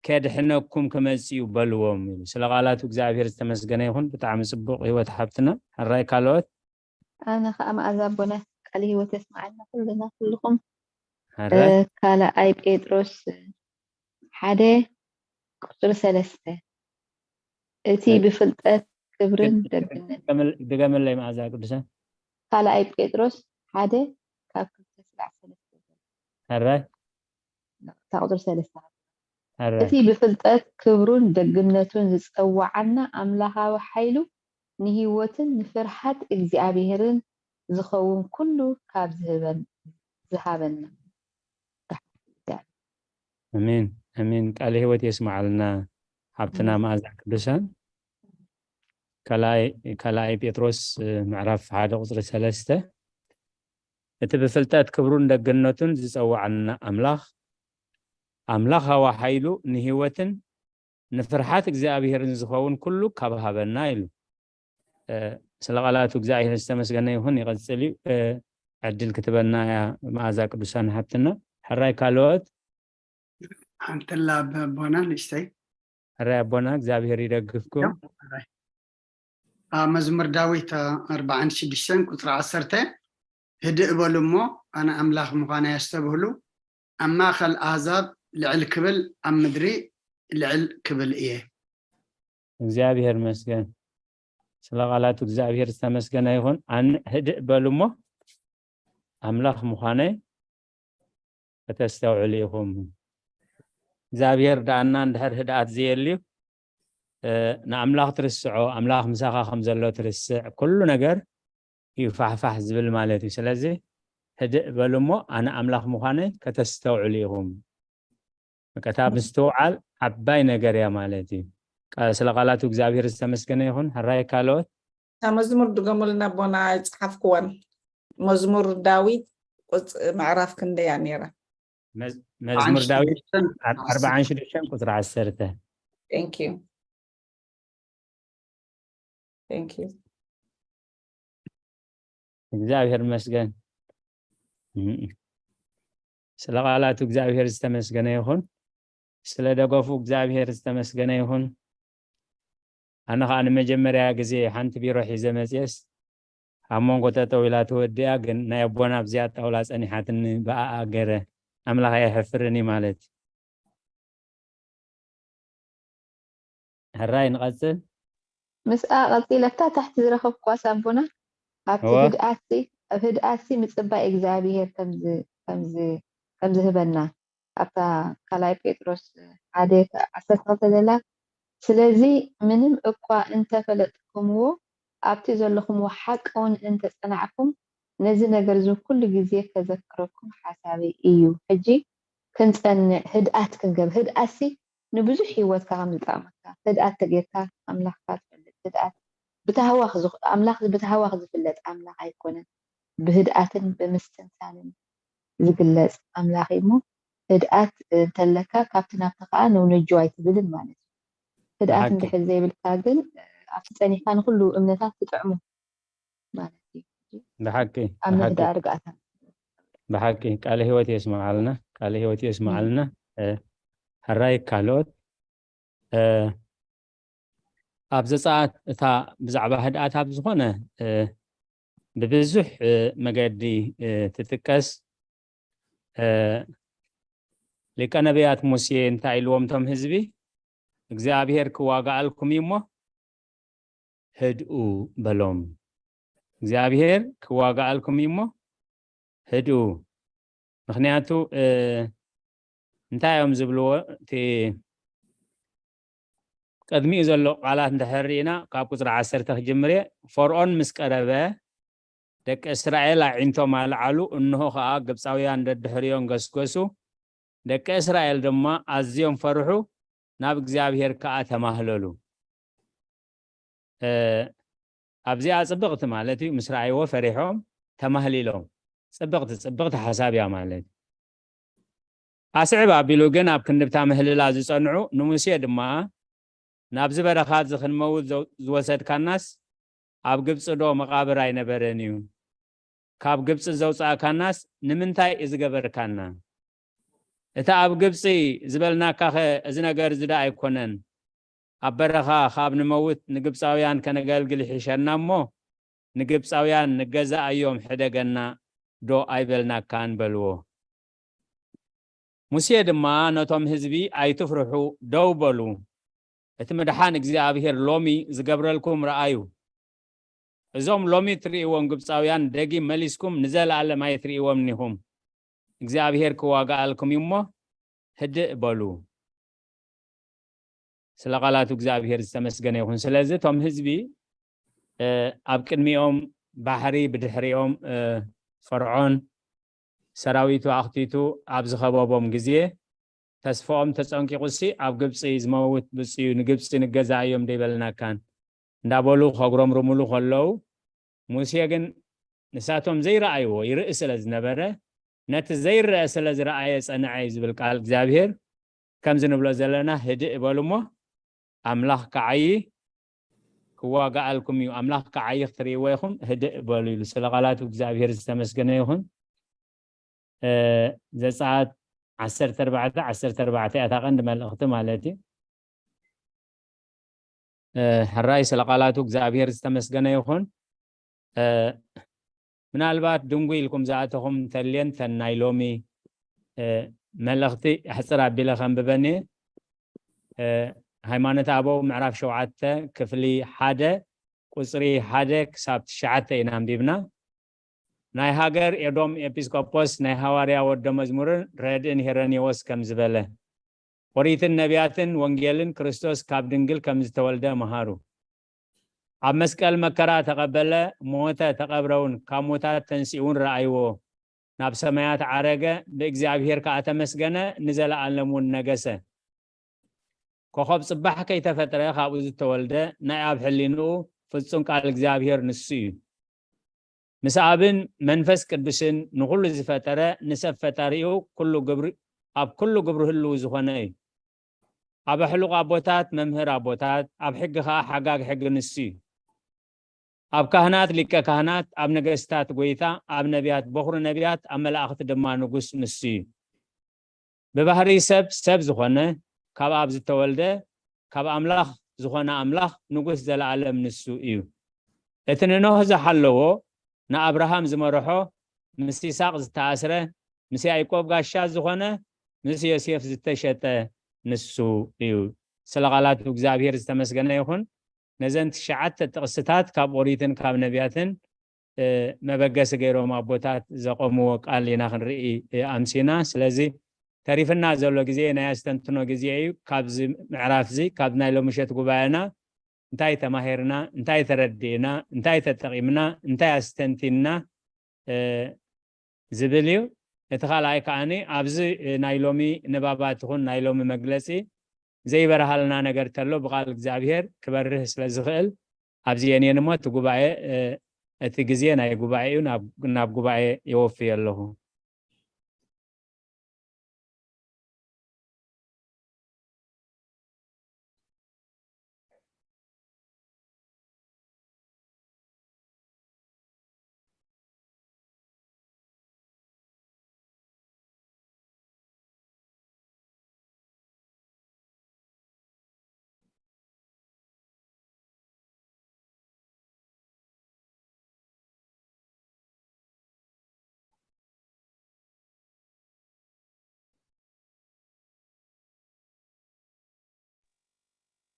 ከድሕነኩም ክመጽእ እዩ በልዎም ኢሉ። ስለ ቃላቱ እግዚኣብሔር ዝተመስገነ ይኹን። ብጣዕሚ ጽቡቕ ህይወት ሓብትና። ሕራይ ካልኦት። ኣነ ኸዓ መኣዛ ኣቦና ቃለ ህይወት የስምዓልና ኩልና ኩልኹም። ሕራይ። እ፣ ካልኣይ ጴጥሮስ ሓደ ቁጽሪ ሰለስተ፣ እቲ እ፣ ብፍልጠት ክብርን ድ-፣ ደግነት። ድገመል-፣ ድገመለይ መኣዛ ቅዱሳን። ካልኣይ ጴጥሮስ ሓደ ካብ ክልተ ስጋዕ ሰለስተ። ሕራይ። እታ ቁጽሪ ሰለስተ። ሕራይ። እቲ ብፍልጠት ክብሩን ደግነቱን ዝጸዋዓና ኣምላኻዊ ሓይሉ ንህይወትን ንፍርሃት እግዚኣብሔርን ዝኸውን ኩሉ ካብ ዝህበን-፣ ዝሃበና። ኣሜን፣ ኣሜን። ቃለ ህይወት የስምዓልና ሓብትና እም። መኣዛ ቅዱሳን። ካልኣይ፣ ካልኣይ ጴጥሮስ፣ እ፣ ምዕራፍ ሓደ ቁጽሪ ሰለስተ፣ እቲ ብፍልጠት ክብሩን ደግነቱን ዝጸዋዓና ኣምላኽ፣ ኣምላኻዊ ሓይሉ ንህይወትን ንፍርሓት እግዚኣብሔርን ዝኸውን ኩሉ ካብ ሃበና ኢሉ። እ፣ ስለ ቃላቱ እግዚኣብሔር ዝተመስገነ ይኹን። ይቐጽል እዩ። እ፣ ዕድል ክትበና እያ መኣዛ ቅዱሳን ሓብትና። ሕራይ ካልኦት። ሓንተላ ኣቦና ንእሽተይ። ሕራይ ኣቦና፣ እግዚኣብሔር ይደግፍኩም። ሕራይ። ኣብ መዝሙር ዳዊት ኣርባዓን ሽዱሽተን ቁጽሪ ዓሰርተ፣ ህድእ በሉ እሞ ኣነ ኣምላኽ ምዃነይ ኣስተብህሉ፣ ኣብ ማእከል ኣህዛብ ልዕል ክብል፣ ኣብ ምድሪ ልዕል ክብል እየ። እግዚኣብሔር ይመስገን። ስለ ቃላቱ እግዚኣብሔር ዝተመስገነ ይኹን። ኣነ ህድእ በሉ እሞ ኣምላኽ ምዃነይ ከተስተውዕሉ ኢኹም። እግዚኣብሔር ደኣና እንድሕር ህድኣት ዘየልዩ፣ እ፣ ንኣምላኽ ትርስዖ፣ ኣምላኽ ምሳኻ ከም ዘሎ ትርስዕ፣ ኩሉ ነገር እዩ ፋሕፋሕ ዝብል ማለት እዩ። ስለዚ ህድእ በሉ እሞ ኣነ ኣምላኽ ምዃነይ ከተስተውዕሉ ኢኹም። በቃ እታ ምስትውዓል ዓባይ ነገር እያ ማለት እዩ። ቃ-፣ ስለ ቃላቱ እግዚኣብሔር ዝተመስገነ ይኹን። ሕራይ ካልኦት። እታ መዝሙር ድገሙልና ኣቦና፣ ኣይጸሓፍኩዋን። መዝሙር ዳዊት ቁጽ-፣ ምዕራፍ ክንደይ እያ ነይራ? መዝ-፣ መዝሙር ዳዊት ኣር-፣ ኣርባዓን ሽዱሽተን ቁጽሪ ዓሰርተ። Thank you። Thank you። እግዚኣብሔር ይመስገን። እም። ስለ ቃላቱ እግዚኣብሔር ዝተመስገነ ይኹን። ስለ ደገፉ እግዚኣብሔር ዝተመስገነ ይኹን። ኣነ ኸዓ ንመጀመርያ ግዜ ሓንቲ ቢሮ ሒዘ መጽየስ ኣብ መንጎ ጠጠው ኢላ ተወዲኣ፣ ግን ናይ ኣቦና ኣብዚኣ ጣውላ ጸኒሓትኒ ብኣኣ ገረ ኣምላኽ ኣየሕፍርን እዩ ማለት። ሕራይ ንቐጽል። ምስኣ ቀጺለ ኣብታ ታሕቲ ዝረኸብኳስ ኣቦና፣ ኣብቲ እወ። ህድኣትሲ፣ ኣብ ህድኣትሲ ምጽባይ እግዚኣብሄር ከም ዝ-፣ ከም ዝ-፣ ከም ዝህበና፣ ኣብታ ካልኣይ ጴጥሮስ ሓደ ዓሰርተ ክልተ ዘላ፣ ስለዚ ምንም እኳ እንተፈለጥኩምዎ፣ ኣብቲ ዘለኹምዎ ሓቂ እውን እንተጸናዕኩም፣ ነዚ ነገር እዚ ኩሉ ግዜ ከዘክረኩም ሓሳበይ እዩ። ሕጂ ክንጸንዕ፣ ህድኣት ክንገብር፣ ህድኣትሲ ንብዙሕ ህይወትካ ከም ዝጠቕመካ፣ ህድኣት ተጌርካ ኣምላኽካ ትፈልጥ። ህድኣት ብታህዋኽ ዝኽ-፣ ኣምላኽ ብታህዋኽ ዝፍለጥ ኣምላኽ ኣይኮነን። ብህድኣትን ብምስትንሳንን ዝግለጽ ኣምላኽ እዩ እሞ፣ ህድኣት እንተለካ ካብቲ ናብቲ ከኣ ነው ነጅው ኣይትብልን ማለት እዩ። ህድኣት ብሓቂ። እንድሕር ዘይብልካ ግን፣ ኣብቲ ጸኒሕካ ንኹሉ እምነታት ትጥዕሞ ማለት እዩ። ብሓቂ፣ ኣብ ብሓቂ። ምህዳእ ርግኣታ። ብሓቂ ቃለ ህይወት የስምዓልና፣ ቃለ ህይወት የስምዓልና። እ፣ ሕራይ ካልኦት፣ እ፣ ኣብ ዘጸኣት እታ ብዛዕባ ህድኣት ኣብ ዝኾነ፣ እ፣ ብብዙሕ፣ እ፣ መገዲ፣ እ፣ ትጥቀስ። እ፣ ሊቀ ነቢያት ሙሴ እንታይ ኢልዎም እቶም ህዝቢ? እግዚኣብሄር ክዋጋኣልኩም እዩ እሞ ህድኡ በሎም። እግዚኣብሄር ክዋጋኣልኩም እዩ እሞ ህድኡ። ምኽንያቱ፣ እ፣ እንታይ እዮም ዝብልዎ? እቲ ቅድሚኡ ዘሎ ቃላት እንድሕር ርኢና፣ ካብ ቁጽሪ ዓሰርተ ክጅምር እየ። ፈርዖን ምስ ቀረበ፣ ደቂ እስራኤል ኣዒንቶም ኣልዓሉ፣ እንሆ ኸኣ ግብጻውያን ደድሕሪኦም ገስገሱ። ደቂ እስራኤል ድማ ኣዝዮም ፈርሑ፣ ናብ እግዚኣብሄር ከኣ ተማህለሉ። እ፣ ኣብዚኣ ጽብቕቲ ማለት እዩ፣ ምስ ረኣይዎ ፈሪሖም ተማህሊሎም። ጽብቕቲ፣ ጽብቕቲ ሓሳብ እያ ማለት እዩ። ኣስዕብ ኣቢሉ ግን ኣብ ክንድብታ ምህልላ ዝጸንዑ፣ ንሙሴ ድማ፣ ናብዚ በረኻ እዚ ክንመውት ዘው-፣ ዝወሰድካናስ ኣብ ግብጺ ዶ መቓብር ኣይነበረን እዩ? ካብ ግብጺ ዘውጻእካናስ ንምንታይ እዚ ገበርካና? እቲ ኣብ ግብጺ ዝበልናካኸ እዚ ነገር እዚ ደኣ ኣይኮነን? ኣብ በረኻ ካብ ንመውት ንግብጻውያን ከነገልግል ይሕሸና እሞ፣ ንግብጻውያን ንገዛኣዮም ሕደገና ዶ ኣይበልናካን? በልዎ። ሙሴ ድማ ነቶም ህዝቢ፣ ኣይትፍርሑ፣ ደው በሉ፣ እቲ ምድሓን እግዚኣብሄር ሎሚ ዝገብረልኩም ረኣዩ። እዞም ሎሚ ትርእይዎም ግብጻውያን ደጊም መሊስኩም ንዘለኣለም ኣይትርእይዎምን ኢኹም። እግዚኣብሄር ክዋጋኣልኩም እዩ እሞ ህድእ በሉ። ስለ ቃላቱ እግዚኣብሄር ዝተመስገነ ይኹን። ስለዚ እቶም ህዝቢ፣ እ፣ ኣብ ቅድሚኦም ባሕሪ፣ ብድሕሪኦም፣ እ፣ ፈርዖን ሰራዊቱ ኣኽቲቱ ኣብ ዝኸበቦም ግዜ፣ ተስፋኦም ተጸንቂቑሲ፣ ኣብ ግብጺ ዝመውት ብጽዩ፣ ንግብጺ ንገዛእዮም ደይበልናካን እንዳበሉ ከጉረምርሙሉ ከለዉ፣ ሙሴ ግን ንሳቶም ዘይረኣይዎ ይርኢ ስለ ዝነበረ፣ ነቲ ዘይረአ ስለ ዝረኣየ ጸንዐ እዩ ዝብል ቃል እግዚኣብሄር። ከምዚ ንብሎ ዘለና፣ ህድእ በሉ እሞ ኣምላኽ ክዓዪ ክዋጋኣልኩም እዩ፣ ኣምላኽ ክዓዪ ክትርእይዎ ኢኹም፣ ህድእ በሉ ኢሉ። ስለ ቃላቱ እግዚኣብሄር ዝተመስገነ ይኹን። እ፣ ዘጸኣት ዓሰርተ ኣርባዕተ፣ ዓሰርተ ኣርባዕተ እያ እታ ቀንዲ መልእኽቲ ማለት እዩ። እ፣ ሕራይ ስለ ቃላቱ እግዚኣብሄር ዝተመስገነ ይኹን። እ፣ ምናልባት ድንጉ ኢልኩም ዝኣተኹም እንተልየን፣ ተን ናይ ሎሚ፣ እ፣ መልእኽቲ ኣሕጽር ኣቢለ ከንብበን እየ። እ፣ ሃይማኖተ ኣበው ምዕራፍ ሸውዓተ ክፍሊ ሓደ ቁጽሪ ሓደ ክሳብ ትሽዓተ ኢና ኣንቢብና። ናይ ሃገር ኤዶም ኤጲስቆጶስ ናይ ሃዋርያ ወደ መዝሙርን ረድእን ሄረኔዎስ ከም ዝበለ፣ ኦሪትን ነቢያትን ወንጌልን ክርስቶስ ካብ ድንግል ከም ዝተወልደ መሃሩ። ኣብ መስቀል መከራ ተቐበለ፣ ሞተ፣ ተቐብረ እውን፣ ካብ ሞታት ተንሲኡ እውን ረኣይዎ። ናብ ሰማያት ዓረገ፣ ብእግዚኣብሔር ከኣ ተመስገነ፣ ንዘለኣለም እውን ነገሰ። ኮኸብ ጽባሕ ከይተፈጥረ ካብኡ ዝተወልደ ናይ ኣብ ሕሊንኡ ፍጹም ቃል እግዚኣብሔር ንሱ እዩ። ምስ ኣብን መንፈስ ቅዱስን ንኹሉ ዝፈጠረ ንሰብ ፈጣሪኡ ኩሉ ግብሪ፣ ኣብ ኩሉ ግብሪ ህልው ዝኾነ እዩ። ኣብ ኣሕሉቕ ኣቦታት መምህር ኣቦታት፣ ኣብ ሕጊ ኸኣ ሓጋግ ሕጊ ንሱ እዩ። ኣብ ካህናት ሊቀ ካህናት፣ ኣብ ነገስታት ጐይታ፣ ኣብ ነቢያት በኹሪ ነቢያት፣ ኣብ መላእኽቲ ድማ ንጉስ ንሱ እዩ። ብባህሪ ሰብ ሰብ ዝኾነ፣ ካብ ኣብ ዝተወልደ፣ ካብ ኣምላኽ ዝኾነ ኣምላኽ ንጉስ ዘለኣለም ንሱ እዩ። እቲ ንኖህ ዝሓለዎ፣ ንኣብርሃም ዝመርሖ፣ ምስ ይስሐቅ ዝተኣስረ፣ ምስ ያዕቆብ ጋሻ ዝኾነ፣ ምስ ዮሴፍ ዝተሸጠ ንሱ እዩ። ስለ ቃላቱ እግዚኣብሔር ዝተመስገነ ይኹን። ነዘን ትሽዓተ ጥቕስታት ካብ ኦሪትን ካብ ነቢያትን፣ እ፣ መበገሲ ገይሮም ኣቦታት ዘቆምዎ ቃል ኢና ክንርኢ፣ እ፣ ኣምሲና። ስለዚ ተሪፍና ዘሎ ግዜ ናይ ኣስተንትኖ ግዜ እዩ። ካብዚ ምዕራፍ እዚ፣ ካብ ናይ ሎምሸት ጉባኤና እንታይ ተማሂርና፣ እንታይ ተረዲእና፣ እንታይ ተጠቒምና፣ እንታይ ኣስተንቲንና፣ እ፣ ዝብል እዩ። እቲ ካልኣይ ከኣኒ ኣብዚ፣ እ፣ ናይ ሎሚ ንባባት ይኹን ናይ ሎሚ መግለጺ ዘይበርሃልና ነገር ተሎ ብቓል እግዚኣብሔር ክበርህ ስለ ዝኽእል ኣብዚ የንየን እሞ እቲ ጉባኤ፣ እ፣ እቲ ግዜ ናይ ጉባኤ እዩ፣ ናብ፣ ናብ ጉባኤ የወፍዮ ኣለኹ።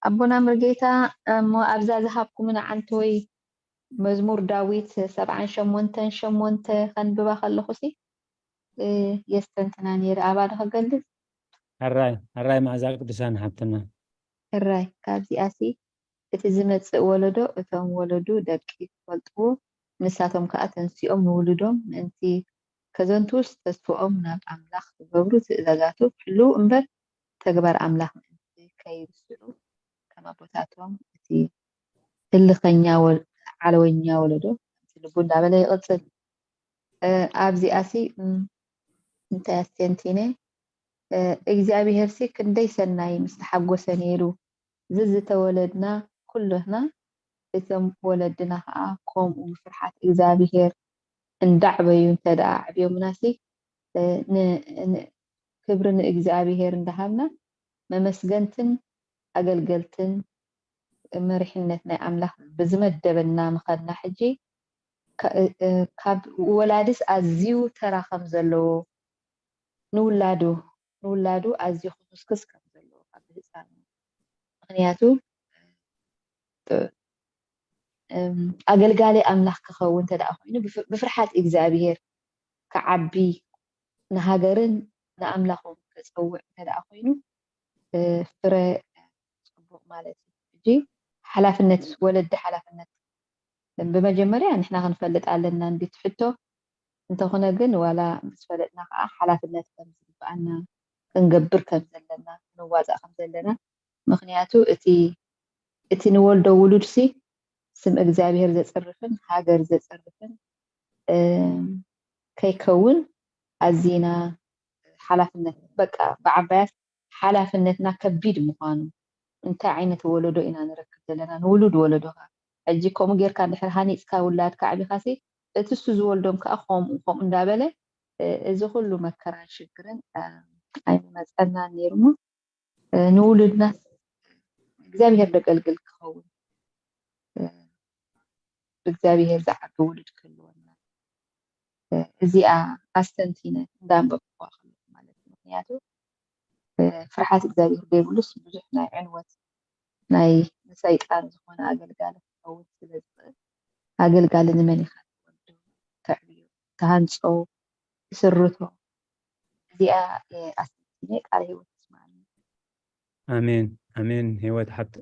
ኣቦና ምርጌታ፣ እሞ ኣብዛ ዝሃብኩምና ዓንተወይ መዝሙር ዳዊት ሰብዓን ሸሞንተን ሸሞንተ ከንብባ ከለኹሲ፣ እ፣ የስተንትና ነይረ። ኣባ ዶ ክገልጽ? ሕራይ፣ ሕራይ መኣዛ ቅዱሳን ሓብትና። ሕራይ ካብዚኣሲ እቲ ዝመጽእ ወለዶ እቶም ወለዱ ደቂ ክፈልጥዎ ንሳቶም ከኣ ተንሲኦም ንውሉዶም ምእንቲ ከዘንትዉስ ተስፍኦም ናብ ኣምላኽ ክገብሩ ትእዛዛቱ ክሕልዉ እምበር ተግባር ኣምላኽ ምእንቲ ከይርስዑ ከም ኣቦታቶም እቲ ህልኸኛ ወል- ዓለወኛ ወለዶ ከምቲ ልቡ እንዳበለ ይቕጽል። ኣብዚኣሲ እንታይ ኣስተንቲነ እግዚኣብሄርሲ ክንደይ ሰናይ ምስተሓጎሰ ነይሩ ዝዝተወለድና ኩሉህና እቶም ወለድና ከዓ ከምኡ ብፍርሓት እግዚኣብሄር እንዳዕበዩ እንተ ደኣ ኣዕብዮምናሲ ክብሪ ንእግዚኣብሄር እንዳሃብና መመስገንትን ኣገልገልትን መሪሕነት ናይ ኣምላኽ ብዝመደበና ምኸድና ሕጂ ካብ ወላድስ ኣዝዩ ተራ ከም ዘለዎ ንውላዱ ንውላዱ ኣዝዩ ክኹስክስ ከም ዘለዎ ካብ ህፃን ምኽንያቱ ኣገልጋሊ ኣምላኽ ክኸውን እንተ ደኣ ኮይኑ ብፍርሓት እግዚኣብሄር ክዓቢ ንሃገርን ንኣምላኹ ክፀውዕ እንተ ደኣ ኮይኑ ፍረ ፅቡቕ ማለት እዩ። ሕጂ ሓላፍነት ወለዲ ሓላፍነት ብመጀመርያ ንሕና ክንፈልጥ ኣለና እንዲት ሕቶ እንተኾነ ግን ዋላ ምስ ፈለጥና ከዓ ሓላፍነት ከም ዝግብኣና ክንገብር ከም ዘለና ክንዋፃእ ከም ዘለና ምክንያቱ እቲ እቲ ንወልዶ ውሉድሲ ስም እግዚኣብሔር ዘፅርፍን ሃገር ዘፅርፍን ከይከውን ኣዚና ሓላፍነት በቃ ብዓባያት ሓላፍነትና ከቢድ ምዃኑ እንታይ ዓይነት ወለዶ ኢና ንረክብ ዘለና ንውሉድ ወለዶ ከ ሕጂ ከምኡ ጌርካ እንድሕር ሃኒፅካ ውላድካ ኣዕቢኻሲ እቲ እሱ ዝወልዶም ከዓ ከምኡ ከምኡ እንዳበለ እዚ ኩሉ መከራን ሽግርን ኣይመፀናን ነይሩ እሞ ንውሉድና እግዚኣብሔር ደገልግል ክኸውን ብእግዚኣብሔር ዝዓቢ ውሉድ ክህልወና እዚኣ ኣስተንቲነ እንዳንበብኩዋ ከለኩ ማለት እዩ ምክንያቱ ፍርሓት እግዚኣብሔር ዘይብሉስ ብዙሕ ናይ ዕንወት ናይ ንሰይጣን ዝኾነ ኣገልጋሊ ክኸውን ስለ ዝኽእል ኣገልጋሊ ንመን ኢኻ ትወልዶ ተዕብዮ ትሃንፆ ትስርቶ እዚኣ ኣስተንቲነ ቃል ህይወት ትስማዓኒ ኣሜን ኣሜን ህይወት ሓብት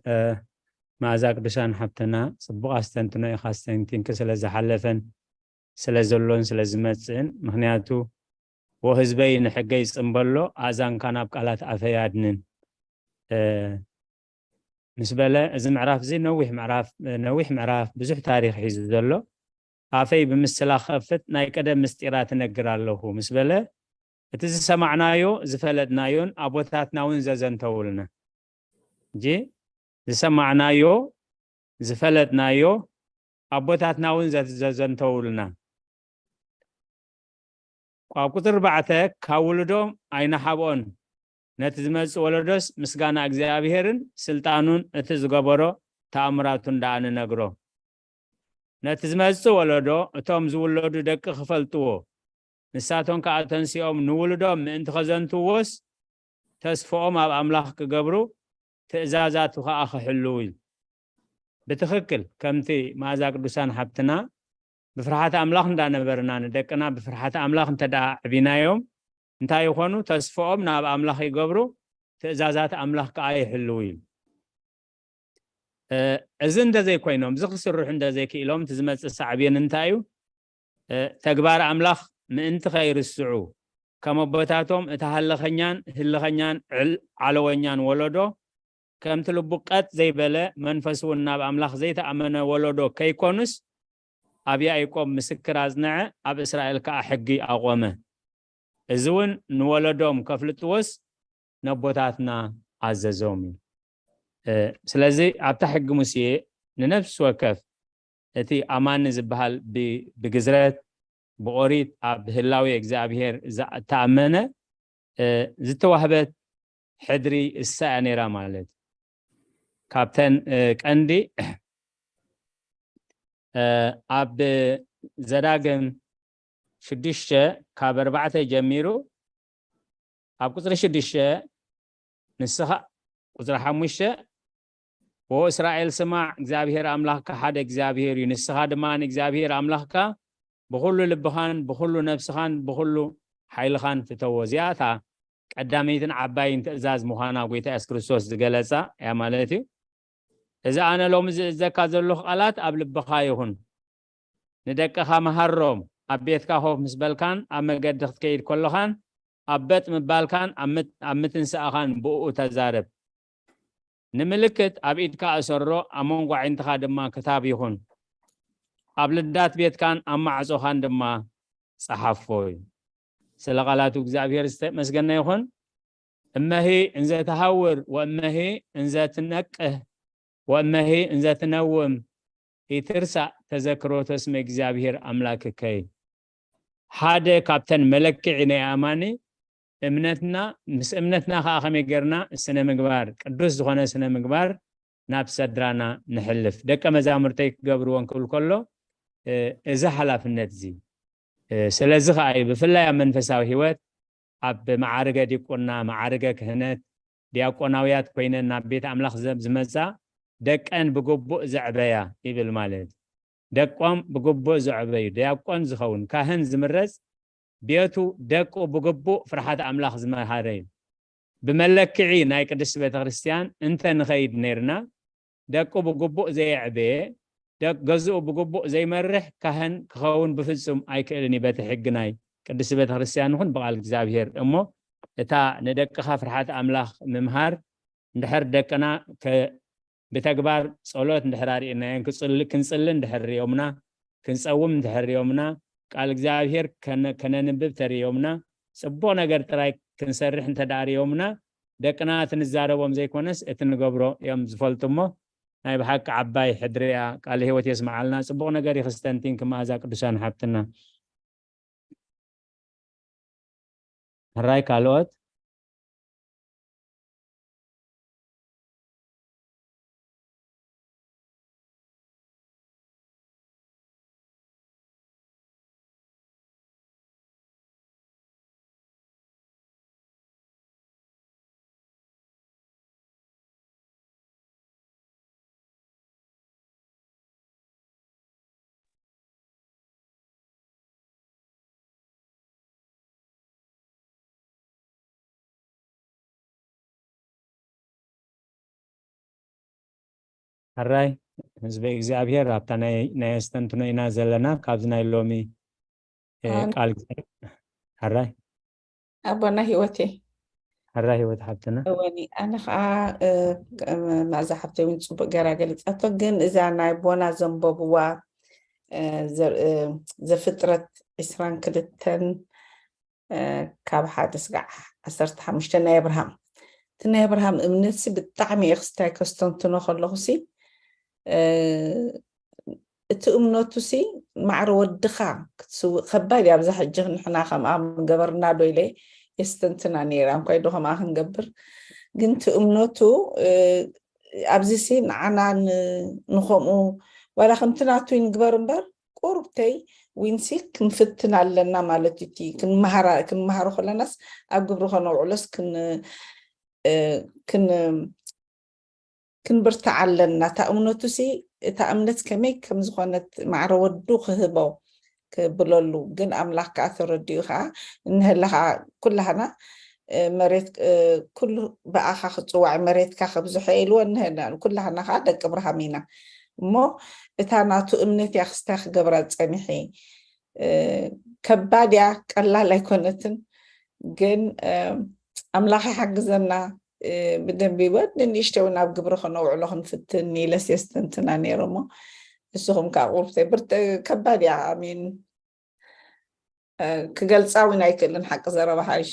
መኣዛ ቅዱሳን ሓብትና ጽቡቕ ኣስተንትኖ ኢኻ ኣስተንቲንኪ ስለ ዝሓለፈን ስለ ዘሎን ስለ ዝመጽእን ምኽንያቱ ወህዝበይ ንሕገይ ጽምበሎ ኣእዛንካ ናብ ቃላት ኣፈይ ኣድንን ምስ በለ እዚ ምዕራፍ እዚ ነዊሕ ምዕራፍ ነዊሕ ምዕራፍ ብዙሕ ታሪኽ ሒዙ ዘሎ ኣፈይ ብምስላ ከፍት ናይ ቀደም ምስጢራ ትነግር ኣለኹ ምስ በለ እቲ ዝሰማዕናዮ ዝፈለጥናዮን ኣቦታትና እውን ዘዘንተውልና እንጂ ዝሰማዕናዮ ዝፈለጥናዮ ኣቦታትና እውን ዘዘንተውልና ቋብ ቁፅሪ ኣርባዕተ ካብ ውልዶም ኣይንሓብኦን ነቲ ዝመፅእ ወለዶስ ምስጋና እግዚኣብሄርን ስልጣኑን እቲ ዝገበሮ ተኣምራቱን ደኣ ንነግሮ ነቲ ዝመፅእ ወለዶ እቶም ዝውለዱ ደቂ ክፈልጥዎ ንሳቶም ከዓ ተንሲኦም ንውልዶም ምእንቲ ከዘንትዎስ ተስፍኦም ኣብ ኣምላኽ ክገብሩ ትእዛዛቱ ከዓ ክሕልው እዩ ብትኽክል ከምቲ መኣዛ ቅዱሳን ሓብትና ብፍርሓት ኣምላኽ እንዳነበርና ንደቅና ብፍርሓት ኣምላኽ እንተ ደኣ ዕቢናዮም እንታይ ይኾኑ ተስፍኦም ናብ ኣምላኽ ይገብሩ ትእዛዛት ኣምላኽ ከዓ ይሕልው እዩ እዚ እንደዘይኮይኖም እዚ ክስርሑ እንደዘይክኢሎም እቲ ዝመፅእ ሳዕቤን እንታይ እዩ ተግባር ኣምላኽ ምእንቲ ከይርስዑ ከም ኣቦታቶም እቲ ሃለኸኛን ህልኸኛን ዓለወኛን ወለዶ ከምቲ ልቡ ቀጥ ዘይበለ መንፈስ እውን ናብ ኣምላኽ ዘይተኣመነ ወለዶ ከይኮኑስ ኣብ ያኢቆብ ምስክር ኣጽንዐ ኣብ እስራኤል ከኣ ሕጊ ኣቖመ እዚ እውን ንወለዶም ከፍልጥዎስ ነቦታትና ኣዘዞም እዩ ስለዚ ኣብታ ሕጊ ሙሴ ንነፍሲ ወከፍ እቲ ኣማኒ ዝበሃል ብግዝረት ብኦሪት ኣብ ህላዊ እግዚኣብሔር ዝተኣመነ ዝተዋህበት ሕድሪ እሳ እያ ነይራ ማለት ካብተን ቀንዲ ኣብ ዘዳግም ሽዱሽተ ካብ ኣርባዕተ ጀሚሩ ኣብ ቁፅሪ ሽዱሽተ ንስኻ ቁፅሪ ሓሙሽተ ወእስራኤል ስማዕ እግዚኣብሔር ኣምላኽካ ሓደ እግዚኣብሔር እዩ ንስኻ ድማ ንእግዚኣብሔር ኣምላኽካ ብኹሉ ልብኻን ብኹሉ ነብስኻን ብኹሉ ሓይልኻን ፍተዎ እዚኣታ ቀዳመይትን ዓባይን ትእዛዝ ምዃና ጎይታ የሱስ ክርስቶስ ዝገለጻ እያ ማለት እዩ። እዚ ኣነ ሎሚ ዝእዘካ ዘለኹ ቃላት ኣብ ልብኻ ይኹን። ንደቅኻ መሃሮም፣ ኣብ ቤትካ ኮፍ ምስ በልካን ኣብ መገዲ ክትከይድ ከለኻን ኣብ በጥ ምባልካን ኣብ ምት-፣ ኣብ ምትንሳእኻን ብእኡ ተዛረብ። ንምልክት ኣብ ኢድካ እሰሮ፣ ኣብ መንጎ ኣዒንትኻ ድማ ክታብ ይኹን። ኣብ ልዳት ቤትካን ኣብ ማዕጾኻን ድማ ጸሓፎ እዩ። ስለ ቃላቱ እግዚኣብሔር ዝተመስገነ ይኹን። እመሂ እንዘ ተሃውር ወእመሂ እንዘ ትነቅህ ወእመሂ እንዘ ትነውም ኢትርሳእ ተዘክሮተ ስመ እግዚኣብሔር ኣምላክከ። ሓደ ካብተን መለክዒ ናይ ኣማኒ እምነትና፣ ምስ እምነትና ከዓ ከመይ ገርና ስነ ምግባር፣ ቅዱስ ዝኾነ ስነ ምግባር ናብ ሰድራና ንሕልፍ። ደቀ መዛሙርተይ ክገብርዎ እንክብል ከሎ፣ እ፣ እዚ ሓላፍነት እዚ፣ እ፣ ስለዚ ከዓ እዩ ብፍላይ ኣብ መንፈሳዊ ህይወት ኣብ መዓርገ ዲቁና፣ መዓርገ ክህነት፣ ዲያቆናውያት ኮይነን ናብ ቤት ኣምላኽ ዘ-፣ ዝመጻ ደቀን ብግቡእ ዘዕበያ ይብል ማለት። ደቆም ብግቡእ ዘዕበዩ፣ ዲያቆን ዝኸውን፣ ካህን ዝምረጽ ቤቱ ደቁ ብግቡእ ፍርሓት ኣምላኽ ዝመሃረ እዩ። ብመለክዒ ናይ ቅድስቲ ቤተ ክርስቲያን እንተ ንኸይድ ነይርና፣ ደቁ ብግቡእ ዘየዕበየ፣ ደቅ-፣ ገዝኡ ብግቡእ ዘይመርሕ ካህን ክኸውን ብፍጹም ኣይክእልን እዩ። በቲ ሕጊ ናይ ቅድስቲ ቤተ ክርስቲያን ይኹን ብቓል እግዚኣብሔር እሞ፣ እታ ንደቅኻ ፍርሓት ኣምላኽ ምምሃር፣ እንድሕር ደቅና ከ-፣ ብተግባር ጸሎት እንድሕር ኣርእናዮን፣ ክጽል-፣ ክንጽሊ እንድሕር ሪኦምና፣ ክንጸውም እንድሕር ሪኦምና፣ ቃል እግዚኣብሔር ከነ-፣ ከነንብብ ተሪኦምና፣ ጽቡቕ ነገር ጥራይ ክንሰርሕ እንተ ደኣ ሪኦምና፣ ደቅና እቲ ንዛረቦም ዘይኮነስ እቲ ንገብሮ እዮም ዝፈልጡ እሞ፣ ናይ ብሓቂ ዓባይ ሕድሪ እያ። ቃለ ህይወት የስምዓልና። ጽቡቕ ነገር እዩ ክስተንቲን ክመኣዛ ቅዱሳን ሓብትና። ሕራይ ካልኦት? ሕራይ ህዝበ እግዚኣብሔር፣ ኣብታ ናይ፣ ናይ ኣስተንትኖ ኢና ዘለና። ካብዚ ናይ ሎሚ፣ እ፣ ኣን- ቃል ሕራይ ኣቦና ህይወቴ። ሕራይ ህይወት ሓብትና። እወኒ፣ ኣነ ኸዓ፣ እ፣ እ፣ ማዛ ሓብተይ እውን ጽቡቅ ገይራ ገሊጻቶ፣ ግን እዛ ናይ ኣቦና ዘንበብዋ፣ እ፣ ዘር-፣ እ፣ ዘፍጥረት ዕስራን ክልተን፣ እ፣ ካብ ሓደ ስጋዕ ዓሰርተ ሓሙሽተ ናይ ኣብርሃም። እቲ ናይ ኣብርሃም እምነትሲ ብጣዕሚ እየ ክስታይ ከስተንትኖ ከለኹሲ፣ እ፣ እቲ እምነቱሲ ማዕረ ወድኻ ክትስውእ ከባድ እዩ። ኣብዛ ሕጂ ንሕና ከምኣ ምገበርና ዶ ኢለ የስተንትና ነይረ። እንኳይ ዶ ከምኣ ክንገብር። ግን እቲ እምነቱ፣ እ፣ ኣብዚሲ ንዓና ን-፣ ንኸምኡ ዋላ ከምቲ ናቱ ይንግበር እምበር፣ ቁሩብተይ ዊንሲ ክንፍትን ኣለና ማለት እዩ። እቲ ክንመሃራ-፣ ክንመሃሮ ከለናስ ኣብ ግብሪ ከነውዕሎስ ክን-፣ እ፣ ክን-፣ ክንብርታዕ ኣለና። እታ እምነቱሲ፣ እታ እምነት ከመይ ከም ዝኾነት ማዕረ ወዱ ክህቦ፣ ክብለሉ፣ ግን ኣምላኽ ከኣ ተረዲኡ ከኣ፣ እንሀለ ከኣ ኩላህና፣ እ፣ መሬት፣ እ፣ ኩሉ ብኣኻ ክጽዋዕ፣ መሬትካ ከብዝሖ ኢልዎ፣ እንሀለ ኩላህና ከኣ ደቂ እብርሃም ኢና። እሞ እታ ናቱ እምነት እያ ክስታይ ክገብራ ጸኒሐ። እ፣ ከባድ እያ፣ ቀላል ኣይኮነትን። ግን፣ እ፣ ኣምላኽ ይሓግዘና። እ፣ ብደንቢ ወዲ ንእሽተይ እውን ኣብ ግብሪ ከነውዕሎ ክንፍትን ኢለስ የስተንትና ነይረ እሞ፣ ንስኹም ከዓ ቁርብተይ ብርት-፣ ከባድ እያ። ኣሜን። እ፣ ክገልጻ እውን ኣይክእልን ሓቂ ዘረባ ሓይሽ።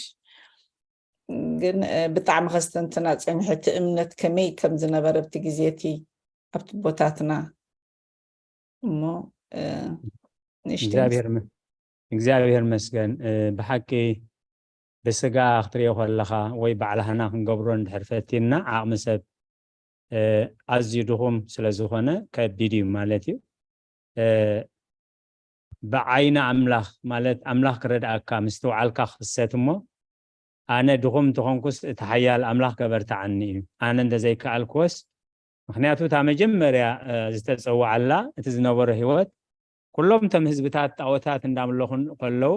ግን፣ እ፣ ብጣዕሚ ከስተንትና ጸኒሐ እቲ እምነት ከመይ ከም ዝነበረ ኣብቲ ግዜ እቲ ኣብቲ ቦታትና እሞ፣ እ፣ ንእሽተይ ምስ- እግዚኣብሔር ም-፣ እግዚኣብሔር መስገን። እ፣ ብሓቂ ብስጋ ክትሪኦ ከለኻ ወይ ባዕላህና ክንገብሮ እንድሕር ፈቲንና ዓቕሚ ሰብ፣ እ፣ ኣዝዩ ድኹም ስለ ዝኾነ ከቢድ እዩ ማለት እዩ። እ፣ ብዓይኒ ኣምላኽ ማለት ኣምላኽ ክረድኣካ ምስትውዓልካ ክኽሰት እሞ ኣነ ድኹም እንተኾንኩስ እቲ ሓያል ኣምላኽ ከበርትዓኒ እዩ። ኣነ እንተዘይከኣልክዎስ፣ ምኽንያቱ እታ መጀመርያ፣ እ፣ ዝተጸውዓላ እቲ ዝነበሮ ህይወት ኩሎም እቶም ህዝብታት ጣዖታት እንዳምለኹ ከለዉ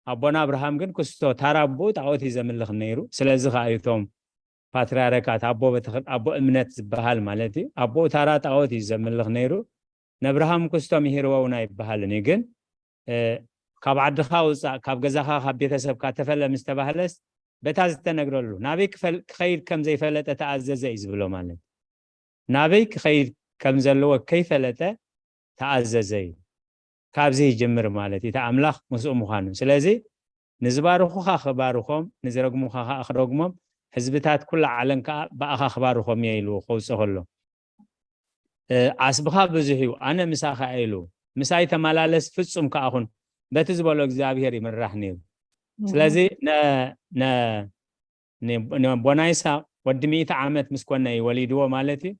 ኣቦና ኣብርሃም ግን ክስቶ ታራ ኣቦኡ ጣዖት እዩ ዘምልኽ ነይሩ። ስለዚ ከዓ እቶም ፓትርያርካት ኣቦ ቤተክር-፣ ኣቦ እምነት ዝበሃል ማለት እዩ። ኣቦኡ ታራ ጣዖት እዩ ዘምልኽ ነይሩ። ነብርሃም ክስቶ ምሂርዎ እውን ኣይበሃልን እዩ። ግን፣ እ፣ ካብ ዓድኻ ውፃእ፣ ካብ ገዛኻ፣ ካብ ቤተሰብካ ተፈለ ምስ ተባህለስ በታ ዝተነግረሉ ናበይ ክፈል-፣ ክኸይድ ከም ዘይፈለጠ ተኣዘዘ እዩ ዝብሎ ማለት እዩ። ናበይ ክኸይድ ከም ዘለዎ ከይፈለጠ ተኣዘዘ እዩ። ካብዚ ይጅምር ማለት እዩ። እቲ ኣምላኽ ምስኡ ምዃኑ። ስለዚ ንዝባርኹኻ ክባርኾም፣ ንዝረግሙኻ ከዓ ክረግሞም፣ ህዝብታት ኩላ ዓለም ከዓ ብኣኻ ክባርኾም እየ ኢልዎ ከውፅእ ከሎ። እ፣ ዓስብኻ ብዙሕ እዩ፣ ኣነ ምሳኻ እየ ኢሉ። ምሳይ ተመላለስ፣ ፍጹም ከዓ ኩን። በቲ ዝበሎ እግዚኣብሔር ይምራሕ ነይሩ። ስለዚ ነ-፣ ነ-፣ ነ-፣ ነቦና ይስሐቅ ወዲ ሚእቲ ዓመት ምስ ኮነ እዩ ወሊድዎ ማለት እዩ።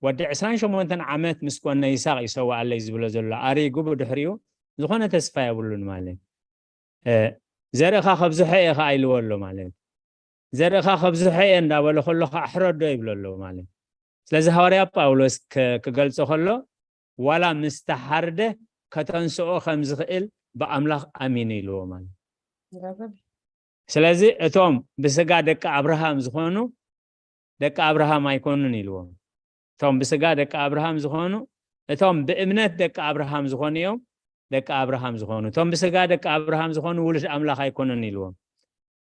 ወዲ ዕስራን ሸሞንተን ዓመት ምስ ኮነ ይስሐቅ ይሰውኣለይ ዝብሎ ዘሎ ኣሪጉ ብድሕሪኡ ዝኾነ ተስፋ የብሉን ማለት እዩ። እ፣ ዘርእኻ ከብዝሖ እየ ከዓ ኢልዎ ኣሎ ማለት እዩ። ዘርእኻ ከብዝሖ እየ እንዳበለ ከሎ ከዓ ሕረዶ ይብሎ ኣሎ ማለት እዩ። ስለዚ ሃዋርያ ጳውሎስ ክ-፣ ክገልጾ ከሎ ዋላ ምስ ተሓርደ ከተንስኦ ከም ዝኽእል ብኣምላኽ ኣሚኑ ኢልዎ ማለት እዩ። ስለዚ እቶም ብስጋ ደቂ ኣብርሃም ዝኾኑ ደቂ ኣብርሃም ኣይኮኑን ኢልዎም። እቶም ብስጋ ደቂ ኣብርሃም ዝኾኑ፣ እቶም ብእምነት ደቂ ኣብርሃም ዝኾኑ እዮም ደቂ ኣብርሃም ዝኾኑ። እቶም ብስጋ ደቂ ኣብርሃም ዝኾኑ ውሉድ ኣምላኽ ኣይኮኑን ኢልዎም።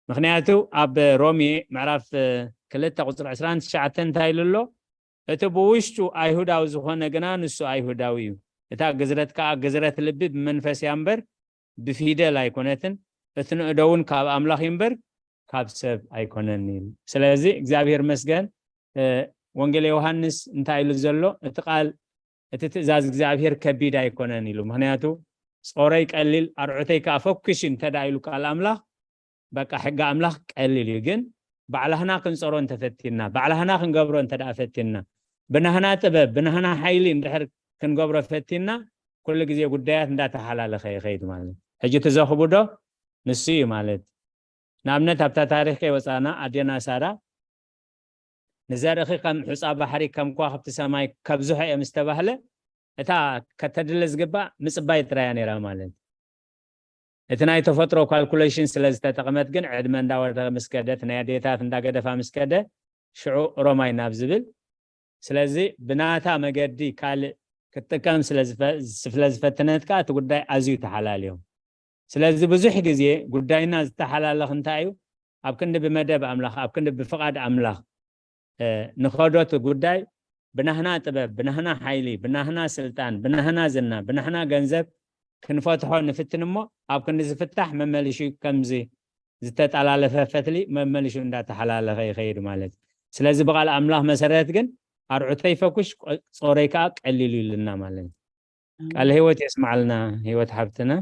ምኽንያቱ ኣብ ሮሜ ምዕራፍ፣ እ፣ ክልተ ቁፅሪ ዕስራን ትሽዓተን እንታይ ኢሉ ኣሎ? እቲ ብውሽጡ ኣይሁዳዊ ዝኾነ ግና ንሱ ኣይሁዳዊ እዩ። እታ ግዝረት ከዓ ግዝረት ልቢ ብመንፈስ እያ እምበር ብፊደል ኣይኮነትን። እቲ ንእዶ እውን ካብ ኣምላኽ እዩ እምበር ካብ ሰብ ኣይኮነን ኢሉ። ስለዚ እግዚኣብሔር መስገን፣ እ፣ ወንጌል ዮሃንስ እንታይ ኢሉ ዘሎ? እቲ ቃል፣ እቲ ትእዛዝ እግዚኣብሔር ከቢድ ኣይኮነን ኢሉ። ምኽንያቱ ጾረይ ቀሊል ኣርዑተይ ከዓ ፈኩሽ እዩ እንተ ደኣ ኢሉ ቃል ኣምላኽ፣ በቃ ሕጊ ኣምላኽ ቀሊል እዩ። ግን ባዕላህና ክንጾሮ እንተፈቲንና፣ ባዕላህና ክንገብሮ እንተ ደኣ ፈቲንና፣ ብናህና ጥበብ፣ ብናህና ሓይሊ እንድሕር ክንገብሮ ፈቲንና፣ ኩሉ ግዜ ጉዳያት እንዳተሓላለኸ ይኸይድ ማለት እዩ። ሕጂ እቲ ዘኽብዶ ንሱ እዩ ማለት። ንኣብነት ኣብታ ታሪኽ ከይወፃና ኣዴና ሳራ ንዘርእኺ ከም ሑፃ ባሕሪ ከም ከዋኽብቲ ሰማይ ከብዝሖ እየ ምስ ተባህለ እታ ከተድሊ ዝግባእ ምፅባይ ጥራያ ነይራ ማለት እዩ። እቲ ናይ ተፈጥሮ ካልኩሌሽን ስለ ዝተጠቕመት ግን ዕድመ እንዳወረደ ምስ ከደ እቲ ናይ ኣዴታት እንዳገደፋ ምስ ከደ ሽዑ ሮማይ ናብ ዝብል ስለዚ ብናታ መገዲ ካልእ ክትጥቀም ስለ ዝፈ-፣ ስለ ዝፈተነት ከኣ እቲ ጉዳይ ኣዝዩ ተሓላልዮም። ስለዚ ብዙሕ ግዜ ጉዳይና ዝተሓላለኽ እንታይ እዩ? ኣብ ክንዲ ብመደብ ኣምላኽ፣ ኣብ ክንዲ ብፍቓድ ኣምላኽ፣ እ፣ ንኸዶ እቲ ጉዳይ ብናህና ጥበብ፣ ብናህና ሓይሊ፣ ብናህና ስልጣን፣ ብናህና ዝና፣ ብናህና ገንዘብ ክንፈትሖ ንፍትን እሞ ኣብ ክንዲ ዝፍታሕ መመሊሹ ከምዚ ዝተጠላለፈ ፈትሊ መመሊሹ እንዳተሓላለኸ ይኸይድ ማለት እዩ። ስለዚ ብቓል ኣምላኽ መሰረት ግን ኣርዑተይ ፈኩሽ ቆ-፣ ጾረይ ከኣ ቀሊሉ ኢሉና ማለት እዩ። ቃለ ህይወት የስማዓልና ህይወት ሓብትና።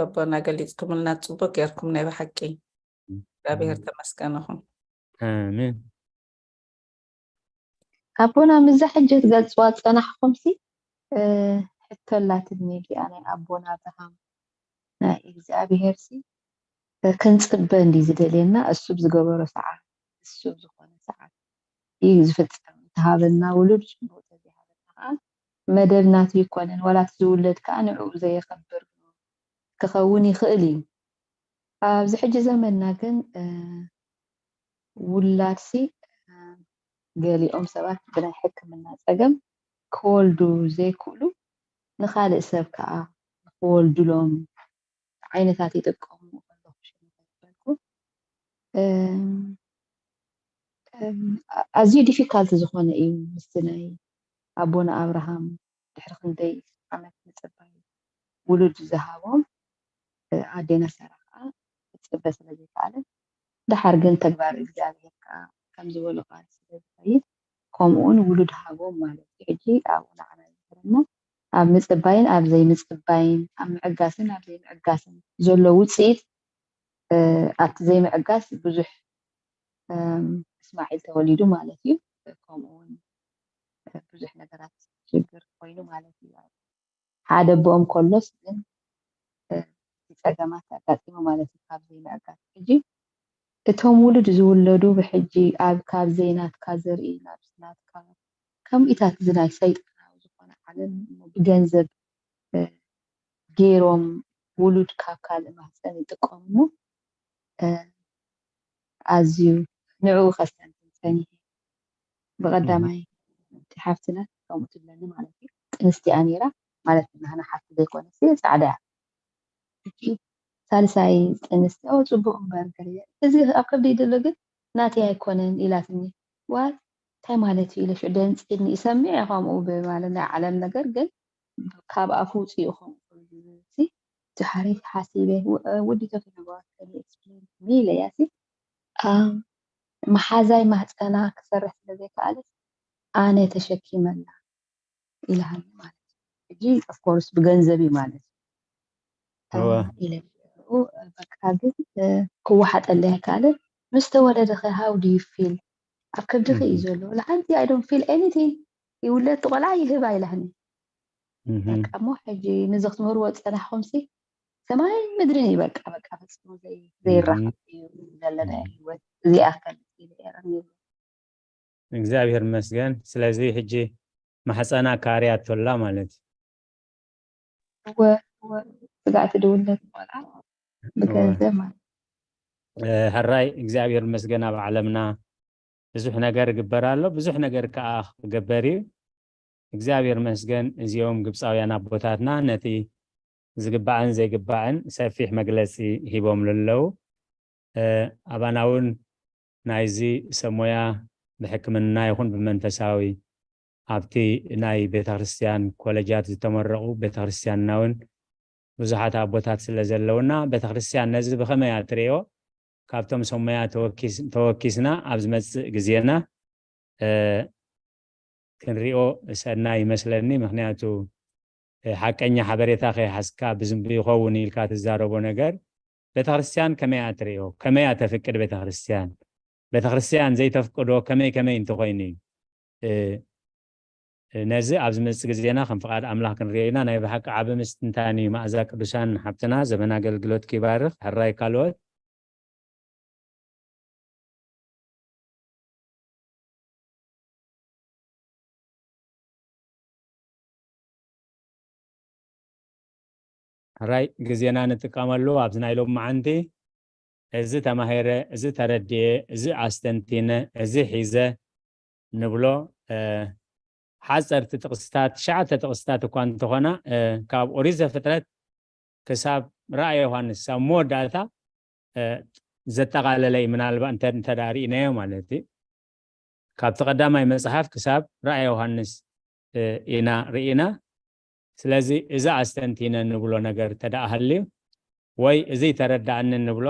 ኣቦና ገሊጽኩምልና ጽቡቅ ጌርኩም ናይ ብሓቂ። እግዚኣብሔር ተመስገን ይኹን። ኣሜን። ኣቦና ምዛ ሕጂ ትገልጽዋ ዝጸናሕኹምሲ፣ እ፣ ሕቶ ኣላትኒ እዚኣ ናይ ኣቦና ኣብርሃም ናይ እግዚኣብሄርሲ፣ እ፣ ክንጽበ እንዲ ዝደልየና እሱ ብዝገበሮ ሰዓት፣ እሱ ብዝኾነ ሰዓት እዩ ዝፍጸም። እተሃበና ውሉድ ጽቡቕ ተዘይሃበና ከኣ መደብ ናቱ ይኮነን፣ ዋላ እቲ ዝውለድ ከኣ ንዕኡ ዘየኸብር ክኸውን ይኽእል እዩ። ኣብዚ ሕጂ ዘመንና ግን፣ እ፣ ውላድሲ፣ እ፣ ገሊኦም ሰባት ብናይ ሕክምና ጸገም ክወልዱ ዘይክእሉ ንኻልእ ሰብ ከኣ ንኽወልዱሎም ዓይነታት ይጥቀሙ ኣለኹ ሽም ከይበልኩ። እም፣ እም፣ ኣ-፣ ኣዝዩ ዲፊካልት ዝኾነ እዩ ምስቲ ናይ ኣቦና ኣብርሃም ድሕሪ ክንደይ ዓመት ምጽባይ ውሉድ ዝሃቦም፣ እ፣ ኣዴና ሳራ ከኣ ክትጽበ ስለ ዘይከኣለት፣ ደሓር ግን ተግባር እግዚኣብሔር ከኣ ከም ዝበሎ ቃል ስለ ዝኸይድ፣ ከምኡውን ውሉድ ሃቦም ማለት እዩ። ሕጂ ኣብኡ ንዓና ይምህረና። ኣብ ምጽባይን ኣብ ዘይምጽባይን፣ ኣብ ምዕጋስን ኣብ ዘይምዕጋስን ዘሎ ውጽኢት፣ እ፣ ኣብቲ ዘይምዕጋስ ብዙሕ፣ እም፣ እስማዒል ተወሊዱ ማለት እዩ። ከምኡውን ብዙሕ ነገራት ሽግር ኮይኑ ማለት እዩ። ሓደ ኣቦኦም ከሎስ ግን፣ እ፣ ጸገማት ኣጋጢሙ ማለት እዩ ካብ ዘይምዕጋስ። ሕጂ እቶም ውሉድ ዝውለዱ ብሕጂ ኣብ ካብ ዘይናትካ ዘርኢ ናብ ናትካ ከምኢታት እዚ ናይ ሰይጣናዊ ዝኾነ ዓለም እሞ ብገንዘብ፣ እ፣ ገይሮም ውሉድ ካብ ካልእ ማህፀን ይጥቀሙ እሞ፣ እ፣ ኣዝዩ ንዕኡ ከስተንትን ጸኒሐ። ብቐዳማይ እቲ ሓፍትና ከምኡ ትብለኒ ማለት እዩ። ጥንስቲ እያ ነይራ፣ ማለት ናህና ሓፍቲ ዘይኮነስ ጻዕዳ እያ። ሕጂ ሳልሳይ ጥንስቲ፣ ኦ፣ ጽቡቕ እምበር፣ ገለ እዚ ኣብ ከብደይ ዘሎ ግን ናተይ ኣይኮነን ኢላትኒ። ዋት፣ እንታይ ማለት እዩ ኢለ ሽዑ ደንጺድኒ። ይሰምዕ እየ ከምኡ ብማለት ናይ ዓለም ነገር፣ ግን ካብ ኣፉ ውጽኡ ከምኡ ዝብል ሲ፣ ድሓሪት ሓሲበ፣ ወ-፣ ውዲቶ ከይነበረት፣ can you explain to me ኢለያ ሲ፣ ኣም፣ መሓዛይ ማህጸና ክሰርሕ ስለ ዘይከኣለስ ኣነ ተሸኪመላ ኢላሃኒ ማለት እዩ። ሕጂ of course ብገንዘብ እዩ ማለት እዩ። እወ። ኣም፣ ኢለ ሽዑ በቃ ግን፣ እ፣ ክወሓጠለይ ኣይከኣለን። ምስ ተወለደ ከ how do you feel? ኣብ ከብድኺ እዩ እህ። ዘሎ። ወላ ሓንቲ I don't feel anything። ይውለድ እቲ ቆልዓ ይህባ ኢላሃኒ። እህ። በቃ እሞ ሕጂ ነዚ ክትምህርዎ ዝጸናሕኩም ሲ ሰማይ ምድርን እዩ በቃ፣ በቃ ፈጺሙ ዘይ-፣ እህ። ዘይራኸብ እዩ ዘለና እህ። ህይወት። እዚኣ ከም ኢለ እየ ረሚሩ። እግዚኣብሔር ይመስገን። ስለዚ ሕጂ ማሕፀና ካርያቶላ ማለት እዩ። እወ፣ እወ፣ ስጋዕ ትድውለት ቆልዓ እወ። ብገንዘብ ማለት እ፣ ሕራይ እግዚኣብሔር ይመስገን ኣብ ዓለምና ብዙሕ ነገር ይግበር ኣሎ፣ ብዙሕ ነገር ከዓ ክገበር እዩ። እግዚኣብሔር ይመስገን እዚኦም ግብፃውያን ኣቦታትና ነቲ ዝግባእን ዘይግባእን ሰፊሕ መግለፂ ሂቦም ኣለዉ። እ፣ ኣባና እውን ናይዚ ሰብ ሞያ ብሕክምና ይኹን ብመንፈሳዊ ኣብቲ ናይ ቤተክርስትያን ኮለጃት ዝተመረቑ ቤተክርስትያንና እውን ብዙሓት ኣቦታት ስለ ዘለውና ቤተክርስትያን ነዚ ብኸመይ እያ ትርእዮ? ካብቶም ሰብ ሞያ ተወኪስ-፣ ተወኪስና ኣብ ዝመጽእ ግዜና፣ እ፣ ክንሪኦ ሰናይ ይመስለኒ። ምኽንያቱ፣ እ፣ ሓቀኛ ሓበሬታ ከይሓዝካ ብዝንቢ ይኸውን ኢልካ ትዛረቦ ነገር ቤተክርስትያን ከመይ እያ ትርእዮ? ከመይ እያ ተፍቅድ ቤተክርስትያን? ቤተክርስትያን ዘይተፍቅዶ ከመይ ከመይ እንተኾይኑ እዩ? እ፣ ነዚ ኣብ ዝመጽእ ግዜና ከም ፍቓድ ኣምላኽ ክንሪኦ ኢና። ናይ ብሓቂ ዓቢ ምስትንታን እዩ። መኣዛ ቅዱሳን ሓብትና ዘመን ኣገልግሎት ይባርኽ። ሕራይ ካልኦት። ሕራይ ግዜና ንጥቀመሉ ኣብዚ ናይ ሎማዓንቲ። እዚ ተማሂረ፣ እዚ ተረዲኤ፣ እዚ ኣስተንቲነ፣ እዚ ሒዘ ንብሎ፣ እ፣ ሓፀርቲ ጥቕስታት፣ ትሽዓተ ጥቕስታት እኳ እንተኾና፣ እ፣ ካብ ኦሪት ዘፍጥረት ክሳብ ራእየ ዮሃንስ፣ ክሳብ መወዳእታ፣ እ፣ ዘጠቓለለ እዩ። ምናልባት እንተ-፣ እንተ ደኣ ርኢናዮ ማለት እዩ። ካብቲ ቀዳማይ መጽሓፍ ክሳብ ራእየ ዮሃንስ፣ እ፣ ኢና ርኢና። ስለዚ እዚ ኣስተንቲነ ንብሎ ነገር እንተ ደኣ ሃልዩ፣ ወይ እዚ ተረዳእኒ ንብሎ፣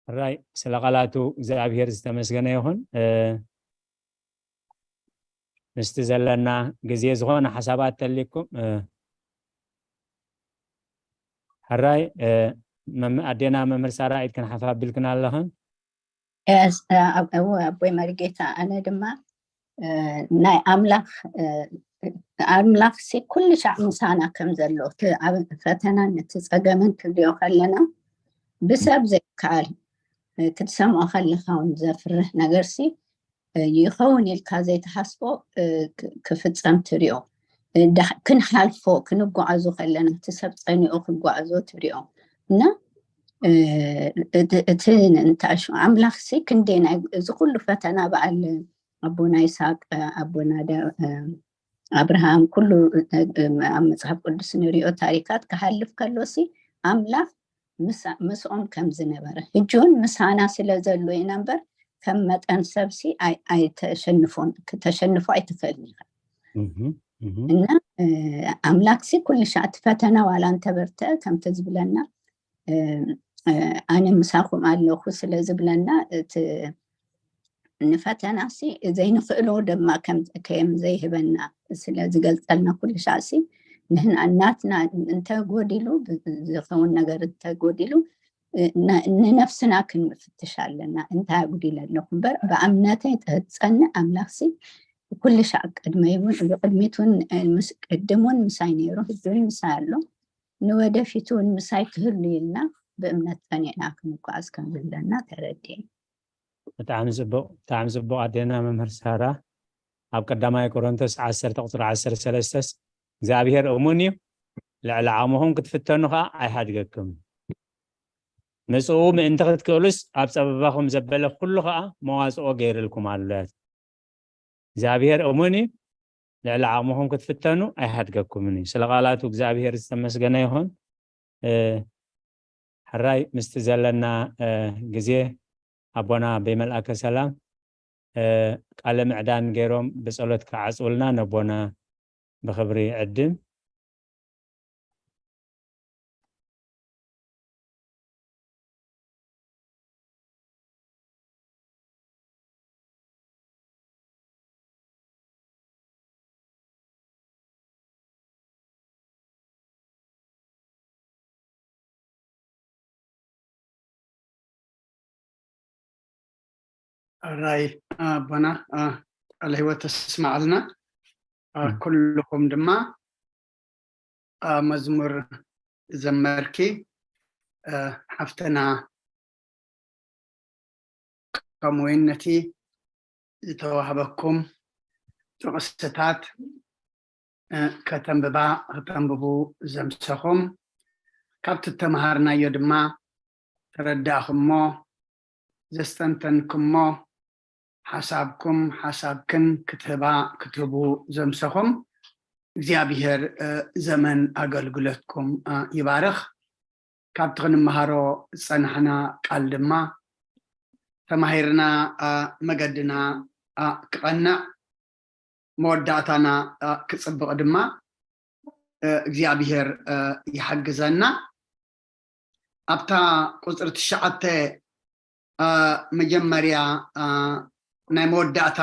ሕራይ ስለ ቃላቱ እግዚኣብሔር ዝተመስገነ ይኹን። እ፣ ምስቲ ዘለና ግዜ ዝኾነ ሓሳባት ተልይኩም፣ እ፣ ሕራይ፣ እ፣ መም-፣ ኣዴና መምህር ሳራ ኢድክን ሓፍ ኣቢልክን ኣለኽን። Yes፣ እ፣ ኣብ-፣ እወ፣ ኣቦይ መሪጌታ፣ ኣነ ድማ፣ እ፣ ናይ ኣምላኽ፣ እ፣ ኣምላኽ ሲ ኩሉ ሻዕ ምሳና ከም ዘሎ፣ እቲ ኣብ ፈተናን እቲ ጸገምን ክንሪኦ ከለና፣ ብሰብ ዘይከኣል፣ እ፣ ክትሰምዖ ከለኻ እውን ዘፍርህ ነገር ሲ፣ እ፣ ይኸውን ኢልካ ዘይትሓስቦ፣ እ፣ ክ-፣ ክፍጸም ትሪኦ። እ፣ ዳሕ-፣ ክንሓልፎ፣ ክንጓዓዞ ከለና፣ እቲ ሰብ ጸኒኡ ክጓዓዞ ትሪኦ። እና፣ እ፣ እቲ፣ እቲ ንእንታሹ ኣምላኽ ሲ ክንደይ ናይ እዚ ኩሉ ፈተና በዓል ኣቦና ይስሐቅ፣ ኣቦና ዳ-፣ እ፣ ኣብርሃም ኩሉ፣ እ፣ እ፣ ኣብ መጽሓፍ ቅዱስ ንሪኦ ታሪካት ክሃልፍ ከሎ ሲ ኣምላኽ ምሳ-፣ ምስኦም ከም ዝነበረ፣ ሕጂ እውን ምሳና ስለ ዘሎ ኢና እምበር ከም መጠን ሰብ ሲ ኣይ-፣ ኣይተሸንፎን፣ ክተሸንፎ ኣይትኽእልን ኢኻ። እህ፣ እህ። እና፣ እ፣ ኣምላኽ ሲ ኩሉ ሻዕ እቲ ፈተና ዋላ እንተበርትዐ ከምቲ ዝብለና፣ እ፣ እ፣ ኣነ ምሳኹም ኣለኹ ስለ ዝብለና እቲ ንፈተናሲ ዘይንኽእሎ ድማ ከም፣ ከም ዘይህበና ስለ ዝገልጸልና ኩሉ ሻዕሲ ንህና ናትና እንተጎዲሉ፣ ብ-፣ ዝኸውን ነገር እንተጎዲሉ፣ እ፣ ን-፣ ንነፍስና ክንፍትሽ ኣለና። እንታይ ኣጉዲለ ኣለኹ እምበር ብእምነተይ ተጸንዕ ኣምላኽሲ ኩሉ ሻዕ ቅድመይ እውን፣ ብቅድሚት እውን፣ እ፣ ምስ፣ ቅድም እውን ምሳይ ነይሩ፣ ሕጂ እውን ምሳይ ኣሎ። ንወደፊት እውን ምሳይ ክህሉ ኢልና ብእምነት ጸኒዕና ክንጓዓዝ ከም ዘለና ተረዲኤ። ብጣዕሚ ጽቡቕ፣ ብጣዕሚ ጽቡቕ ኣዴና መምህር ሳራ። ኣብ ቀዳማይ ቆሮንቶስ ዓሰርተ ቁጽሪ ዓሰርተ ሰለስተስ እግዚኣብሔር እሙን እዩ፣ ልዕሊ ዓቕምኹም ክትፍተኑ ኸኣ ኣይሓድገኩም። ምስኡ ምእንቲ ክትክእሉስ ኣብ ጸበባኹም ዘበለ ኩሉ ኸኣ መዋጽኦ ገይርልኩም ኣሎ። እግዚኣብሔር እሙን እዩ፣ ልዕሊ ዓቕምኹም ክትፍተኑ ኣይሓድገኩምን እዩ። ስለ ቃላቱ እግዚኣብሔር ዝተመስገነ ይኹን። እ፣ ሕራይ ምስቲ ዘለና፣ እ፣ ግዜ ኣቦና ኣበይ መልኣከ ሰላም፣ እ፣ ቃለ ምዕዳን ገይሮም ብጸሎት ክዓጽውልና ነቦና ብኽብሪ ዕድም። ኣራይ ኣቦና፣ አ፣ ቃለ ህይወት ተስማዓልና። አ፣ ም። ኩልኹም ድማ፣ አ፣ መዝሙር ዘመርኪ፣ አ፣ ሓፍትና፣ ከምኡውን ነቲ ዝተዋህበኩም ጥቕስታት፣ እ፣ ከተንብባ፣ ከተንብቡ ዘምሰኹም፣ ካብቲ እተምሃርናዮ ድማ ተረዳእኹሞ፣ ዘስተንተንኩሞ፣ ሓሳብኩም፣ ሓሳብክን ክትህባ፣ ክትህቡ ዘምሰኹም፣ እግዚኣብሔር፣ እ፣ ዘመን ኣገልግሎትኩም፣ እ፣ ይባርኽ። ካብቲ ክንመሃሮ ዝጸናሕና ቃል ድማ ተማሂርና፣ እ፣ መገድና፣ እ፣ ክቐንዕ፣ መወዳእታና፣ እ፣ ክጽብቕ ድማ፣ እ፣ እግዚኣብሔር፣ እ፣ ይሓግዘና። ኣብታ ቁጽሪ ትሽዓተ፣ እ፣ መጀመርያ፣ እ፣ ናይ መወዳእታ፣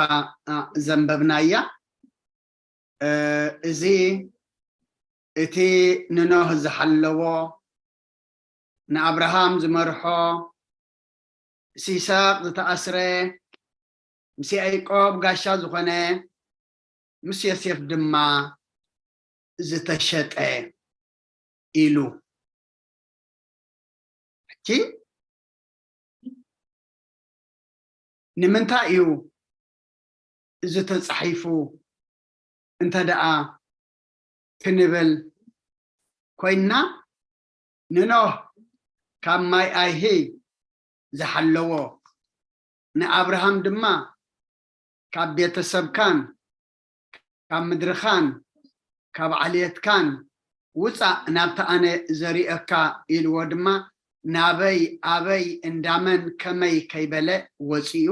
እ፣ ዘንበብናያ። እ፣ እዚ እቲ ንኖህ ዝሓለዎ፣ ንኣብርሃም ዝመርሖ፣ ምስ ይስሐቅ ዝተኣስረ፣ ምስ ያዕቆብ ጋሻ ዝኾነ፣ ምስ ዮሴፍ ድማ ዝተሸጠ ኢሉ። ሕጂ ንምንታይ እዩ እዚ ተጻሒፉ እንተ ደኣ ክንብል ኮይንና፣ ንኖህ ካብ ማይ ኣይሂ ዝሓለዎ፣ ንኣብርሃም ድማ ካብ ቤተሰብካን ካብ ምድርኻን ካብ ዓሌትካን ውጻእ ናብቲ ኣነ ዘርእየካ ኢልዎ ድማ ናበይ፣ ኣበይ፣ እንዳመን፣ ከመይ ከይበለ ወጺኡ።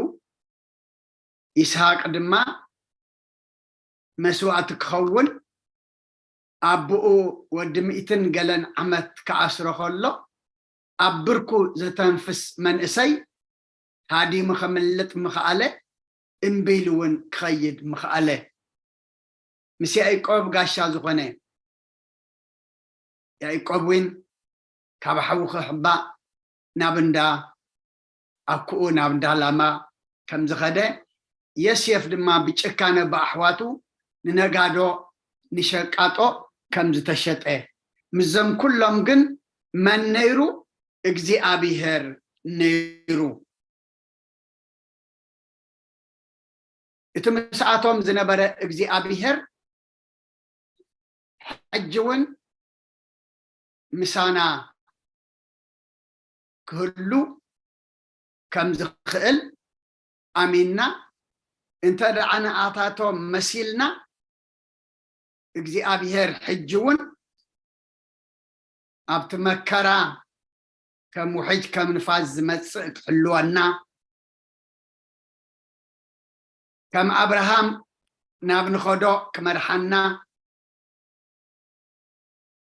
ይስሃቅ ድማ መስዋእቲ ክኸውን ኣቦኡ ወዲ ሚእትን ገለን ዓመት ክኣስሮ ከሎ ኣብ ብርኩ ዘተንፍስ መንእሰይ ሃዲሙ ከምልጥ ምኽኣለ፣ እምቢ ኢሉ እውን ክኸይድ ምኽኣለ። ምስ ያዕቆብ ጋሻ ዝኾነ ያዕቆብ እውን ካብ ሓዊ ክሕባእ ናብ እንዳ ኣኩኡ ናብ እንዳ ላማ ከም ዝኸደ፣ ዮሴፍ ድማ ብጭካነ ብኣሕዋቱ ንነጋዶ ንሸቃጦ ከም ዝተሸጠ፣ ምስዞም ኩሎም ግን መን ነይሩ? እግዚኣብሄር ነይሩ። እቲ ምስኣቶም ዝነበረ እግዚኣብሄር ሕጂ እውን ምሳና ክህሉ ከም ዝኽእል ኣሚንና፣ እንተ ደኣ ንኣታቶም መሲልና፣ እግዚኣብሄር ሕጂ እውን ኣብቲ መከራ ከም ውሕጅ ከም ንፋስ ዝመጽእ ክሕልወና፣ ከም ኣብርሃም ናብ ንኸዶ ክመርሓና፣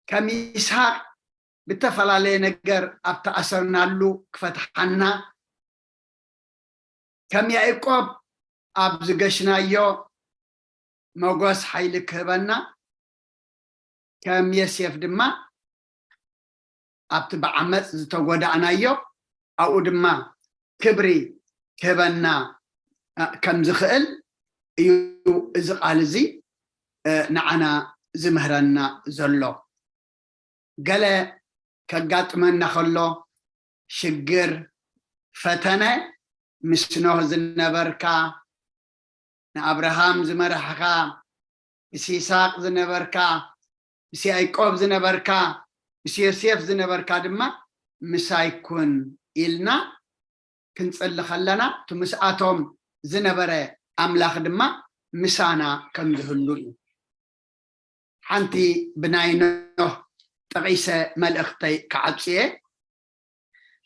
ከም ይስሃቅ ብተፈላለየ ነገር ኣብ ተኣሰርናሉ ክፈትሓና፣ ከም ያዕቆብ ኣብ ዝገሽናዮ መጎስ ሓይሊ ክህበና፣ ከም ዮሴፍ ድማ ኣብቲ ብዓመፅ ዝተጎዳእናዮ ኣብኡ ድማ ክብሪ ክህበና፣ እ፣ ከም ዝኽእል እዩ እዚ ቃል እዚ፣ እ፣ ንዓና ዝምህረና ዘሎ። ገለ ከጋጥመና ከሎ፣ ሽግር፣ ፈተነ፣ ምስ ኖህ ዝነበርካ፣ ንኣብርሃም ዝመራሕኻ፣ ምስ ይስሐቅ ዝነበርካ፣ ምስ ያዕቆብ ዝነበርካ፣ ምስ ዮሴፍ ዝነበርካ ድማ ምሳይ ኩን ኢልና ክንጽሊ ከለና፣ እቲ ምስኣቶም ዝነበረ ኣምላኽ ድማ ምሳና ከም ዝህሉ እዩ። ሓንቲ ብናይ ኖህ ጠቒሰ መልእኽተይ ክዓጹ እየ።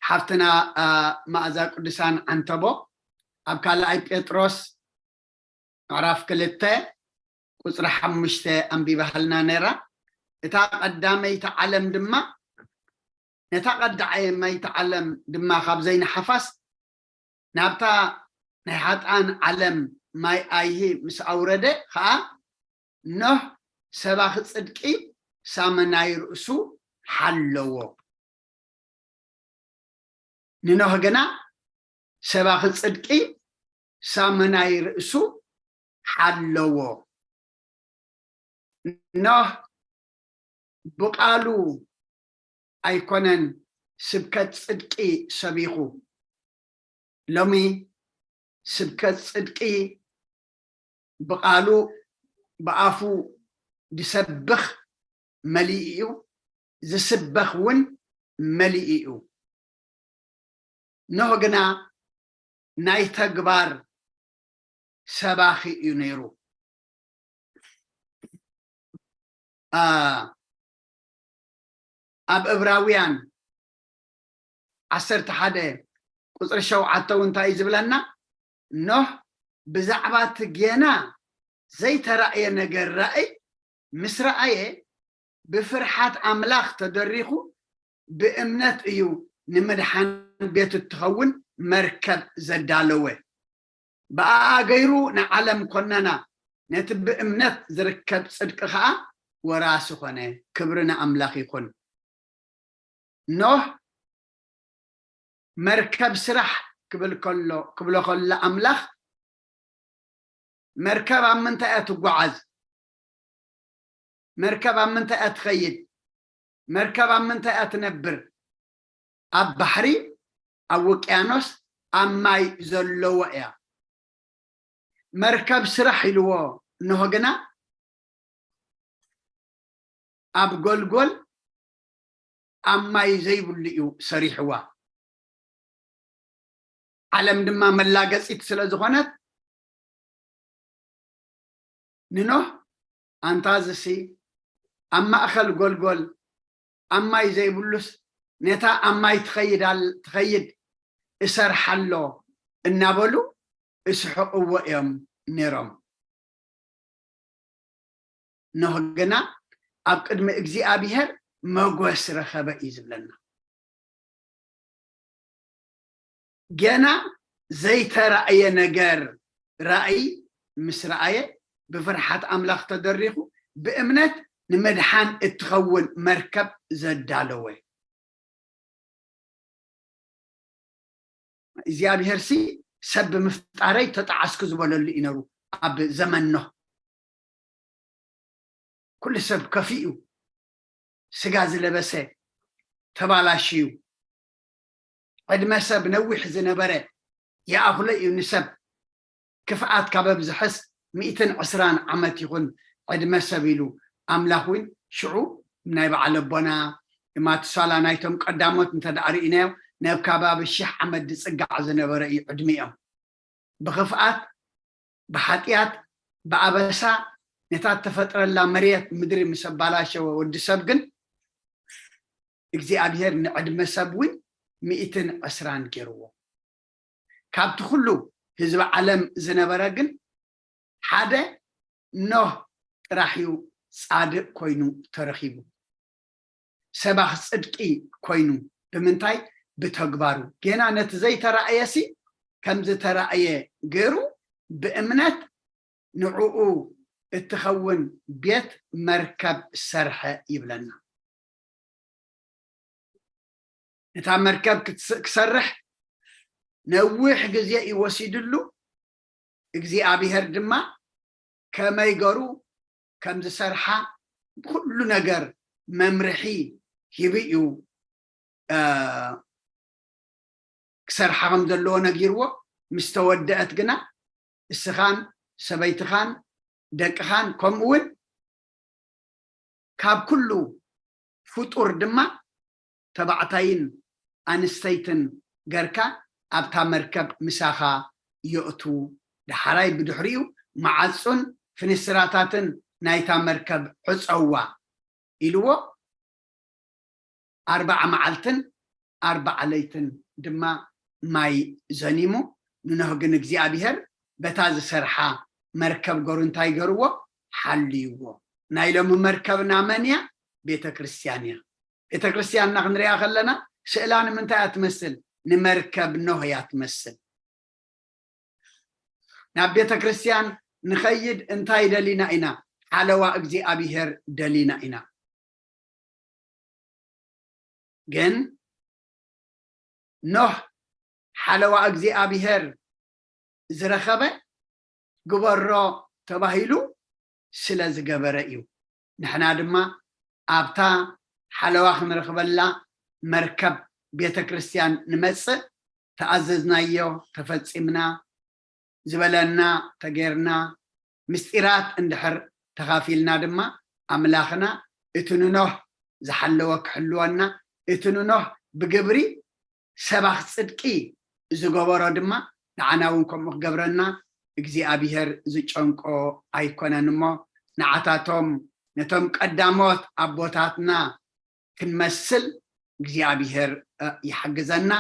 ሓፍትና፣ አ፣ መኣዛ ቅዱሳን ዓንተቦ ኣብ ካልኣይ ጴጥሮስ ምዕራፍ ክልተ ቁጽሪ ሓሙሽተ ኣንቢባሃልና ነይራ። እታ ቀዳመይቲ ዓለም ድማ፣ ነታ ቀዳመይቲ ዓለም ድማ ካብ ዘይንሓፋስ ናብታ ናይ ሓጥኣን ዓለም ማይ ኣይሂ ምስ ኣውረደ ኸኣ፣ ኖህ ሰባኺ ጽድቂ ሳመናይ ርእሱ ሓለዎ። ንኖህ ግና ሰባኺ ጽድቂ ሳመናይ ርእሱ ሓለዎ። ኖህ ብቓሉ ኣይኮነን ስብከት ጽድቂ ሰቢኹ። ሎሚ ስብከት ጽድቂ ብቓሉ፣ ብኣፉ ዝሰብኽ መሊኡ እዩ፣ ዝስበኽ እውን መሊኡ እዩ። ኖህ ግና ናይ ተግባር ሰባኺ እዩ ነይሩ። አ፣ ኣብ ዕብራውያን ዓሰርተ ሓደ ቁጽሪ ሸውዓተ እውን እንታይ እዩ ዝብለና? ኖህ ብዛዕባ እቲ ጌና ዘይተራእየ ነገር ራእይ ምስ ረኣየ፣ ብፍርሓት ኣምላኽ ተደሪኹ ብእምነት እዩ ንምድሓን ቤት እትኸውን መርከብ ዘዳለወ። ብኣኣ ገይሩ ንዓለም ኮነና፣ ነቲ ብእምነት ዝርከብ ጽድቂ ኸኣ ወራሲ ኾነ። ክብሪ ንኣምላኽ ይኹን። ኖህ መርከብ ስራሕ ክብል ከሎ፣ ክብሎ ከሎ ኣምላኽ፣ መርከብ ኣብ ምንታይ እያ ትጓዓዝ? መርከብ ኣብ ምንታይ እያ ትኸይድ? መርከብ ኣብ ምንታይ እያ ትነብር? ኣብ ባሕሪ፣ ኣብ ውቅያኖስ፣ ኣብ ማይ ዘለዎ እያ። መርከብ ስራሕ ኢልዎ፣ ኖህ ግና ኣብ ጎልጎል ኣብ ማይ ዘይብሉ እዩ ሰሪሕዋ። ዓለም ድማ መላገጺት ስለ ዝኾነት፣ ንኖህ፣ ኣንታ እዚሲ ኣብ ማእከል ጎልጎል ኣብ ማይ ዘይብሉስ፣ ነታ ኣብ ማይ ትኸይድ ኣል-፣ ትኸይድ እሰርሓ ኣሎ እናበሉ እስሕቕዎ እዮም ነይሮም። ኖህ ግና ኣብ ቅድሚ እግዚኣብሔር መጎስ ረኸበ እዩ ዝብለና። ገና ዘይተራእየ ነገር ራእይ ምስ ረኣየ፣ ብፍርሓት ኣምላኽ ተደሪኹ፣ ብእምነት ንምድሓን እትኸውን መርከብ ዘዳለወ። እግዚኣብሄርሲ ሰብ ብምፍጣረይ ተጣዓስኩ ዝበለሉ እዩ ነሩ። ኣብ ዘመን ኖህ ኩሉ ሰብ ከፊኡ፣ ስጋ ዝለበሰ ተባላሽዩ፣ ዕድመ ሰብ ነዊሕ ዝነበረ ይኣኽሎ እዩ። ንሰብ ክፍኣት ካብ ኣብዝሐስ ሚእትን ዕስራን ዓመት ይኹን ዕድመ ሰብ ኢሉ ኣምላኽ እውን ሽዑ ናይ በዓል ኣቦና ማቱሳላ ናይቶም ቀዳሞት እንተ ደኣ ርኢናዮ፣ ናብ ከባቢ ሽሕ ዓመት ዝጽጋዕ ዝነበረ እዩ ዕድሚኦም። ብኽፍኣት፣ ብሓጢኣት፣ ብኣበሳ ነታ እተፈጥረላ መሬት ምድሪ ምስ ኣባላሸወ፣ ወዲ ሰብ ግን እግዚኣብሄር ንዕድመ ሰብ እውን ሚእትን ዕስራን ገይርዎ። ካብቲ ኩሉ ህዝቢ ዓለም ዝነበረ ግን ሓደ ኖህ ጥራሕ እዩ ጻድቕ ኮይኑ ተረኺቡ። ሰባኽ ጽድቂ ኮይኑ። ብምንታይ? ብተግባሩ። ጌና ነቲ ዘይተራእየሲ ከም ዝተራእየ ገይሩ ብእምነት ንዕኡ እትኸውን ቤት መርከብ ሰርሐ ይብለና። እታ መርከብ ክትስ-፣ ክሰርሕ ነዊሕ ግዜ እዩ ወሲድሉ። እግዚኣብሄር ድማ ከመይ ገሩ ከም ዝሰርሓ ብኩሉ ነገር መምርሒ ሂቡ እዩ፣ እ፣ ክሰርሓ ከም ዘለዎ ነጊርዎ። ምስ ተወደአት ግና እስኻን ሰበይትኻን ደቅኻን ከምኡ እውን ካብ ኩሉ ፍጡር ድማ ተባዕታይን ኣንስተይትን ገርካ ኣብታ መርከብ ምሳኻ የእቱ። ደሓራይ ብድሕሪኡ መዓጹን ፍንስራታትን ናይታ መርከብ ዕጸዋ ኢልዎ። ኣርባዓ መዓልትን ኣርባዓ ለይትን ድማ ማይ ዘኒሙ። ንኖህ ግን እግዚኣብሔር በታ ዝሰርሓ መርከብ ገሩ እንታይ ገርዎ? ሓልይዎ። ናይ ሎሚ መርከብና መን እያ? ቤተ ክርስቲያን እያ። ቤተ ክርስቲያንና ክንሪኣ ከለና ስእላ ንምንታይ እያ ትመስል? ንመርከብ ኖህ እያ ትመስል። ናብ ቤተ ክርስቲያን ንኸይድ እንታይ ደሊና ኢና? ሓለዋ እግዚኣብሔር ደሊና ኢና። ግን ኖህ ሓለዋ እግዚኣብሔር ዝረኸበ ግበሮ ተባሂሉ ስለ ዝገበረ እዩ። ንሕና ድማ ኣብታ ሓለዋ ክንረኽበላ መርከብ ቤተ ክርስቲያን ንመጽእ። ተኣዘዝናዮ፣ ተፈጺምና፣ ዝበለና ተጌርና፣ ምስጢራት እንድሕር ተኻፊልና ድማ ኣምላኽና እቲ ንኖህ ዝሓለወ ክሕልወና፣ እቲ ንኖህ ብግብሪ ሰባኽ ጽድቂ ዝገበሮ ድማ ንዓና እውን ከምኡ ክገብረና እግዚኣብሔር ዝጨንቆ ኣይኮነን እሞ፣ ንዓታቶም ነቶም ቀዳሞት ኣቦታትና ክንመስል እግዚኣብሔር ይሓግዘና።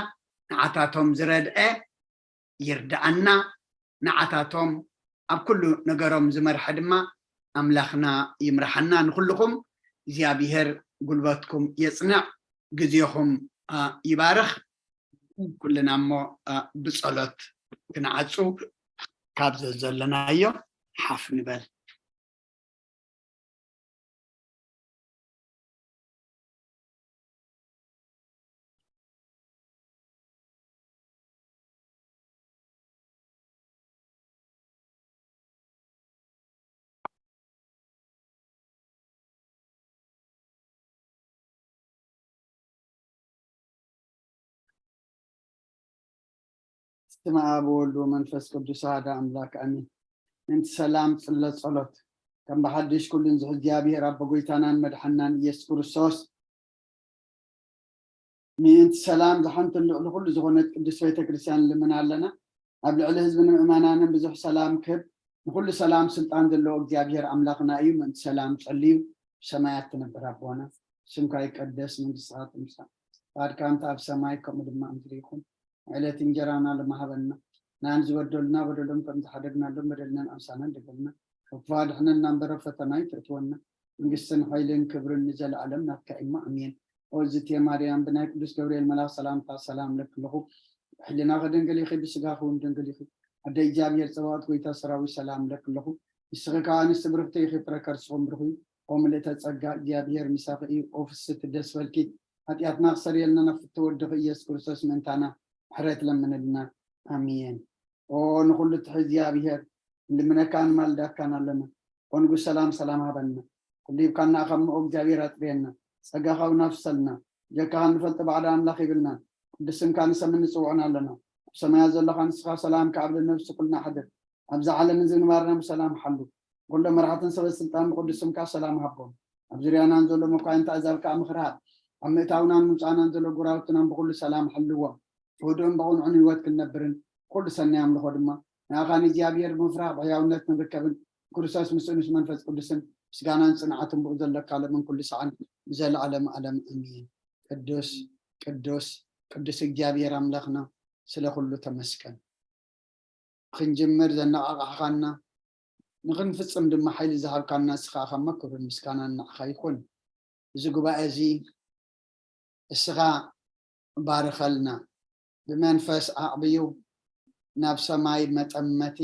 ንዓታቶም ዝረድአ ይርድኣና። ንዓታቶም ኣብ ኩሉ ነገሮም ዝመርሐ ድማ ኣምላኽና ይምርሓና። ንኹልኹም እግዚኣብሔር ጉልበትኩም የጽንዕ፣ ግዜኹም ይባርኽ። ኩልና እሞ ብጸሎት ክንዓጹ ካብ ዘዘለናዮ ሓፍ ንበል። ስመ ኣብ ወወልድ ወመንፈስ ቅዱስ ኣሐደ ኣምላክ ኣሜን። ምእንቲ ሰላም ጽለ ጸሎት ከም ብሓድሽ ኩሉን ዝሕ እግዚኣብሔር ኣቦ ጎይታናን መድሓናን ኢየሱስ ክርስቶስ ምእንቲ ሰላም ዝሓንትን ልዕሊ ኩሉ ዝኾነት ቅድስት ቤተክርስትያን ንልምን ኣለና። ኣብ ልዕሊ ህዝብን ምእመናንን ብዙሕ ሰላም ክህብ ንኩሉ ሰላም ስልጣን ዘለዎ እግዚኣብሔር ኣምላኽና እዩ። ምእንቲ ሰላም ጸልዩ። ብሰማያት ትነብር ኣቦና ስምካ ይቀደስ መንግስትኻ ትምጻእ ፍቃድካ እንተ ኣብ ሰማይ ከምኡ ድማ ኣብ ምድሪ ይኹን። ዕለት እንጀራና ለማህበና ናን ዝበደሉና በደሎም ከም ዝሓደግናሎም በደልናን ኣምሳናን ደገልና ክፉ ኣድሕነና እምበር ኣብ ፈተና ይትእትወና መንግስትን ሓይልን ክብርን ንዘለኣለም ናትካ እሞ ኣሜን። ኦዝቴ ማርያም ብናይ ቅዱስ ገብርኤል መልኣክ ሰላምታ ሰላም ለክለኹ ሕሊናኺ ድንግል ኢኺ ብስጋኺ እውን ድንግል ኢኺ ኣደ እግዚኣብሔር ጸባኦት ጎይታ ሰራዊት ሰላም ለክለኹ ንስኺ ከዓ ኣንስቲ ብርክቲ ኢኺ ፍረ ከርስኹም ብሩኽ እዩ። ኦ ምልእተ ጸጋ እግዚኣብሔር ምሳኺ እዩ። ኦ ፍስቲ ደስ በልኪ ሓጢኣትና ክሰርየልና ናብ ፍትወ ወድኺ ኢየሱስ ክርስቶስ ምእንታና ምሕረት ለምንልና። ኣሜን። ኦ ንኹሉ ትሕዚ እግዚኣብሔር ንልምነካን ማልዳካን ኣለና። ኦ ንጉስ ሰላም ሰላም ሃበና። ኩሉ ሂብካና ኣኻ እሞ እግዚኣብሔር ኣጥርየና። ጸጋኻ እውን ኣፍሰልና። ጀካኻ ንፈልጦ ባዕዳ ኣምላኽ ይብልና። ቅዱስ ስምካ ንሰምን ንጽውዕን ኣለና። ኣብ ሰማያት ዘለኻ ንስኻ ሰላም ከዓብለና ውስጥ ኩልና ሓድር። ኣብዛ ዓለም እዚ ንባርና ብሰላም ሓሉ። ኩሎም መራሕትን ሰበ ስልጣን ብቅዱስ ስምካ ሰላም ሃቦም። ኣብ ዙርያናን ዘሎ መኳንንቲ ኣዛብ ከዓ ምኽሪ ሃብ። ኣብ ምእታውናን ምውፃእናን ዘሎ ጉራውትናን ብኩሉ ሰላም ሓልዎም። ብህዱእን ብቕንዑን ህይወት ክንነብርን ኩሉ ሰናይ ኣምልኾ ድማ ንኣኻ ንእግዚኣብሔር ብምፍራህ ብሕያውነት ክንርከብን ክርስቶስ ምስኡ ምስ መንፈስ ቅዱስን ምስጋናን ጽንዓትን ብኡ ዘለካ ለምን ኩሉ ሰዓን ብዘለዓለም ዓለም ኣሜን። ቅዱስ ቅዱስ ቅዱስ እግዚኣብሔር ኣምላኽና ስለ ኩሉ ተመስገን። ክንጅምር ዘነቓቓሕካና ንኽንፍጽም ድማ ሓይሊ ዝሃብካና እስኻ ኣኸማ ክብርን ምስጋናን ንዓኻ ይኹን። እዚ ጉባኤ እዚ እስኻ ባርኸልና፣ ብመንፈስ ኣዕብዩ ናብ ሰማይ መጠመቲ፣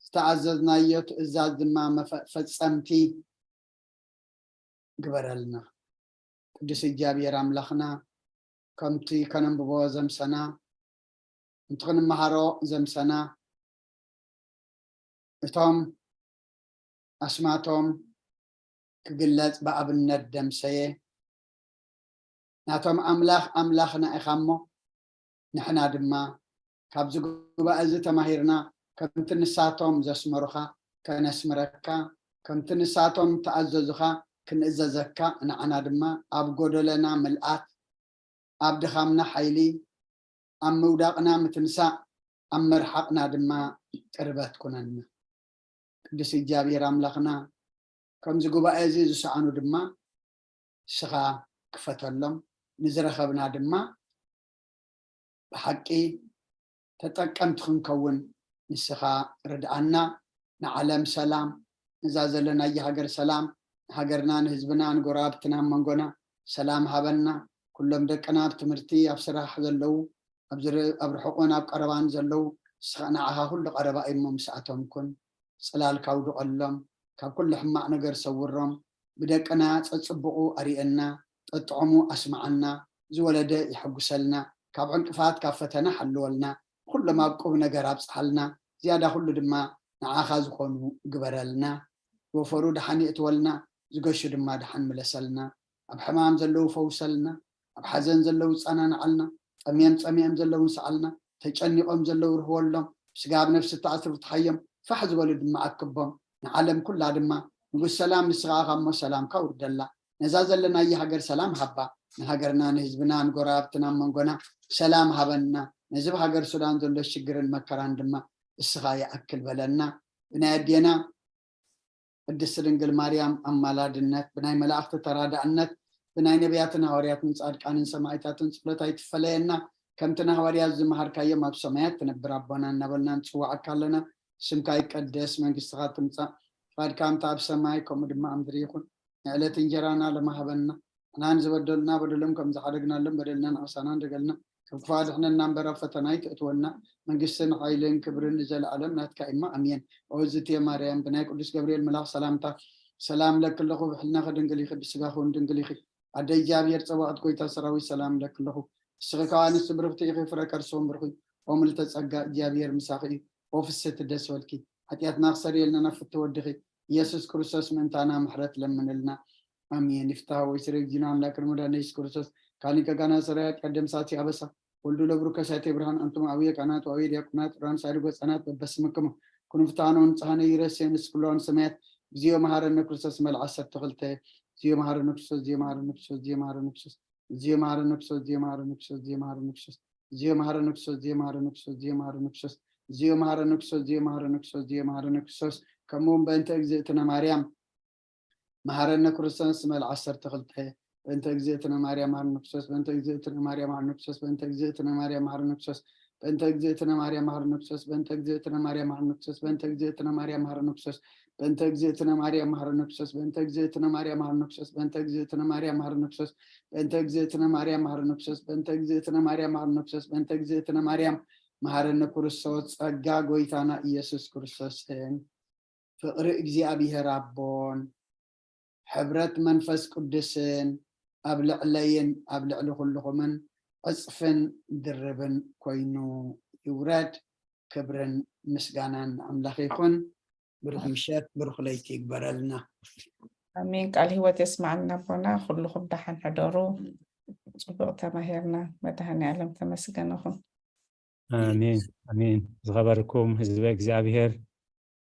ዝተኣዘዝናዮ ትእዛዝ ድማ መፈ- ፈጸምቲ ግበረልና። ቅዱስ እግዚኣብሔር ኣምላኽና ከምቲ ከነንብቦ ዘምሰና፣ ከምቲ ክንመሃሮ ዘምሰና፣ እቶም ኣስማቶም ክግለጽ ብኣብነት ደምሰየ፣ ናቶም ኣምላኽ ኣምላኽና ኢኻ እሞ ንሕና ድማ ካብዚ ጉባኤ እዚ ተማሂርና፣ ከምቲ ንሳቶም ዘስመሩኻ ከነስምረካ፣ ከምቲ ንሳቶም ተኣዘዙኻ ክንእዘዘካ፣ ንዓና ድማ ኣብ ጎደለና ምልኣት፣ ኣብ ድኻምና ሓይሊ፣ ኣብ ምውዳቕና ምትንሳእ፣ ኣብ መርሓቕና ድማ ቅርበት ኩነና። ቅዱስ እግዚኣብሔር ኣምላኽና፣ ከምዚ ጉባኤ እዚ ዝሰኣኑ ድማ ንስኻ ክፈተሎም፣ ንዝረኸብና ድማ ብሓቂ ተጠቀምቲ ክንከውን ንስኻ ርድኣና። ንዓለም ሰላም፣ ነዛ ዘለናያ ሃገር ሰላም፣ ንሃገርና፣ ንህዝብና፣ ንጎረባብትና፣ ኣብ መንጎና ሰላም ሃበና። ኩሎም ደቅና ኣብ ትምህርቲ፣ ኣብ ስራሕ ዘለዉ፣ ኣብ ዝር-፣ ኣብ ርሑቕን ኣብ ቀረባን ዘለዉ፣ ንስኻ ንዓኻ ኩሉ ቀረባ እዩ እሞ ምስኣቶም ኩን። ጽላልካ ኣውድቐሎም፣ ካብ ኩሉ ሕማቕ ነገር ሰውሮም። ብደቅና ጸጽብቑ ኣርእየና፣ ጠጥዕሙ ኣስምዓና፣ ዝወለደ የሐጉሰልና፣ ካብ ዕንቅፋት ካብ ፈተና ሓልወልና፣ ኩሎም ኣብ ቁብ ነገር ኣብጽሓልና፣ ዝያዳ ኩሉ ድማ ንዓኻ ዝኾኑ ግበረልና። ዝወፈሩ ደሓን የእትወልና፣ ዝገሹ ድማ ደሓን ምለሰልና። ኣብ ሕማም ዘለዉ ፈውሰልና፣ ኣብ ሓዘን ዘለዉ ጸናንዓልና፣ ጠምዮም ጸሚኦም ዘለዉ ንስዓልና፣ ተጨኒቖም ዘለዉ ርህወሎም፣ ብስጋ ኣብ ነፍሲ ተኣስሩ ፍትሓዮም፣ ፋሕ ዝበሉ ድማ ኣክቦም። ንዓለም ኩላ ድማ ንጉስ ሰላም ንስኻ ኢኻ እሞ ሰላምካ ውርደላ። ነዛ ዘለናያ ሃገር ሰላም ሃባ። ንሃገርና፣ ንህዝብና፣ ንጎረባብትና፣ ኣብ መንጎና ሰላም ሃበና። ነዚ ብሃገር ሱዳን ዘሎ ሽግርን መከራን ድማ እስኻ ይኣክል በለና። ብናይ ኣዴና ቅድስቲ ድንግል ማርያም ኣማላድነት፣ ብናይ መላእኽቲ ተራዳእነት፣ ብናይ ነቢያትን ሃዋርያትን ጻድቃንን ሰማዕታትን ጸሎት ኣይትፈለየና። ከምቲ ንሃዋርያት ዝመሃርካዮም ኣብ ሰማያት ትነብር ኣቦና እናበልና ንጽውዓካ ኣለና። ስምካ ይቀደስ፣ መንግስትኻ ትምጻእ፣ ፍቓድካ ከምቲ ኣብ ሰማይ ከምኡ ድማ ኣብ ምድሪ ይኹን። ንዕለት እንጀራና ሎሚ ሃበና። ንሕና ንዝበደሉና በደሎም ከም ዝሓደግናሎም በደልና ንኻሕሳና ንደገልና። ካብ ክፉእ ኣድሕነና እምበር ኣብ ፈተና ኣይተእትወና። መንግስትን ሓይልን ክብርን ንዘለኣለም ናትካ እማ ኣሜን። ኦ ዝትየ ማርያም፣ ብናይ ቅዱስ ገብርኤል መልኣኽ ሰላምታ ሰላም ለኪ ኣለኹ፣ ብሕልናኺ ድንግል ኢኺ፣ ብስጋኺ እውን ድንግል ኢኺ። ኣደ እግዚኣብሔር ጸባኦት፣ ጎይታ ሰራዊት፣ ሰላም ለኪ ኣለኹ። ንስኺ ካብ ኣንስቲ ብርኽቲ ኢኺ፣ ፍረ ከርስኺ እውን ብሩኽ እዩ። ኦ ምልዕተ ጸጋ፣ እግዚኣብሔር ምሳኺ እዩ። ኦ ፍስሕቲ ደስ በልኪ፣ ሓጢኣትና ክሰርየልና ናብ ፍትሒ ወድኺ ኢየሱስ ክርስቶስ ምእንታና ምሕረት ለምንልና። ኣሜን። ይፍታህ ወይ ስረ እግዚእነ ኣምላክ መድኃኒነ ኢየሱስ ክርስቶስ ካሊቀ ካህናት ሰራዊት ቀደም ሳቲ ኣበሳ ወልዱ ለብሩ ከሳቴ ብርሃን ኣንቱም ኣውየ ካህናት ወአውየ ዲያቆናት ዑራን ሳድጎ ህፃናት በበስምክሙ ኩኑ ፍትሐነ ወንጽሐነ ይረሴ ንስክሎ ንሰማያት። እግዚኦ መሐረነ ክርስቶስ መልዓ ዓሰርተ ክልተ። እግዚኦ መሐረነ ክርስቶስ፣ እግዚኦ መሐረነ ክርስቶስ፣ እግዚኦ መሐረነ ክርስቶስ፣ እግዚኦ መሐረነ ክርስቶስ፣ እግዚኦ መሐረነ ክርስቶስ፣ እግዚኦ መሐረነ ክርስቶስ፣ እግዚኦ መሐረነ ክርስቶስ፣ እግዚኦ መሐረነ ክርስቶስ፣ እግዚኦ መሐረነ ክርስቶስ፣ እግዚኦ መሐረነ ክርስቶስ፣ እግዚኦ መሐረነ ክርስቶስ፣ ከምኡ እውን በእንተ እግዝእትነ ማርያም መሐረነ ክርስቶስ መልዓ ዓሰርተ ክልተ። በእንተ እግዝእትነ ማርያም መሐረነ ክርስቶስ፣ በእንተ እግዝእትነ ማርያም መሐረነ ክርስቶስ፣ በእንተ እግዝእትነ ማርያም መሐረነ ክርስቶስ፣ በእንተ እግዝእትነ ማርያም መሐረነ ክርስቶስ፣ በእንተ እግዝእትነ ማርያም መሐረነ ክርስቶስ፣ በእንተ እግዝእትነ ማርያም መሐረነ ክርስቶስ፣ በእንተ እግዝእትነ ማርያም መሐረነ ክርስቶስ፣ በእንተ እግዝእትነ ማርያም መሐረነ ክርስቶስ፣ በእንተ እግዝእትነ ማርያም መሐረነ ክርስቶስ፣ በእንተ እግዝእትነ ማርያም መሐረነ ክርስቶስ፣ በእንተ እግዝእትነ ማርያም መሐረነ ክርስቶስ፣ በእንተ እግዝእትነ ማርያም መሐረነ ክርስቶስ። ጸጋ ጎይታና ኢየሱስ ክርስቶስን ፍቕሪ እግዚኣብሔር ኣቦን ሕብረት መንፈስ ቅዱስን ኣብ ልዕለይን ኣብ ልዕሊ ኩልኹምን ዕጽፍን ድርብን ኮይኑ ይውረድ። ክብርን ምስጋናን ንኣምላኽ ይኹን። ብሩኽ ምሸት፣ ብሩኽ ለይቲ ይግበረልና። ኣሜን። ቃል ህይወት የስማዕልና ኣቦና። ኩልኹም ደሓን ሕደሩ። ጽቡቕ ተማሂርና። መድኃኔ ዓለም ተመስገን ይኹን። ኣሜን፣ ኣሜን። ዝኸበርኩም ህዝበ እግዚኣብሔር፣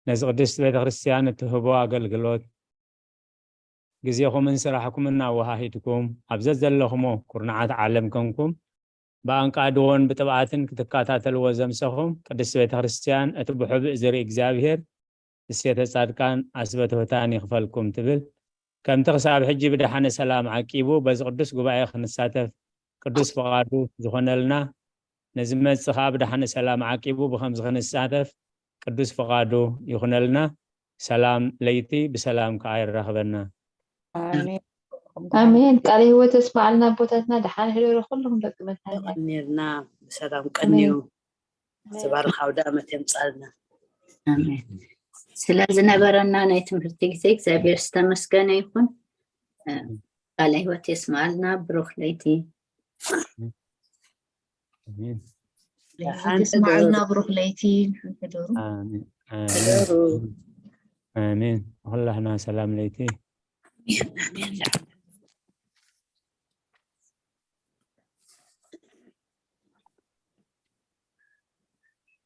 ነዚ ቅድስት ቤተ ክርስቲያን እትህቦ ኣገልግሎት፣ ግዜኹምን ስራሕኩምን ኣወሃሂድኩም፣ ኣብ ዘዘለኹሞ ኩርናዓት ዓለም ኮንኩም፣ ብኣንቃድዎን ብጥብኣትን ክትከታተልዎ ዘምሰኹም ቅድስት ቤተ ክርስቲያን፣ እቲ ብሕቡእ ዝርኢ እግዚኣብሔር፣ እሴተ ጻድቃን ኣስበ ትሑታን ይኽፈልኩም ትብል። ከምቲ ክሳብ ሕጂ ብደሓነ ሰላም ዓቂቡ፣ በዚ ቅዱስ ጉባኤ ክንሳተፍ ቅዱስ ፍቓዱ ዝኾነልና፣ ንዝመጽእ ኸኣ ብደሓነ ሰላም ዓቂቡ፣ ብኸምዚ ክንሳተፍ ቅዱስ ፍቓዱ ይኹነልና። ሰላም ለይቲ፣ ብሰላም ከኣ የራኽበና። ኣሜን። ኣሜን። ቃለ ህይወት የስማዓልና ኣቦታትና፣ ደሓን ሕደሩ ኩልኹም ደቂ መድኃኔዓለም። ቀኒልና ብሰላም ቀንዩ። ኣሜን። ዝተባረኸ ኣውደ ዓመት የምጻልና። ኣሜን። ስለ ዝነበረና ናይ ትምህርቲ ግዜ እግዚኣብሔር ዝተመስገነ ይኹን። እ፣ ቃለ ህይወት የስማዓልና። ብሩኽ ለይቲ። ኣሜን። ደሓን የስማዓልና። ሕደሩ። ብሩኽ ለይቲ። ደሓን ሕደሩ። ኣሜን። ኣሜን። ሕደሩ። ኣሜን። ኩላህና ሰላም ለይቲ። ኣሜን። ኣሜን።